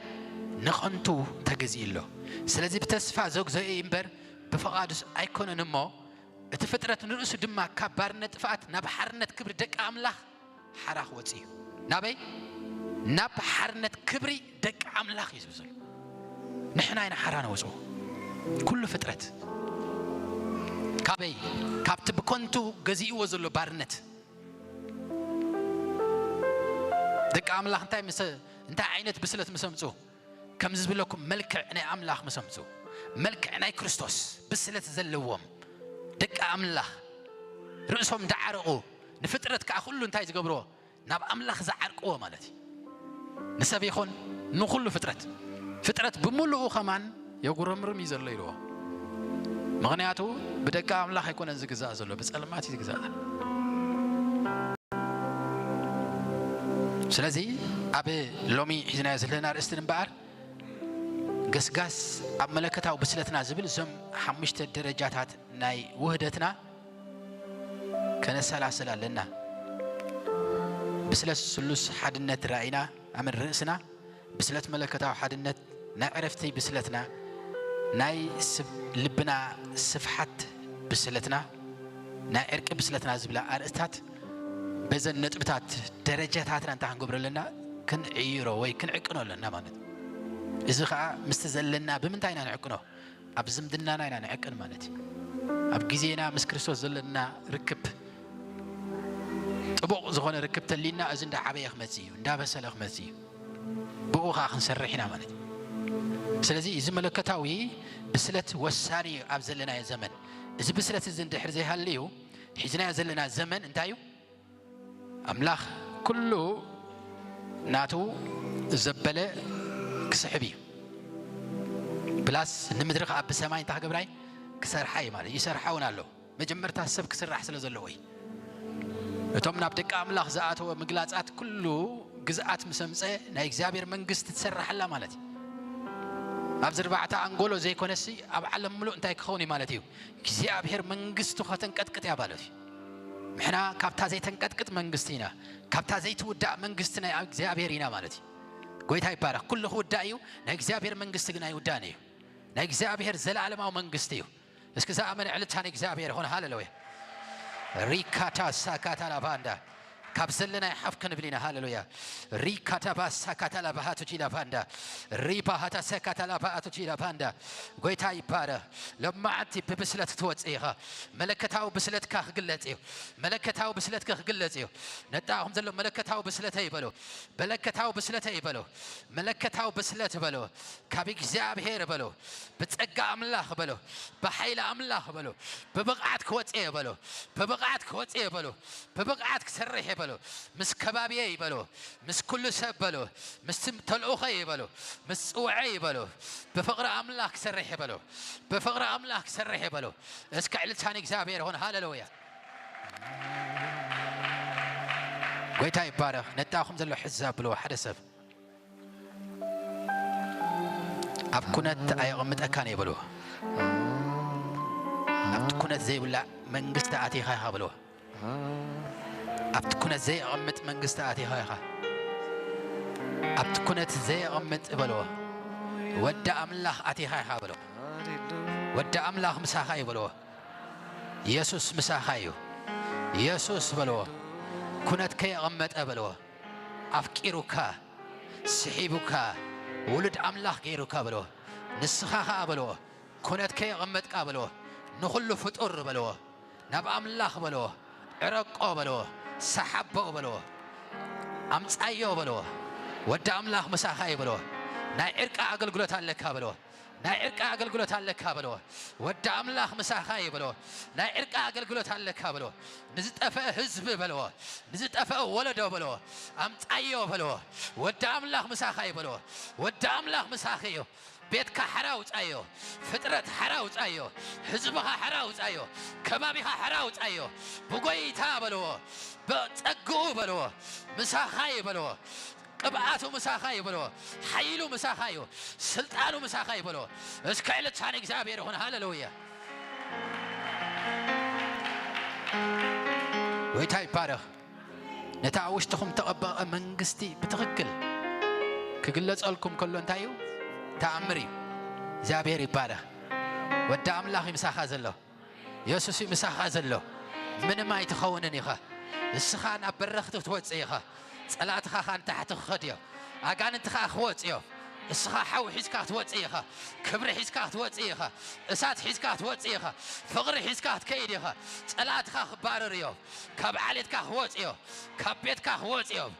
ንኸንቱ ተገዚኡ ኣሎ። ስለዚ ብተስፋ ዘግዘኦ እዩ እምበር ብፍቓዱስ ኣይኮነን እሞ፣ እቲ ፍጥረት ንርእሱ ድማ ካብ ባርነት ጥፍኣት ናብ ሓርነት ክብሪ ደቂ ኣምላኽ ሓራ ክወጽእ እዩ። ናበይ? ናብ ሓርነት ክብሪ ደቂ ኣምላኽ እዩ ዝብል ዘሎ። ንሕና ኢና ሓራ ነወጽኦ። ኩሉ ፍጥረት ካበይ? ካብቲ ብከንቱ ገዚእዎ ዘሎ ባርነት። ደቂ ኣምላኽ እንታይ ምስ-፣ እንታይ ዓይነት ብስለት ምስ ኣምጽኡ? ከምዚ ዝብለኩም መልክዕ ናይ ኣምላኽ ምስ ኣምጽኡ፣ መልክዕ ናይ ክርስቶስ ብስለት ዘለዎም ደቂ ኣምላኽ ርእሶም እንዳዓረቑ፣ ንፍጥረት ከኣ ኩሉ እንታይ ዝገብርዎ? ናብ ኣምላኽ ዝዓርቅዎ ማለት እዩ። ንሰብ ይኹን ንኹሉ ፍጥረት፣ ፍጥረት ብምሉኡ ኸማን የጉረምርም እዩ ዘሎ ኢልዎ። ምኽንያቱ ብደቂ ኣምላኽ ኣይኮነን ዝግዛእ ዘሎ፣ ብጸልማት እዩ ዝግዛእ ዘሎ። ስለዚ ኣብ ሎሚ ሒዝናዮ ዘለና ኣርእስቲ እምበኣር ገስጋስ ኣብ መለኮታዊ ብስለትና ዝብል እዞም ሓሙሽተ ደረጃታት ናይ ውህደትና ከነሰላስል ኣለና። ብስለት ስሉስ ሓድነት ራእይና ኣመን ርእስና፣ ብስለት መለኮታዊ ሓድነት ናይ ዕረፍቲ ብስለትና፣ ናይ ስብ-፣ ልብና ስፍሓት ብስለትና፣ ናይ ዕርቂ ብስለትና ዝብላ ኣርእስታት በዘን ነጥብታት ደረጃታትና እንታይ ክንገብሮ ኣለና? ክንዕይሮ ወይ ክንዕቅኖ ኣለና ማለት እዩ። እዚ ኸዓ ምስቲ ዘለና ብምንታይ ኢና ንዕቅኖ? ኣብ ዝምድናና ኢና ንዕቅን ማለት እዩ። ኣብ ግዜና ምስ ክርስቶስ ዘለና ርክብ ጥቡቕ ዝኾነ ርክብ ተሊና እዚ እንዳዓበየ ክመጽእ እዩ፣ እንዳበሰለ ክመጽእ እዩ። ብኡ ኸዓ ክንሰርሕ ኢና ማለት እዩ። ስለዚ እዚ መለኮታዊ ብስለት ወሳኒ እዩ ኣብ ዘለናዮ ዘመን። እዚ ብስለት እዚ እንድሕር ዘይሃልዩ ሒዝናዮ ዘለና ዘመን እንታይ እዩ? ኣምላኽ ኩሉ ናቱ ዘበለ ክስሕብ እዩ። ፕላስ ንምድሪ ኸዓ ብሰማይ እንታይ ክገብራ እዩ? ክሰርሓ እዩ ማለት እዩ። ይሰርሓ እውን ኣሎ። መጀመርታ ሰብ ክስራሕ ስለ ዘለዎ እዩ። እቶም ናብ ደቂ ኣምላኽ ዝኣተወ ምግላጻት ኩሉ ግዝኣት ምስ ኣምጸ ናይ እግዚኣብሔር መንግስቲ ትሰርሓላ ማለት እዩ። ኣብዚ ኣርባዕተ ኣንጎሎ ዘይኮነሲ ኣብ ዓለም ምሉእ እንታይ ክኸውን እዩ ማለት እዩ? እግዚኣብሔር መንግስቱ ከተንቀጥቅጥ እያ ማለት እዩ። ንሕና ካብታ ዘይተንቀጥቅጥ መንግስቲ ኢና። ካብታ ዘይትውዳእ መንግስቲ ናይ እግዚኣብሔር ኢና ማለት እዩ። ጎይታ ይባረኽ። ኩሉ ክውዳእ እዩ፣ ናይ እግዚኣብሔር መንግስቲ ግን ኣይውዳእን እዩ። ናይ እግዚኣብሔር ዘለዓለማዊ መንግስቲ እዩ። እስኪ ዝኣመነ ዕልልታ ንእግዚኣብሔር ይኹን። ሃሌሉያ። ሪካታ ሳካታ ላባንዳ። ካብ ዘለና ይሓፍ ክንብል ኢና። ሃሌሉያ። ሪካታባ ሳካታላ ባሃቱ ጂላ ባንዳ፣ ሪባሃታ ሰካታላ ባሃቱ ጂላ ባንዳ። ጎይታ ይባረኽ። ሎማዓንቲ ብብስለት ክትወጽእ ኢኻ። መለከታዊ ብስለትካ ክግለጽ እዩ። መለከታዊ ብስለትካ ክግለጽ እዩ። ነጣኹም ዘሎ መለከታዊ ብስለተይ በሎ። መለከታዊ ብስለተይ በሎ። መለከታዊ ብስለት በሎ። ካብ እግዚኣብሔር በሎ። ብጸጋ ኣምላኽ በሎ። ብሓይሊ ኣምላኽ በሎ። ብብቕዓት ክወጽእ እየ በሎ። ብብቕዓት ክወጽእ እየ በሎ። ብብቕዓት ክሰርሕ እየ በሎ። ምስ ከባብየይ በሎ። ምስ ኩሉ ሰብ በሎ። ምስ ተልእኾይ በሎ። ምስ ጽውዐይ በሎ። ብፍቕሪ ኣምላኽ ክሰርሕ እየ በሎ። ብፍቕሪ ኣምላኽ ክሰርሕ እየ በሎ። እስከ ዕልልታ ንእግዚኣብሔር ይኹን። ሃሌሉያ። ጎይታ ይባረኽ። ነጣኹም ዘሎ ሕዝ ኣብልዎ ሓደ ሰብ። ኣብ ኩነት ኣየቐምጠካን እየ በልዎ። ኣብቲ ኩነት ዘይብላ መንግስቲ ኣቲኻ ኢኻ በልዎ። ኣብቲ ኩነት ዘየቐምጥ መንግስቲ ኣቲኻ ኢኻ። ኣብቲ ኩነት ዘየቐምጥ በልዎ። ወዲ ኣምላኽ ኣቲኻ ኢኻ በልዎ። ወዲ ኣምላኽ ምሳኻ እዩ በልዎ። የሱስ ምሳኻ እዩ። የሱስ በልዎ። ኩነት ከየቐመጠ በልዎ። ኣፍቂሩካ፣ ስሒቡካ፣ ውሉድ ኣምላኽ ገይሩካ በልዎ። ንስኻ ኸኣ በልዎ፣ ኩነት ከየቐመጥካ በልዎ፣ ንኹሉ ፍጡር በልዎ፣ ናብ ኣምላኽ በልዎ፣ ዕረቆ በልዎ፣ ሰሓቦ በልዎ፣ ኣምጻዮ በልዎ። ወዲ ኣምላኽ ምሳኻ እዩ በልዎ። ናይ ዕርቂ ኣገልግሎት ኣለካ በልዎ። ናይ ዕርቂ ኣገልግሎት ኣለካ በልዎ። ወዲ ኣምላኽ ምሳኻ እዩ በልዎ። ናይ ዕርቂ ኣገልግሎት ኣለካ በልዎ። ንዝጠፍአ ህዝቢ በልዎ። ንዝጠፍአ ወለዶ በልዎ። ኣምጻዮ በልዎ። ወዲ ኣምላኽ ምሳኻ እዩ በልዎ። ወዲ ኣምላኽ ምሳኺ እዩ። ቤትካ ሓራ ውጻዮ። ፍጥረት ሓራ ውጻዮ። ህዝብኻ ሓራ ውጻዮ። ከባቢኻ ሓራ ውጻዮ። ብጎይታ በልዎ። ብጸግኡ በልዎ። ምሳኻ እዩ በልዎ። ቅብኣቱ ምሳኻ እዩ በልዎ። ሓይሉ ምሳኻ እዩ። ስልጣኑ ምሳኻ እዩ በልዎ። እስከ ዕልልታ ንእግዚኣብሔር ይኹን። ሃሌሉያ። ጎይታ ይባረኽ። ነታ ኣብ ውሽጥኹም ተቐበቐ መንግስቲ ብትኽክል ክግለጸልኩም ከሎ እንታይ እዩ? ተኣምር እዩ። እግዚኣብሔር ይባረኽ። ወዲ ኣምላኽ እዩ ምሳኻ ዘሎ። የሱስ እዩ ምሳኻ ዘሎ። ምንም ኣይትኸውንን ኢኻ። እስኻ ናብ በረኽቲ ክትወጽእ ኢኻ። ጸላእትኻ ኻኣ ንታሕቲ ክኸድ እዮም። ኣጋንንቲ ኻኣ ክወጽእ እዮም። እስኻ ሓዊ ሒዝካ ክትወጽእ ኢኻ። ክብሪ ሒዝካ ክትወጽእ ኢኻ። እሳት ሒዝካ ክትወጽእ ኢኻ። ፍቕሪ ሒዝካ ክትከይድ ኢኻ። ጸላእትኻ ክባረር እዮም። ካብ ዓሌትካ ክወጽእ እዮም። ካብ ቤትካ ክወጽእ እዮም።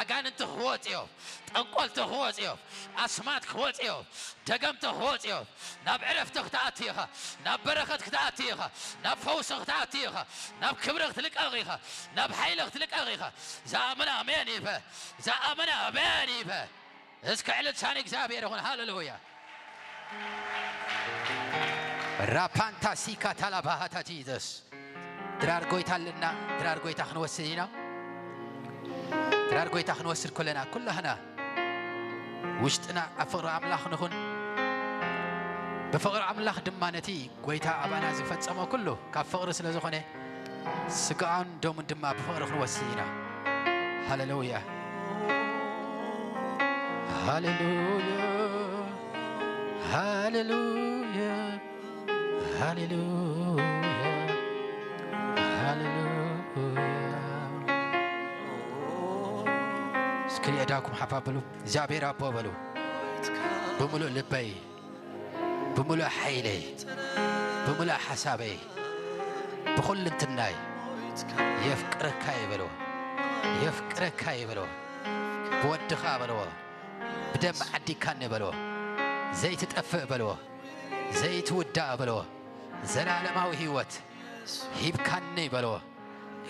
ኣጋንንቲ ክወጽእ እዮም። ጠንቆልቲ ክወጽእ እዮም። ኣስማት ክወጽእ እዮም። ደገምቲ ክወጽእ እዮም። ናብ ዕረፍቲ ክትኣቲ ኢኻ። ናብ በረኸት ክትኣቲ ኢኻ። ናብ ፈውሲ ክትኣቲ ኢኻ። ናብ ክብሪ ክትልቀቕ ኢኻ። ናብ ሓይሊ ክትልቀቕ ኢኻ። ዝኣምን ኣሜን ይበል። ዝኣምን ኣሜን ይበል። እስከ ዕልልታ ንእግዚኣብሔር ይኹን። ሃሌሉያ። ራፓንታ ሲካ ታላ ባሃታ ጂዘስ። ድራር ጎይታ ኣለና። ድራር ጎይታ ክንወስድ ኢና። ድራር ጎይታ ክንወስድ ከለና ኩላህና ውሽጥና ኣብ ፍቕሪ ኣምላኽ ንኹን። ብፍቕሪ ኣምላኽ ድማ ነቲ ጎይታ ኣባና ዝፈጸሞ ኩሉ ካብ ፍቕሪ ስለ ዝኾነ ስጋኡን ደሙን ድማ ብፍቕሪ ክንወስድ ኢና። ሃሌሉያ። ሃሌሉያ። ሃሌሉያ። ሃሌሉያ። ሃሌሉያ። እስኪ የእዳውኩም ሓፍ ኣብሉ። እግዚኣብሔር ኣቦ በሉ። ብምሉእ ልበይ፣ ብምሉእ ሓይለይ፣ ብምሉእ ሓሳበይ፣ ብኹልንትናይ የፍቅረካ እየ በልዎ። የፍቅረካ እየ በልዎ። ብወድኻ በልዎ። ብደም ዓዲግካኒ በልዎ። ዘይትጠፍእ በልዎ። ዘይትውዳእ በልዎ። ዘላለማዊ ህይወት ሂብካኒ በልዎ።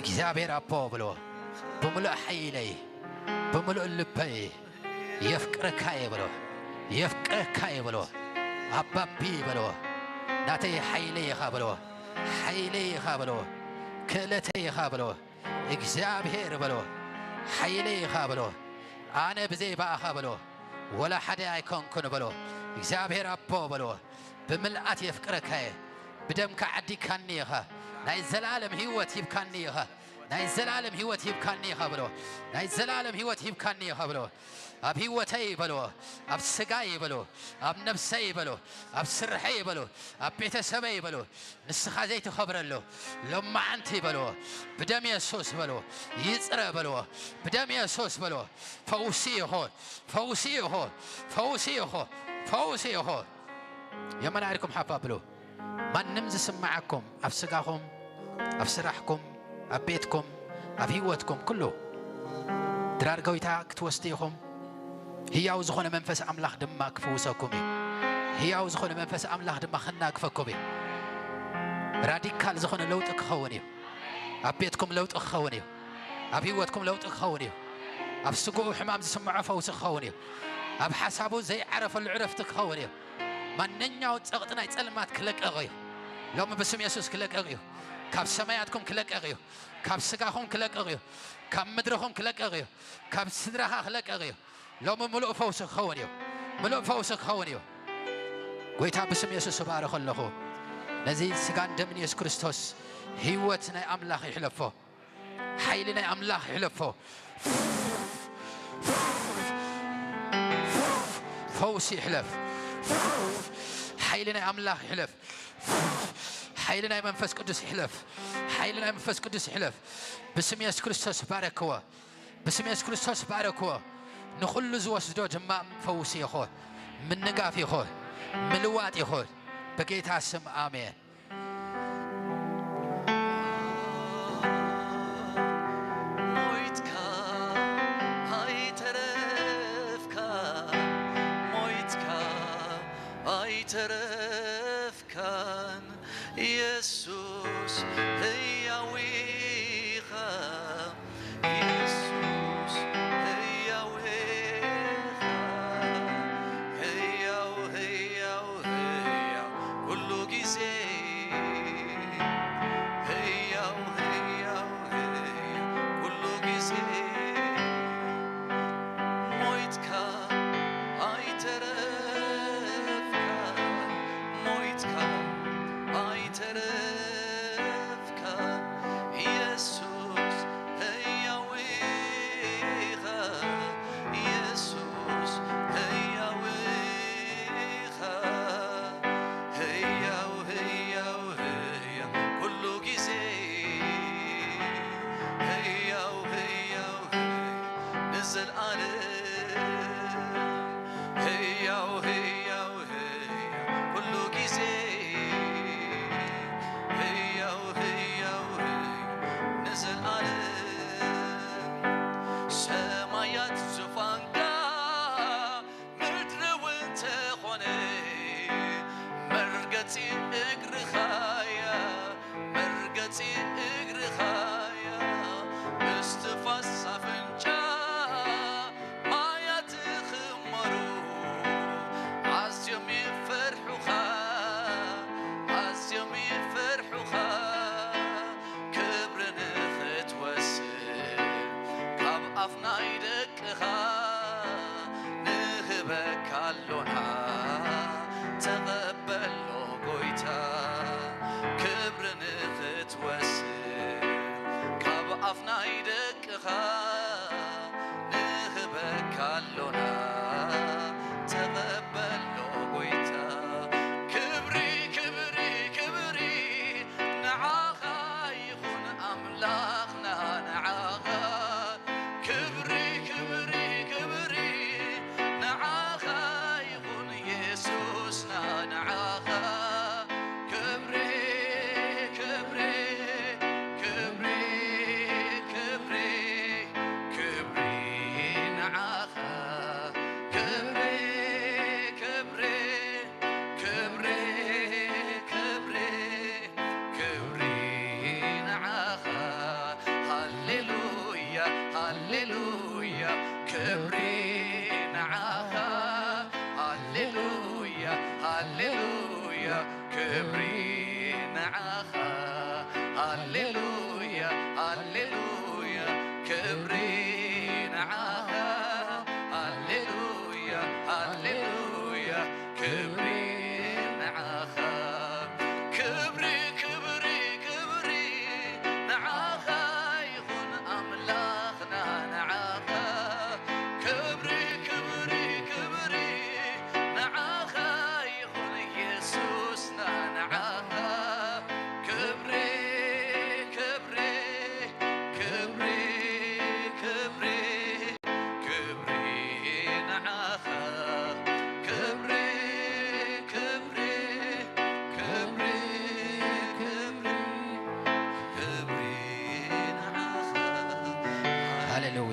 እግዚኣብሔር ኣቦ በልዎ። ብምሉእ ሓይለይ፣ ብምሉእ ልበይ የፍቅረካ እየ በልዎ። የፍቅረካ እየ በልዎ። ኣባቢ በልዎ። ናተይ ሓይለይ ኢኻ በልዎ። ሓይለይ ኢኻ በልዎ። ክእለተይ ኢኻ በልዎ። እግዚኣብሔር በልዎ። ሓይለይ ኢኻ በልዎ። ኣነ ብዘይ ብኣኻ በልዎ። ወላ ሓደ ኣይኮንኩን በልዎ። እግዚኣብሔር ኣቦ በልዎ። ብምልኣት የፍቅረካ እየ። ብደምካ ዓዲግካኒ ኢኻ። ናይ ዘላለም ህይወት ሂብካኒ ኢኻ። ናይ ዘላለም ህይወት ሂብካኒ ኢኻ በልዎ። ናይ ዘላለም ህይወት ሂብካኒ ኢኻ በልዎ። ኣብ ህይወተይ በልዎ። ኣብ ስጋይ በልዎ። ኣብ ነብሰይ በልዎ። ኣብ ስርሐይ በልዎ። ኣብ ቤተሰበይ በልዎ። ንስኻ ዘይትኸብረሉ ሎማዓንቲ በልዎ። ብደም የሱስ በልዎ። ይጽረ በልዎ። ብደም የሱስ በልዎ። ፈውሲ ይኹን። ፈውሲ ይኹን። ፈውሲ ይኹን። ፈውሲ ይኹን። የመና ኢድኩም ሓፍ ኣብሉ። ማንም ዝስምዓኩም ኣብ ስጋኹም፣ ኣብ ስራሕኩም፣ ኣብ ቤትኩም፣ ኣብ ህይወትኩም ኩሉ ድራር ጎይታ ክትወስዱ ኢኹም። ህያው ዝኾነ መንፈስ ኣምላኽ ድማ ክፍውሰኩም እዩ። ህያው ዝኾነ መንፈስ ኣምላኽ ድማ ክናግፈኩም እዩ። ራዲካል ዝኾነ ለውጢ ክኸውን እዩ። ኣብ ቤትኩም ለውጢ ክኸውን እዩ። ኣብ ህይወትኩም ለውጢ ክኸውን እዩ። ኣብ ስግኡ ሕማም ዝስምዖ ፈውሲ ክኸውን እዩ። ኣብ ሓሳቡ ዘይዓረፈሉ ዕረፍቲ ክኸውን እዩ። ማንኛው ጸቕጢ ናይ ጸልማት ክለቀቕ እዩ። ሎሚ ብስም የሱስ ክለቀቕ እዩ። ካብ ሰማያትኩም ክለቀቕ እዩ። ካብ ስጋኹም ክለቀቕ እዩ። ካብ ምድርኹም ክለቀቕ እዩ። ካብ ስድራኻ ክለቀቕ እዩ። ሎሚ ምሉእ ፈውሲ ክኸውን እዩ። ምሉእ ፈውሲ ክኸውን እዩ። ጎይታ ብስም የሱስ እባርኽ ኣለኹ። ነዚ ስጋን ደምን የሱስ ክርስቶስ ህይወት ናይ ኣምላኽ ይሕለፎ። ሓይሊ ናይ ኣምላኽ ይሕለፎ። ፈውሲ ይሕለፍ። ሓይሊ ናይ ኣምላኽ ይሕለፍ። ሓይሊ ናይ መንፈስ ቅዱስ ይሕለፍ። ሓይሊ ናይ መንፈስ ቅዱስ ይሕለፍ። ብስም የሱስ ክርስቶስ ባረክዎ። ብስም የሱስ ክርስቶስ ባረክዎ። ንኹሉ ዝወስዶ ድማ ፈውሲ ይኹን፣ ምንጋፍ ይኹን፣ ምልዋጥ ይኹን። ብጌታ ስም ኣሜን። ሞይትካ ኣይተረፍካ፣ ሞይትካ ኣይተረፍካን፣ የሱስ ህያው ኢኻ። የሱስ ህያው ኢኻ፣ ህያው፣ ህያው፣ ህያው ኩሉ ግዜ፣ ህያው፣ ህያው፣ ህያው ኩሉ ግዜ። ሞይትካ ኣይተረፍካ፣ ሞይትካ ኣይተረፍካ፣ የሱስ ህያው ኢኻ፣ የሱስ ህያው ኢኻ፣ ህያው፣ ህያው፣ ህያው ኩሉ ግዜ፣ ህያው፣ ህያው፣ ህያው ንዘለኣለም፣ ህያው፣ ህያው፣ ህያው ኩሉ ግዜ፣ ህያው፣ ህያው፣ ህያው ንዘለኣለም። ሰማያት ዙፋንካ፣ ምድሪ እውን ተኾነ፣ መርገጺ እግርኻያ፣ መርገጺ እግርኻያ። እስትንፋስ ኣፍንጫ ማያት ክመሩ፣ ኣዝዮም ይፈርሑኻ፣ ኣዝዮም ይፈርሑኻ። ክብሪ ንኽትወስድ ካብ ኣፍ ናይ ደቅኻ ንህበካ ኣሎና፣ ተቐበሎ ጎይታ። ክብሪ ንኽትወስድ ካብ ኣፍ ናይ ደቅኻ ንህበካ ኣሎና፣ ተቐበሎ ጎይታ። ክብሪ፣ ክብሪ፣ ክብሪ ንዓኻ ይኹን ኣምላኽና፣ ንዓኻ። ክብሪ፣ ክብሪ፣ ክብሪ ንዓኻ ይኹን የሱስና፣ ንዓኻ። ክብሪ፣ ክብሪ፣ ክብሪ፣ ክብሪ፣ ክብሪ ንዓኻ። ክብሪ፣ ክብሪ፣ ክብሪ፣ ክብሪ፣ ክብሪ ንዓኻ። ሃሌሉያ፣ ሃሌሉያ፣ ክብሪ ንዓኻ። ሃሌሉያ፣ ሃሌሉያ፣ ክብሪ ንዓኻ። ሃሌሉያ፣ ሃሌሉያ፣ ክብሪ ንዓኻ። ሃሌሉያ፣ ሃሌሉያ፣ ክብሪ ንዓኻ። ክብሪ፣ ክብሪ፣ ክብሪ ንዓኻ ይኹን።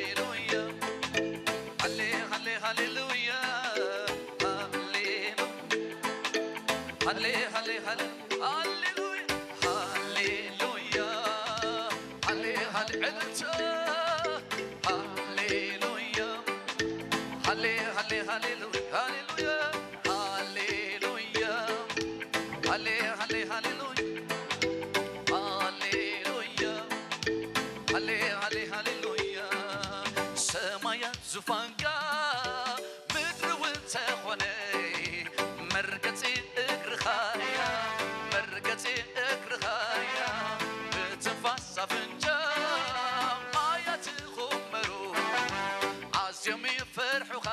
ሃሌሉያ፣ ሃሌ፣ ሃሌ፣ ሃሌሉያ፣ ሃሌሉ-፣ ሃሌ፣ ሃሌ፣ ሃሌ፣ ሃሌሉያ፣ ሃሌሉያ፣ ሃሌ፣ ሃሌ፣ ዕልልታ፣ ሃሌሉያ፣ ሃሌ፣ ሃሌ፣ ሃሌሉያ፣ ሃሌሉያ፣ ሃሌሉያ፣ ሃሌ፣ ሃሌ፣ ሃሌሉያ፣ ሃሌሉያ፣ ሃሌ፣ ሃሌ፣ ሃሌሉያ። ሰማያት ዙፋንካ ምድሪ እውን ተኾነ፣ መርገጺ እግርኻያ፣ መርገጺ እግርኻያ፣ ብትንፋስ ኣፍንጫ ማያት ክመሩ፣ ኣዝዮም ይፈርሑኻ፣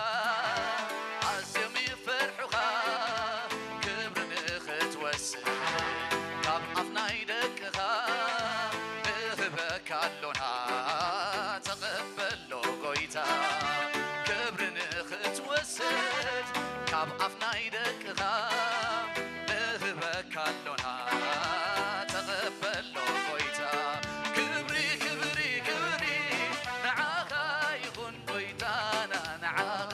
ኣዝዮም ይፈርሑኻ፣ ክብሪ ንኽትወስድ ካብ ኣፍ ናይ ደቅኻ ንህበካ ኣሎና፣ ተቐበሎ ጎይታ። ክብሪ ንኽትወስድ ካብ ኣፍ ናይ ደቅኻ ንህበካ ኣሎና፣ ተቐበሎ ጎይታ። ክብሪ፣ ክብሪ፣ ክብሪ ንዓኻ ይኹን ጎይታና፣ ንዓኻ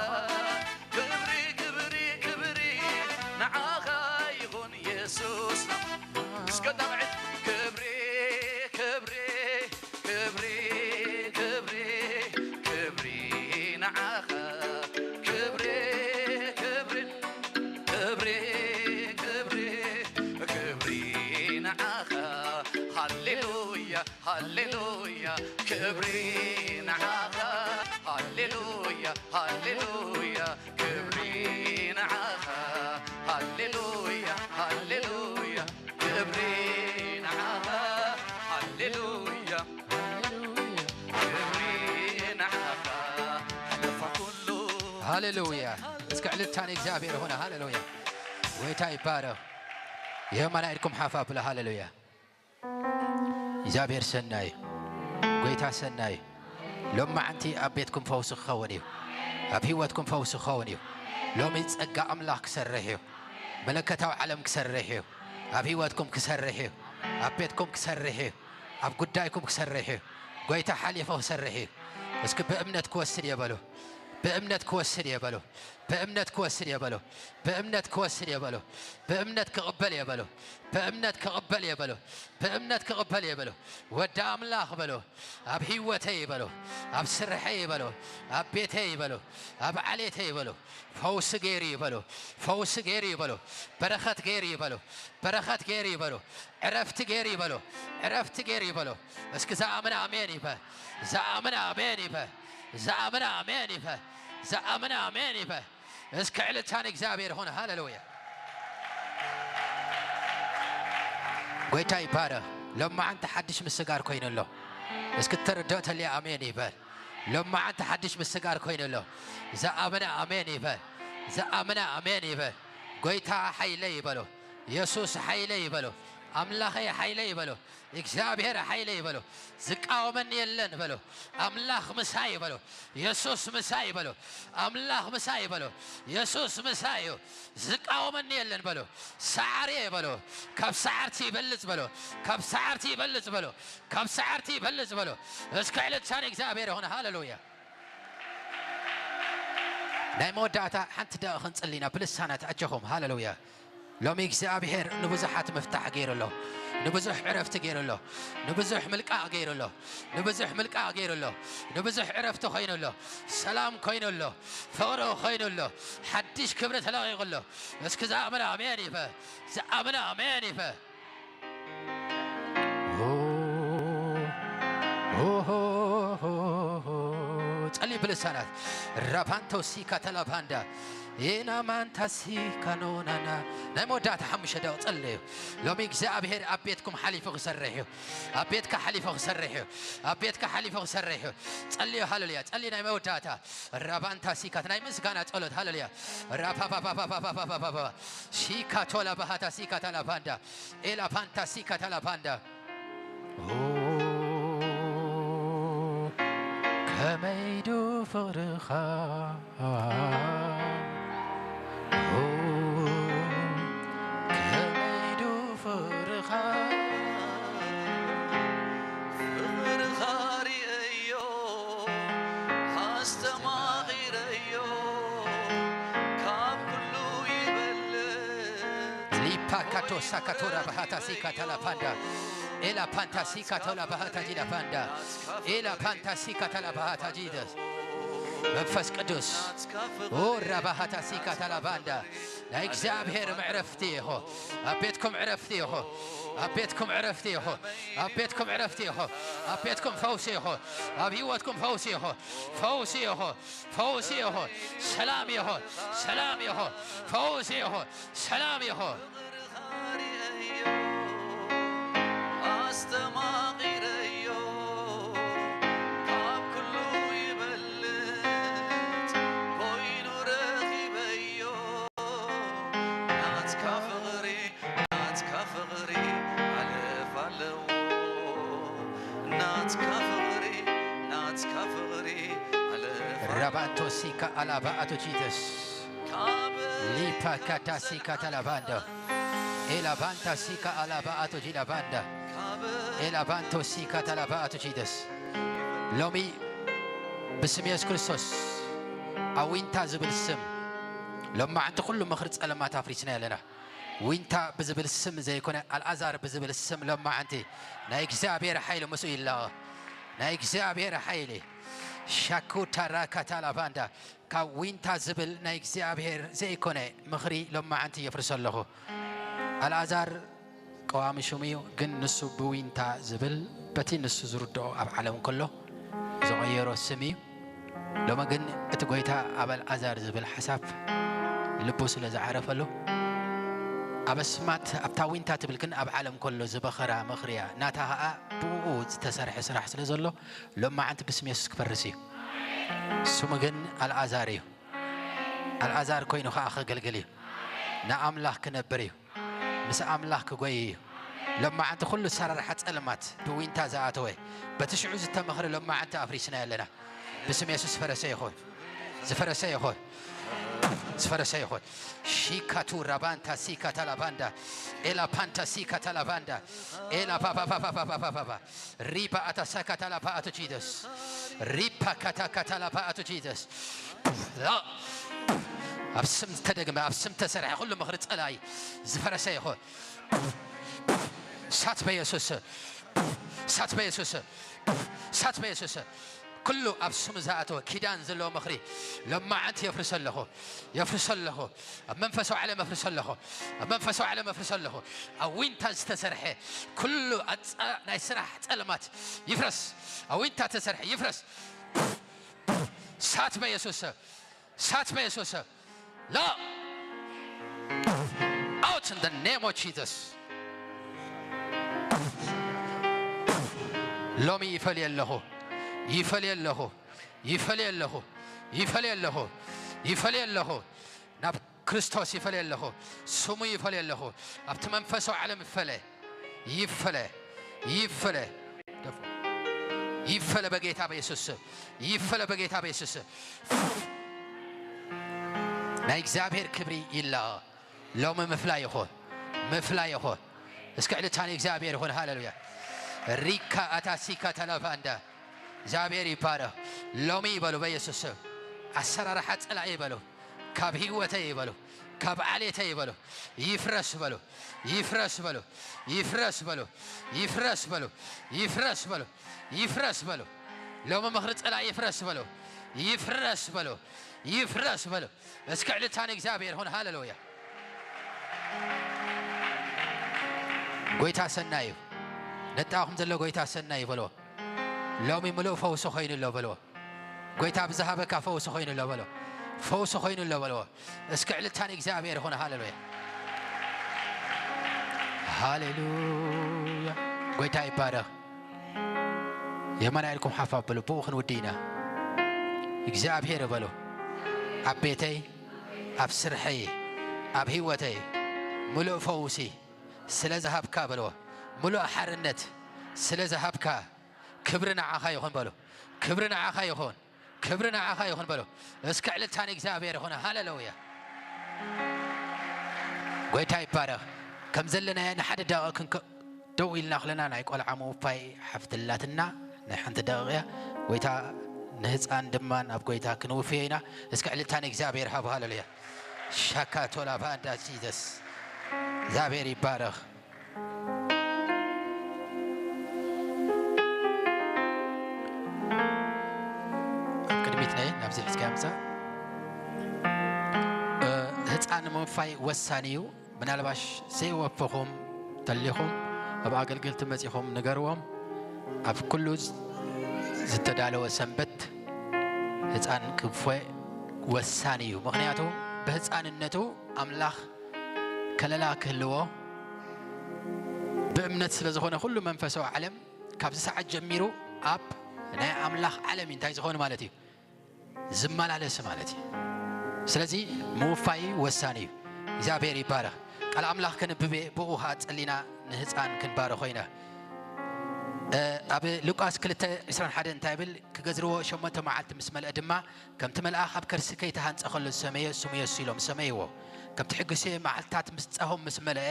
ክብሪ፣ ክብሪ፣ ክብሪ ንዓኻ ይኹን የሱስ። እስከ ዳምዕት ክብሪ፣ ክብሪ፣ ክብሪ፣ ክብሪ፣ ክብሪ ንዓኻ። ክብሪ፣ ክብሪ፣ ክብሪ፣ ክብሪ፣ ክብሪ ንዓኻ። ሃሌሉያ፣ ሃሌሉያ፣ ክብሪ ንዓኻ። ሃሌሉያ፣ ሃሌሉያ፣ ክብሪ ንዓኻ። ሃሌሉያ፣ ሃሌሉያ፣ ክብሪ ንዓኻ። ሃሌሉያ፣ ክብሪ ንዓኻ። ሓለፋ ኩሉ። ሃሌሉያ። እስከ ዕልልታ ንእግዚኣብሔር ይኹን። ሃሌሉያ። ጎይታ ይባረኽ። የማና ኢድኩም ሓፍ ኣብሉ። ሃሌሉያ። እግዚኣብሔር ሰናይ እዩ። ጎይታ ሰናይ እዩ። ሎማዓንቲ ኣብ ቤትኩም ፈውሲ ክኸውን እዩ። ኣብ ህይወትኩም ፈውሲ ክኸውን እዩ። ሎሚ ጸጋ ኣምላኽ ክሰርሕ እዩ። መለከታዊ ዓለም ክሰርሕ እዩ። ኣብ ህይወትኩም ክሰርሕ እዩ። ኣብ ቤትኩም ክሰርሕ እዩ። ኣብ ጉዳይኩም ክሰርሕ እዩ። ጎይታ ሓሊፉ ክሰርሕ እዩ። እስኪ ብእምነት ክወስድ እየ በሉ። ብእምነት ክወስድ እየ በሉ። ብእምነት ክወስድ እየ በሉ። ብእምነት ክወስድ እየ በሉ። ብእምነት ክቕበል እየ በሉ። ብእምነት ክቕበል እየ በሉ። ብእምነት ክቕበል እየ በሉ። ወዲ ኣምላኽ በሉ። ኣብ ህይወተይ በሉ። ኣብ ስርሐይ በሉ። ኣብ ቤተይ በሉ። ኣብ ዓሌተይ በሉ። ፈውሲ ገይሩ እዩ በሉ። ፈውሲ ገይሩ እዩ በሉ። በረኸት ገይሩ እዩ በሉ። በረኸት ገይሩ እዩ በሉ። ዕረፍቲ ገይሩ እዩ በሉ። ዕረፍቲ ገይሩ እዩ በሉ። እስኪ ዝኣምን ኣሜን ይበል። ዝኣምን ኣሜን ይበል። ዝኣምን ኣሜን ይበል። ዝኣምን ኣሜን ይበል። እስኪ ዕልልታ ንእግዚኣብሔር ይኹን። ሃሌሉያ። ጎይታ ይባረኽ። ሎማዓንቲ ሓድሽ ምስጋር ኮይኑ ኣሎ። እስኪ እተረድኦ ተልየ ኣሜን ይበል። ሎማዓንቲ ሓድሽ ምስጋር ኮይኑ ኣሎ። ዝኣመነ ኣሜን ይበል። ዝኣመነ ኣሜን ይበል። ጎይታ ሓይለይ ይበሎ። የሱስ ሓይለይ ይበሎ። ኣምላኸይ ሓይለይ ይበሎ። እግዚኣብሔር ሓይለይ ይበሎ። ዝቃወመኒ የለን በሎ። ኣምላኽ ምሳይ በሎ። የሱስ ምሳይ በሎ። ኣምላኽ ምሳይ በሎ። የሱስ ምሳይ እዩ። ዝቃወመኒ የለን በሎ። ሰዓሪ እየ በሎ። ካብ ሰዓርቲ ይበልጽ በሎ። ካብ ሰዓርቲ ይበልጽ በሎ። ካብ ሰዓርቲ ይበልጽ በሎ። እስከ ዕልልታ ንእግዚኣብሔር ይኹን። ሃሌሉያ። ናይ መወዳእታ ሓንቲ ደቂቕ ክንጽሊ ኢና ብልሳናት ኣጆኹም። ሃሌሉያ። ሎሚ እግዚኣብሔር ንብዙሓት ምፍታሕ ገይሩ ኣሎ። ንብዙሕ ዕረፍቲ ገይሩ ኣሎ። ንብዙሕ ምልቃቕ ገይሩ ኣሎ። ንብዙሕ ምልቃቕ ገይሩ ኣሎ። ንብዙሕ ዕረፍቲ ኮይኑ ኣሎ። ሰላም ኮይኑ ኣሎ። ፍቕሪ ኮይኑ ኣሎ። ሓድሽ ክብሪ ተለቒቑ ኣሎ። እስኪ ዝኣምነ ኣሜን ይበል። ዝኣምነ ኣሜን ይበል። ጸሊ ብልሳናት ራፓንቶ ሲካ ተላፓንዳ ኤና ማንታ ሲካ ኖናና። ናይ መወዳእታ ሓሙሽተ ደቂቕ ጸልዩ። ሎሚ እግዚኣብሔር ኣብ ቤትኩም ሓሊፉ ክሰርሕ እዩ። ኣብ ቤትካ ሓሊፉ ክሰርሕ እዩ። ኣብ ቤትካ ሓሊፉ ክሰርሕ እዩ። ጸልዩ። ሃሌሉያ። ጸሊ ናይ መወዳእታ ራባንታ ሲካት ናይ ምስጋና ጸሎት። ሃሌሉያ። ራፓፓፓፓፓፓፓፓፓ ሲካ ቶላ ባሃታ ሲካ ተላፓንዳ ኤላ ፓንታ ሲካ ተላ ፓንዳ። ኦ፣ ከመይ ዶ ፍቕርኻ፣ ኦ፣ ከመይ ዶ ፍቕርኻ፣ ፍቕርኻ ርእዮ፣ ኣስተማቒረዮ፣ ካብ ኩሉ ይበልጽ። ሊፓካቶ ሳካቶራ ባሃታ ሲካ ተላ ፓንዳ ኤላ ፓንታ ሲካ ተላ ባሃታ ጂላ ፓንዳ ኤላ ፓንታ ሲካ ተላ ባሃታ ጂደስ መንፈስ ቅዱስ ኦራ ባሃታ ሲካ ተላ ፓንዳ ናይ እግዚኣብሔር ዕረፍቲ ይኹ። ኣብ ቤትኩም ዕረፍቲ ይኹ። ኣብ ቤትኩም ዕረፍቲ ይኹ። ኣብ ቤትኩም ዕረፍቲ ይኹ። ኣብ ቤትኩም ፈውሲ ይኹ። ኣብ ህይወትኩም ፈውሲ ይኹ። ፈውሲ ይኹ። ፈውሲ ይኹ። ሰላም ይኹ። ሰላም ይኹ። ፈውሲ ይኹ። ሰላም ይኹ። ኣስተማቒረዮ፣ ካብ ኩሉ ይበልጽ ኮይኑ ረኺበዮ። ናትካ ፍቕሪ፣ ናትካ ፍቕሪ ሓለፋ ኣለዎ። ናትካ ፍቕሪ፣ ናትካ ፍቕሪ ሓለፋ ራባንቶ ሲካ ኣላባ ኣቶ ጂደስ። ሊፓ ካታ ሲካ ተላባንዶ። ኤላባንታ ሲካ ኣላባ ኣቶ ጂላባንዳ። ኤላባንቶ ሲካ ተላባ ኣቶ ጂደስ። ሎሚ ብስም የሱስ ክርስቶስ ኣዊንታ ዝብል ስም ሎማዓንቲ ኩሉ ምኽሪ ጸለማት ኣፍሪስና ኣለና። ዊንታ ብዝብል ስም ዘይኮነ ኣልኣዛር ብዝብል ስም ሎማዓንቲ ናይ እግዚኣብሔር ሓይሊ ምስኡ ይላቐ። ናይ እግዚኣብሔር ሓይሊ ሻኩ ታራካ ታላባንዳ ካብ ዊንታ ዝብል ናይ እግዚኣብሔር ዘይኮነ ምኽሪ ሎማዓንቲ የፍርሶ ኣለኹ። ኣልኣዛር ቀዋሚ ሽሙ እዩ፣ ግን ንሱ ብዊንታ ዝብል በቲ ንሱ ዝርድኦ ኣብ ዓለም ከሎ ዝቐየሮ ስም እዩ። ሎሚ ግን እቲ ጐይታ ኣብ ኣልኣዛር ዝብል ሓሳብ ልቡ ስለ ዝዓረፈሉ ኣብ ኣስማት ኣብታ ዊንታ ትብል ግን ኣብ ዓለም ከሎ ዝበኸራ ምኽሪ እያ። ናታ ኸኣ ብኡ ዝተሰርሐ ስራሕ ስለ ዘሎ ሎማዓንቲ ብስም የሱስ ክፈርስ እዩ። ስሙ ግን ኣልኣዛር እዩ። ኣልኣዛር ኮይኑ ኸኣ ከገልግል እዩ። ንኣምላኽ ክነብር እዩ። ምስ ኣምላኽ ክጎይ እዩ። ሎማዓንቲ ኩሉ ኣሰራርሓ ጸልማት ብዊንታ ዝኣተወ በቲ ሽዑ ዝተመኽረ ሎማዓንቲ ኣፍሪስና ኣለና። ብስም የሱስ ዝፈረሰ ይኹን። ዝፈረሰ ይኹን። ዝፈረሰ ይኹን። ሺካቱ ራባንታ ሲካ ታላባንዳ ኤላ ፓንታ ሲካ ታላባንዳ ኤላ ፓፓፓፓፓፓፓፓ ሪባ ኣታ ሳካ ታላፓ ኣቶ ጂደስ ሪፓ ካታ ካታላፓ ኣቶ ጂደስ ላ ኣብ ስም ዝተደግመ ኣብ ስም ተሰርሐ ኩሉ ምኽሪ ጸላይ ዝፈረሰ ይኹን። እሳት በየሱስ እሳት በየሱስ እሳት በየሱስ ኩሉ ኣብ ስሙ ዝኣተወ ኪዳን ዘለዎ ምኽሪ ሎማዓንቲ የፍርሰ ኣለኹ። የፍርሰ ኣለኹ። ኣብ መንፈሳዊ ዓለም የፍርሰ ኣለኹ። ኣብ መንፈሳዊ ዓለም የፍርሰ ኣለኹ። ኣብ ዊንታ ዝተሰርሐ ኩሉ ኣጻ ናይ ስራሕ ጸልማት ይፍረስ። ኣብ ዊንታ ተሰርሐ ይፍረስ። እሳት በየሱስ እሳት በየሱስ ላ out in the name of Jesus። ሎሚ ይፈልየ ኣለኹ። ይፈልየ ኣለኹ። ይፈልየ ኣለኹ። ይፈልየ ኣለኹ። ይፈልየ ኣለኹ። ናብ ክርስቶስ ይፈልየ ኣለኹ። ስሙ ይፈልየ ኣለኹ። ኣብቲ መንፈሳዊ ዓለም ይፈለ። ይፈለ። ይፈለ። ይፈለ በጌታ በኢየሱስ ስም። ይፈለ በጌታ በኢየሱስ ስም። ናይ እግዚኣብሔር ክብሪ ይላቐቕ። ሎሚ ምፍላይ ይኹን። ምፍላይ ይኹን። እስኪ ዕልልታ ንእግዚኣብሔር ይኹን። ሃሌሉያ። ሪካ ኣታሲካ ተላፋንዳ። እግዚኣብሔር ይባረኽ። ሎሚ ይበሉ በኢየሱስ ስም። ኣሰራርሓ ጸላኢ ይበሉ። ካብ ህይወተይ ይበሉ። ካብ ዓሌተይ በሉ። ይፍረስ በሉ። ይፍረስ በሉ። ይፍረስ በሉ። ይፍረስ በሉ። ይፍረስ በሉ። ይፍረስ በሉ። ሎሚ ምኽሪ ጸላኢ ይፍረስ በሉ። ይፍረስ በሉ። ይፍረስ በሉ። እስኪ ዕልልታ ንእግዚኣብሔር ይኹን። ሃሌሉያ። ጎይታ ሰናይ እዩ። ነጣኹም ዘሎ ጎይታ ሰናይ እዩ በልዎ። ሎሚ ምሉእ ፈውሲ ኮይኑ ኣሎ በልዎ። ጎይታ ብዝሃበካ ፈውሲ ኮይኑ ኣሎ በልዎ። ፈውሲ ኮይኑ ኣሎ በልዎ። እስኪ ዕልልታ ንእግዚኣብሔር ይኹን። ሃሌሉያ። ሃሌሉያ። ጎይታ ይባረኽ። የማን ኢልኩም ሓፍ ኣብሉ። ብኡ ክንውዲ ኢና። እግዚኣብሔር በሉ። ኣብ ቤተይ፣ ኣብ ስርሐይ፣ ኣብ ህይወተይ ምሉእ ፈውሲ ስለ ዝሃብካ በልዎ። ምሉእ ሓርነት ስለ ዝሃብካ ክብሪ ንዓኻ ይኹን በሉ። ክብሪ ንዓኻ ይኹን። ክብሪ ንዓኻ ይኹን በሉ። እስከ ዕልልታ ንእግዚኣብሔር ይኹን። ሃሌሉያ። ጎይታ ይባረኽ። ከም ዘለናዮ ንሓደ ደቂቕ ክንከ-፣ ደው ኢልና ክለና ናይ ቆልዓ ምውፋይ ሓፍቲ ኣላትና ናይ ሓንቲ ደቂቕ እያ። ጎይታ ንህፃን ድማ ናብ ጎይታ ክንውፍዮ ኢና። እስከ ዕልልታ ንእግዚኣብሔር ሃቡ። ሃሌሉያ። ሻካ ቶላ ባንዳ ጂዘስ። እግዚኣብሔር ይባረኽ። ኣብ ቅድሚት ነይ ናብዚ ሒዝካ ምጻእ። እ፣ ህፃን ምውፋይ ወሳኒ እዩ። ምናልባሽ ዘይወፈኹም ተሊኹም ኣብ ኣገልግልቲ መጺኹም ንገርዎም። ኣብ ኩሉ ዝ-፣ ዝተዳለወ ሰንበት ህፃን ክፎ ወሳኒ እዩ። ምኽንያቱ ብህፃንነቱ ኣምላኽ ከለላ ክህልዎ ብእምነት ስለ ዝኾነ ኩሉ መንፈሳዊ ዓለም ካብዚ ሰዓት ጀሚሩ ኣብ ናይ ኣምላኽ ዓለም እዩ እንታይ ዝኾነ ማለት እዩ? ዝመላለስ ማለት እዩ። ስለዚ ምውፋይ ወሳኒ እዩ። እግዚኣብሔር ይባረኽ። ቃል ኣምላኽ ከንብብ እየ፣ ብኡ ኸዓ ጸሊና ንህፃን ክንባርኾ ኢና። እ፣ ኣብ ሉቃስ ክልተ ዕስራን ሓደን እንታይ ይብል? ክገዝርዎ ሸሞንተ መዓልቲ ምስ መልአ ድማ፣ ከምቲ መልኣኽ ኣብ ከርሲ ከይተሃንጸ ኸሎ ዝሰመየ ስሙ የሱ ኢሎም ሰመይዎ። ከምቲ ሕጊ ሙሴ መዓልትታት ምስ ጸሆም ምስ መልአ፣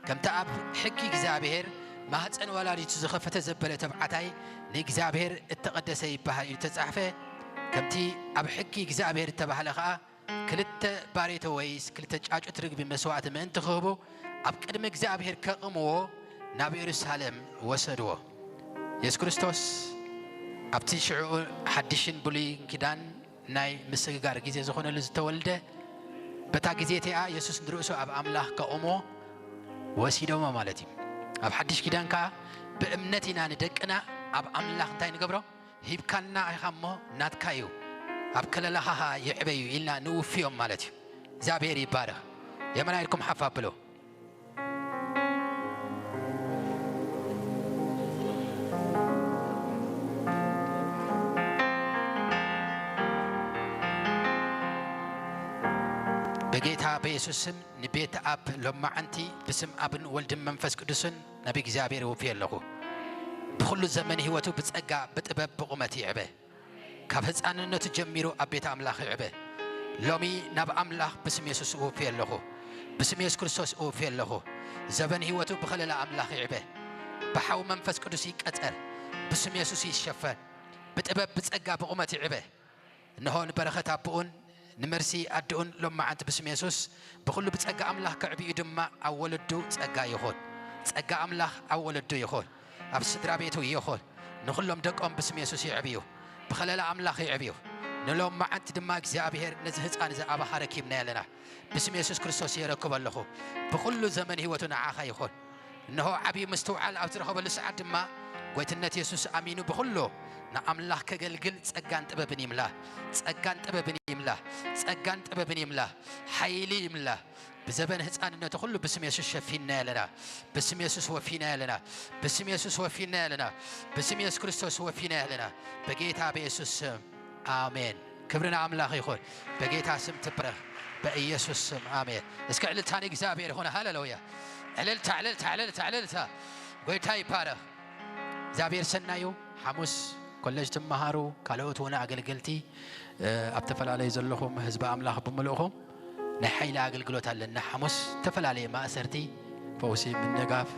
ከምቲ ኣብ ሕጊ እግዚኣብሔር ማህፀን ወላዲቱ ዝኸፈተ ዘበለ ተብዓታይ ንእግዚኣብሔር እተቐደሰ ይበሃል ኢሉ ተጻሕፈ። ከምቲ ኣብ ሕጊ እግዚኣብሔር እተባህለ ኸዓ፣ ክልተ ባሬቶ ወይስ ክልተ ጫጩት ርግቢ መስዋእቲ ምእንቲ ክህቡ ኣብ ቅድሚ እግዚኣብሔር ከቕምዎ ናብ የሩሳሌም ወሰድዎ። የሱስ ክርስቶስ ኣብቲ ሽዑ ሓድሽን ብሉይን ኪዳን ናይ ምስግጋር ግዜ ዝኾነሉ ዝተወልደ፣ በታ ግዜ እቲኣ የሱስ ንርእሱ ኣብ ኣምላኽ ከቑሞ ወሲዶሞ ማለት እዩ። ኣብ ሓድሽ ኪዳን ከኣ ብእምነት ኢና ንደቅና ኣብ ኣምላኽ እንታይ ንገብሮ? ሂብካና ኢኻ እሞ ናትካ እዩ፣ ኣብ ከለላኻ ኸኣ ይዕበዩ ኢልና ንውፍዮም ማለት እዩ። እግዚኣብሔር ይባረኽ። የመና ኢልኩም ሓፍ ኣብሉ። በጌታ በኢየሱስ ስም ንቤት ኣብ ሎማዓንቲ ብስም ኣብን ወልድን መንፈስ ቅዱስን ናብ እግዚኣብሔር እውፍዮ ኣለኹ። ብኹሉ ዘመን ህይወቱ ብጸጋ፣ ብጥበብ፣ ብቑመት ይዕበ። ካብ ህፃንነቱ ጀሚሩ ኣብ ቤት ኣምላኽ ይዕበ። ሎሚ ናብ ኣምላኽ ብስም የሱስ እውፍዮ ኣለኹ። ብስም የሱስ ክርስቶስ እውፍዮ ኣለኹ። ዘበን ህይወቱ ብኸለላ ኣምላኽ ይዕበ። ብሓው መንፈስ ቅዱስ ይቀጸር። ብስም የሱስ ይሸፈን። ብጥበብ፣ ብጸጋ፣ ብቑመት ይዕበ። እንሆ ንበረኸት ኣቦኡን ንመርሲ ኣድኡን ሎማዓንቲ ብስም የሱስ ብኹሉ ብጸጋ ኣምላኽ ከዕብዩ ድማ ኣብ ወለዱ ጸጋ ይኹን። ጸጋ ኣምላኽ ኣብ ወለዱ ይኹን። ኣብ ስድራ ቤቱ ይኹን። ንኹሎም ደቆም ብስም የሱስ ይዕብዩ። ብኸለላ ኣምላኽ ይዕብዩ። ንሎማዓንቲ ድማ እግዚኣብሔር ነዚ ህፃን እዚ ኣባኻ ረኪብና ኣለና። ብስም የሱስ ክርስቶስ የረክቦ ኣለኹ። ብኹሉ ዘመን ህይወቱ ንዓኻ ይኹን። እንሆ ዓብዪ ምስትውዓል ኣብ ዝረኸበሉ ሰዓት ድማ ጎይትነት የሱስ ኣሚኑ ብኹሉ ንኣምላኽ ከገልግል ጸጋን ጥበብን ይምላ። ጸጋን ጥበብን ይምላ። ጸጋን ጥበብን ይምላ። ሓይሊ ይምላ። ብዘበን ህፃንነቱ ኩሉ ብስም የሱስ ሸፊና ኣለና። ብስም የሱስ ወፊና ኣለና። ብስም የሱስ ወፊና ኣለና። ብስም የሱስ ክርስቶስ ወፊና ኣለና። በጌታ በየሱስ ስም ኣሜን። ክብሪ ንኣምላኽ ይኹን። በጌታ ስም ትብረኽ። በኢየሱስ ስም ኣሜን። እስከ ዕልልታ ንእግዚኣብሔር ይኹን። ሃሌሉያ። ዕልልታ፣ ዕልልታ፣ ዕልልታ፣ ዕልልታ። ጎይታ ይባረኽ። እግዚኣብሔር ሰናዩ። ሓሙስ ኮሌጅ ትመሃሩ፣ ካልኦት እውን ኣገልገልቲ፣ እ፣ ኣብ ተፈላለዩ ዘለኹም ህዝቢ ኣምላኽ ብምልእኹም ናይ ሓይሊ ኣገልግሎት ኣለና። ሓሙስ ዝተፈላለየ ማእሰርቲ፣ ፈውሲ፣ ምንጋፍ፣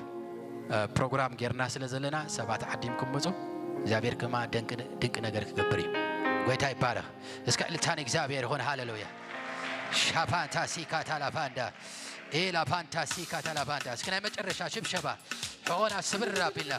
እ፣ ፕሮግራም ጌርና ስለ ዘለና ሰባት ዓዲምኩም ምጹ። እግዚኣብሔር ከማ ድንቂ፣ ድንቂ ነገር ክገብር እዩ። ጎይታ ይባረኽ። እስከ ዕልልታ ንእግዚኣብሔር ይኹን። ሃሌሉያ። ሻፋንታ ሲካ ታላፋንዳ፣ ኤላ ፋንታ ሲካ ታላፋንዳ። እስኪ ናይ መጨረሻ ሽብሸባ ሕቖና ስብር ኣቢልና።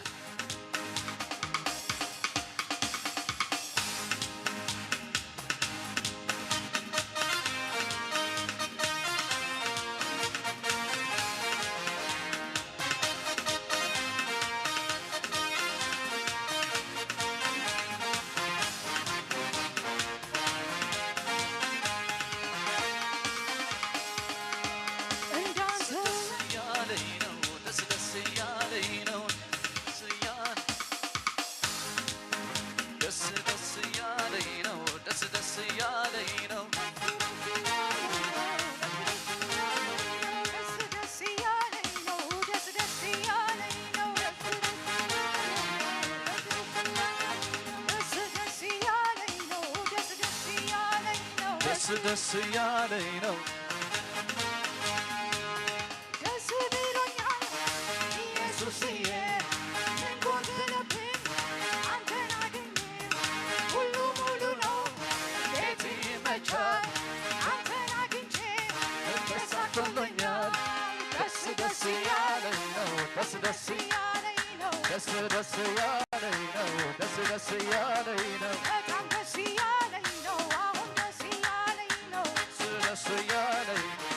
እንዳንተ እያለኝ ነው፣ ደስ ደስ እያለኝ ነው፣ ደስ እያለ-፣ ደስ ደስ እያለኝ ነው፣ ደስ ደስ እያለኝ ነው። ደስ ደስ እያለኝ ነው፣ ደስ ደስ እያለኝ ነው፣ ደስ ደስ እያለኝ ነው፣ ደስ ደስ እያለኝ ነው፣ ደስ ደስ እያለኝ ነው። ደስ ብሎኛል ኢየሱስዬ፣ ምን ጎደለብኝ አንተን አግኝቼ፣ ሁሉ ሙሉ ነው ቤት ይመቻል አንተን አግኝቼ፣ ተሳክቶልኛል። ደስ ደስ እያለኝ ነው፣ ደስ ደስ እያለኝ ነው፣ ደስ ደስ እያለኝ ነው፣ ደስ ደስ እያለኝ ነው፣ በጣም ደስ እያለኝ ነው፣ አሁን ደስ እያለኝ ነው፣ ደስ ደስ እያለኝ ነው።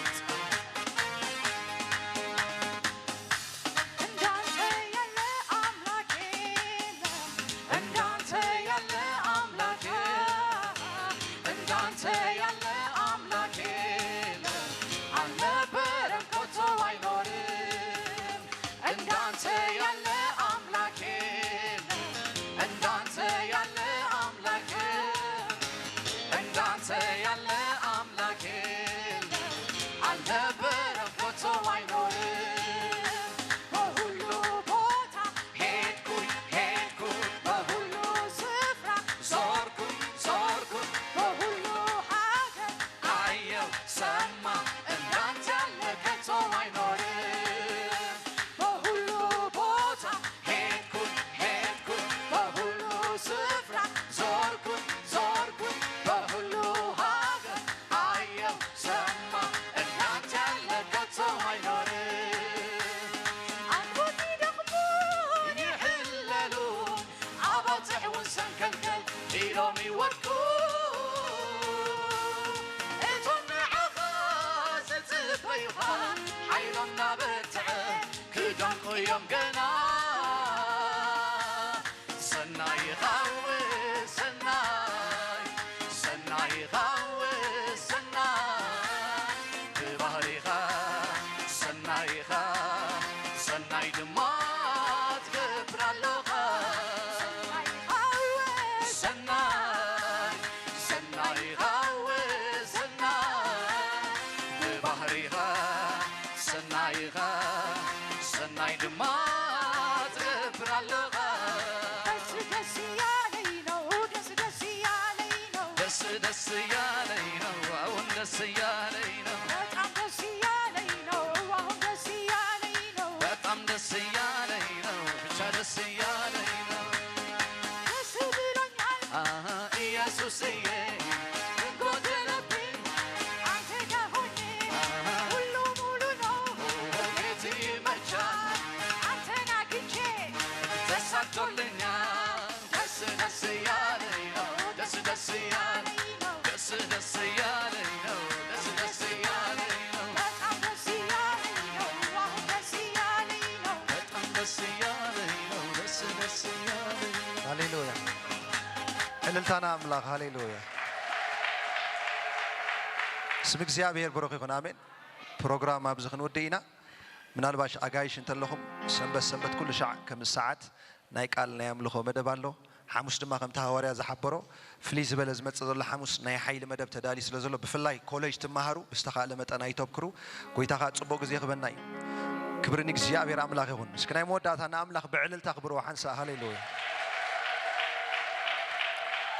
እንዳንተ ያለ አምላክ የለም፣ እንዳንተ ያለ አምላክ፣ እንዳንተ ያለ አምላክ የለም፣ አልነበረም፣ ከቶ አይኖርም። እንዳንተ ያለ አምላክ የለም፣ እንዳንተ ያለ አምላክ፣ እንዳንተ ያለ አምላክ የለም፣ አልነበረም፣ ከቶ አይኖርም። በሁሉ ቦታ ሄድኩኝ፣ ሄድኩኝ፣ በሁሉ ስፍራ ዞርኩኝ፣ ዞርኩኝ፣ በሁሉ ሀገር አየው ሰማ፣ እንዳንተ ያለ ከቶ አይኖርም። በሁሉ ቦታ ሄድኩኝ፣ ሄድኩኝ፣ በሁሉ ስፍራ ዞርኩኝ፣ ዞርኩኝ፣ በሁሉ ሀገር ኣየው ሰማ፣ እንዳንተ ያለ ከቶ ኣይኖርም። ኣንጎት ይደኽሙን ይሕለሉን፣ ኣባጽሕ እውን ሰንከልከል ኢሎም ይወድቁ። እቶም ንዓኻ ዝጽበዩኻ፣ ሓይሎም እናበርትዐ፣ ክደንቁ እዮም ገና። ሰናይ ይኻው ሰናይ፣ ሰናይ ይኻው ሰናይ፣ ብባህሪኻ ሰናይ ኢኻ፣ ሰናይ ድማ ትገብር ኣለኻ። ሰናይ ይኻው ሰናይ፣ ሰናይ ይኻው ሰናይ፣ ብባህሪኻ ሰናይ ኢኻ፣ ሰናይ ድማ ትገብር ኣለኻ። ደስ ደስ እያለኝ ነው፣ ደስ ደስ እያለኝ ነው፣ ደስ ደስ እያለኝ ነው፣ አሁን ደስ እያለኝ ነው፣ በጣም ደስ እያለኝ ነው፣ አሁን ደስ እያለኝ ነው፣ በጣም ደስ እያለኝ ነው፣ ብቻ ደስ እያለኝ ነው። ደስ ብሎኛል አሃ ኢየሱስዬ፣ ምን ጎደለብኝ አንተ ጋር ሆኜ፣ አሃ ሁሉ ሙሉ ነው ቤት ይመቻል አንተን አግኝቼ፣ ተሳክቶልኛል። ደስ ደስ እያለኝ ነው፣ ደስ ደስ እያለኝ ነው፣ ደስ ደስ እያለኝ ነው፣ ደስ ደስ እያለኝ ነው፣ በጣም ደስ እያለኝ ነው፣ አሁን ደስ እያለኝ ነው፣ በጣም ደስ እያለኝ ነው፣ ደስ ደስ እያለኝ ነው። ሃሌሉያ። እልልታና ኣምላኽ፣ ሃሌሉያ። ስም እግዚኣብሔር ብሩኽ ይኹን፣ ኣሜን። ፕሮግራም ኣብዚ ክንውድእ ኢና። ምናልባሽ ኣጋይሽ እንተለኹም፣ ሰንበት ሰንበት ኩሉ ሻዕ ከም ሰዓት ናይ ቃል ናይ ኣምልኾ መደብ ኣሎ። ሓሙስ ድማ ከምቲ ሃዋርያ ዝሓበሮ፣ ፍልይ ዝበለ ዝመጽእ ዘሎ ሓሙስ ናይ ሓይሊ መደብ ተዳልዩ ስለ ዘሎ፣ ብፍላይ ኮሌጅ ትመሃሩ ብዝተኻእለ መጠን ኣይተብክሩ። ጎይታ ኸኣ ጽቡቕ ግዜ ክበና እዩ። ክብሪ ንእግዚኣብሔር ኣምላኽ ይኹን። እስኪ ናይ መወዳእታ ንኣምላኽ ብዕልልታ ክብርዎ ሓንሳእ። ሃሌሉያ።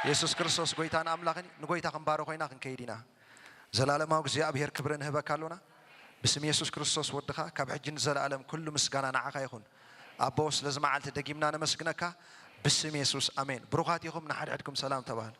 የሱስ ክርስቶስ ጎይታን ኣምላኽን እዩ። ንጎይታ ክንባርኾ ኢና፣ ክንከይድ ኢና። ዘላለማዊ እግዚኣብሔር ክብሪ ንህበካ ኣሎና። ብስም የሱስ ክርስቶስ ወድኻ ካብ ሕጂ ንዘለኣለም ኩሉ ምስጋና ንዓኻ ይኹን። ኣቦ ስለዚ መዓልቲ ደጊምና ነመስግነካ። ብስም የሱስ ኣሜን። ብሩኻት ኢኹም፣ ንሓድሕድኩም ሰላም ተባህሉ።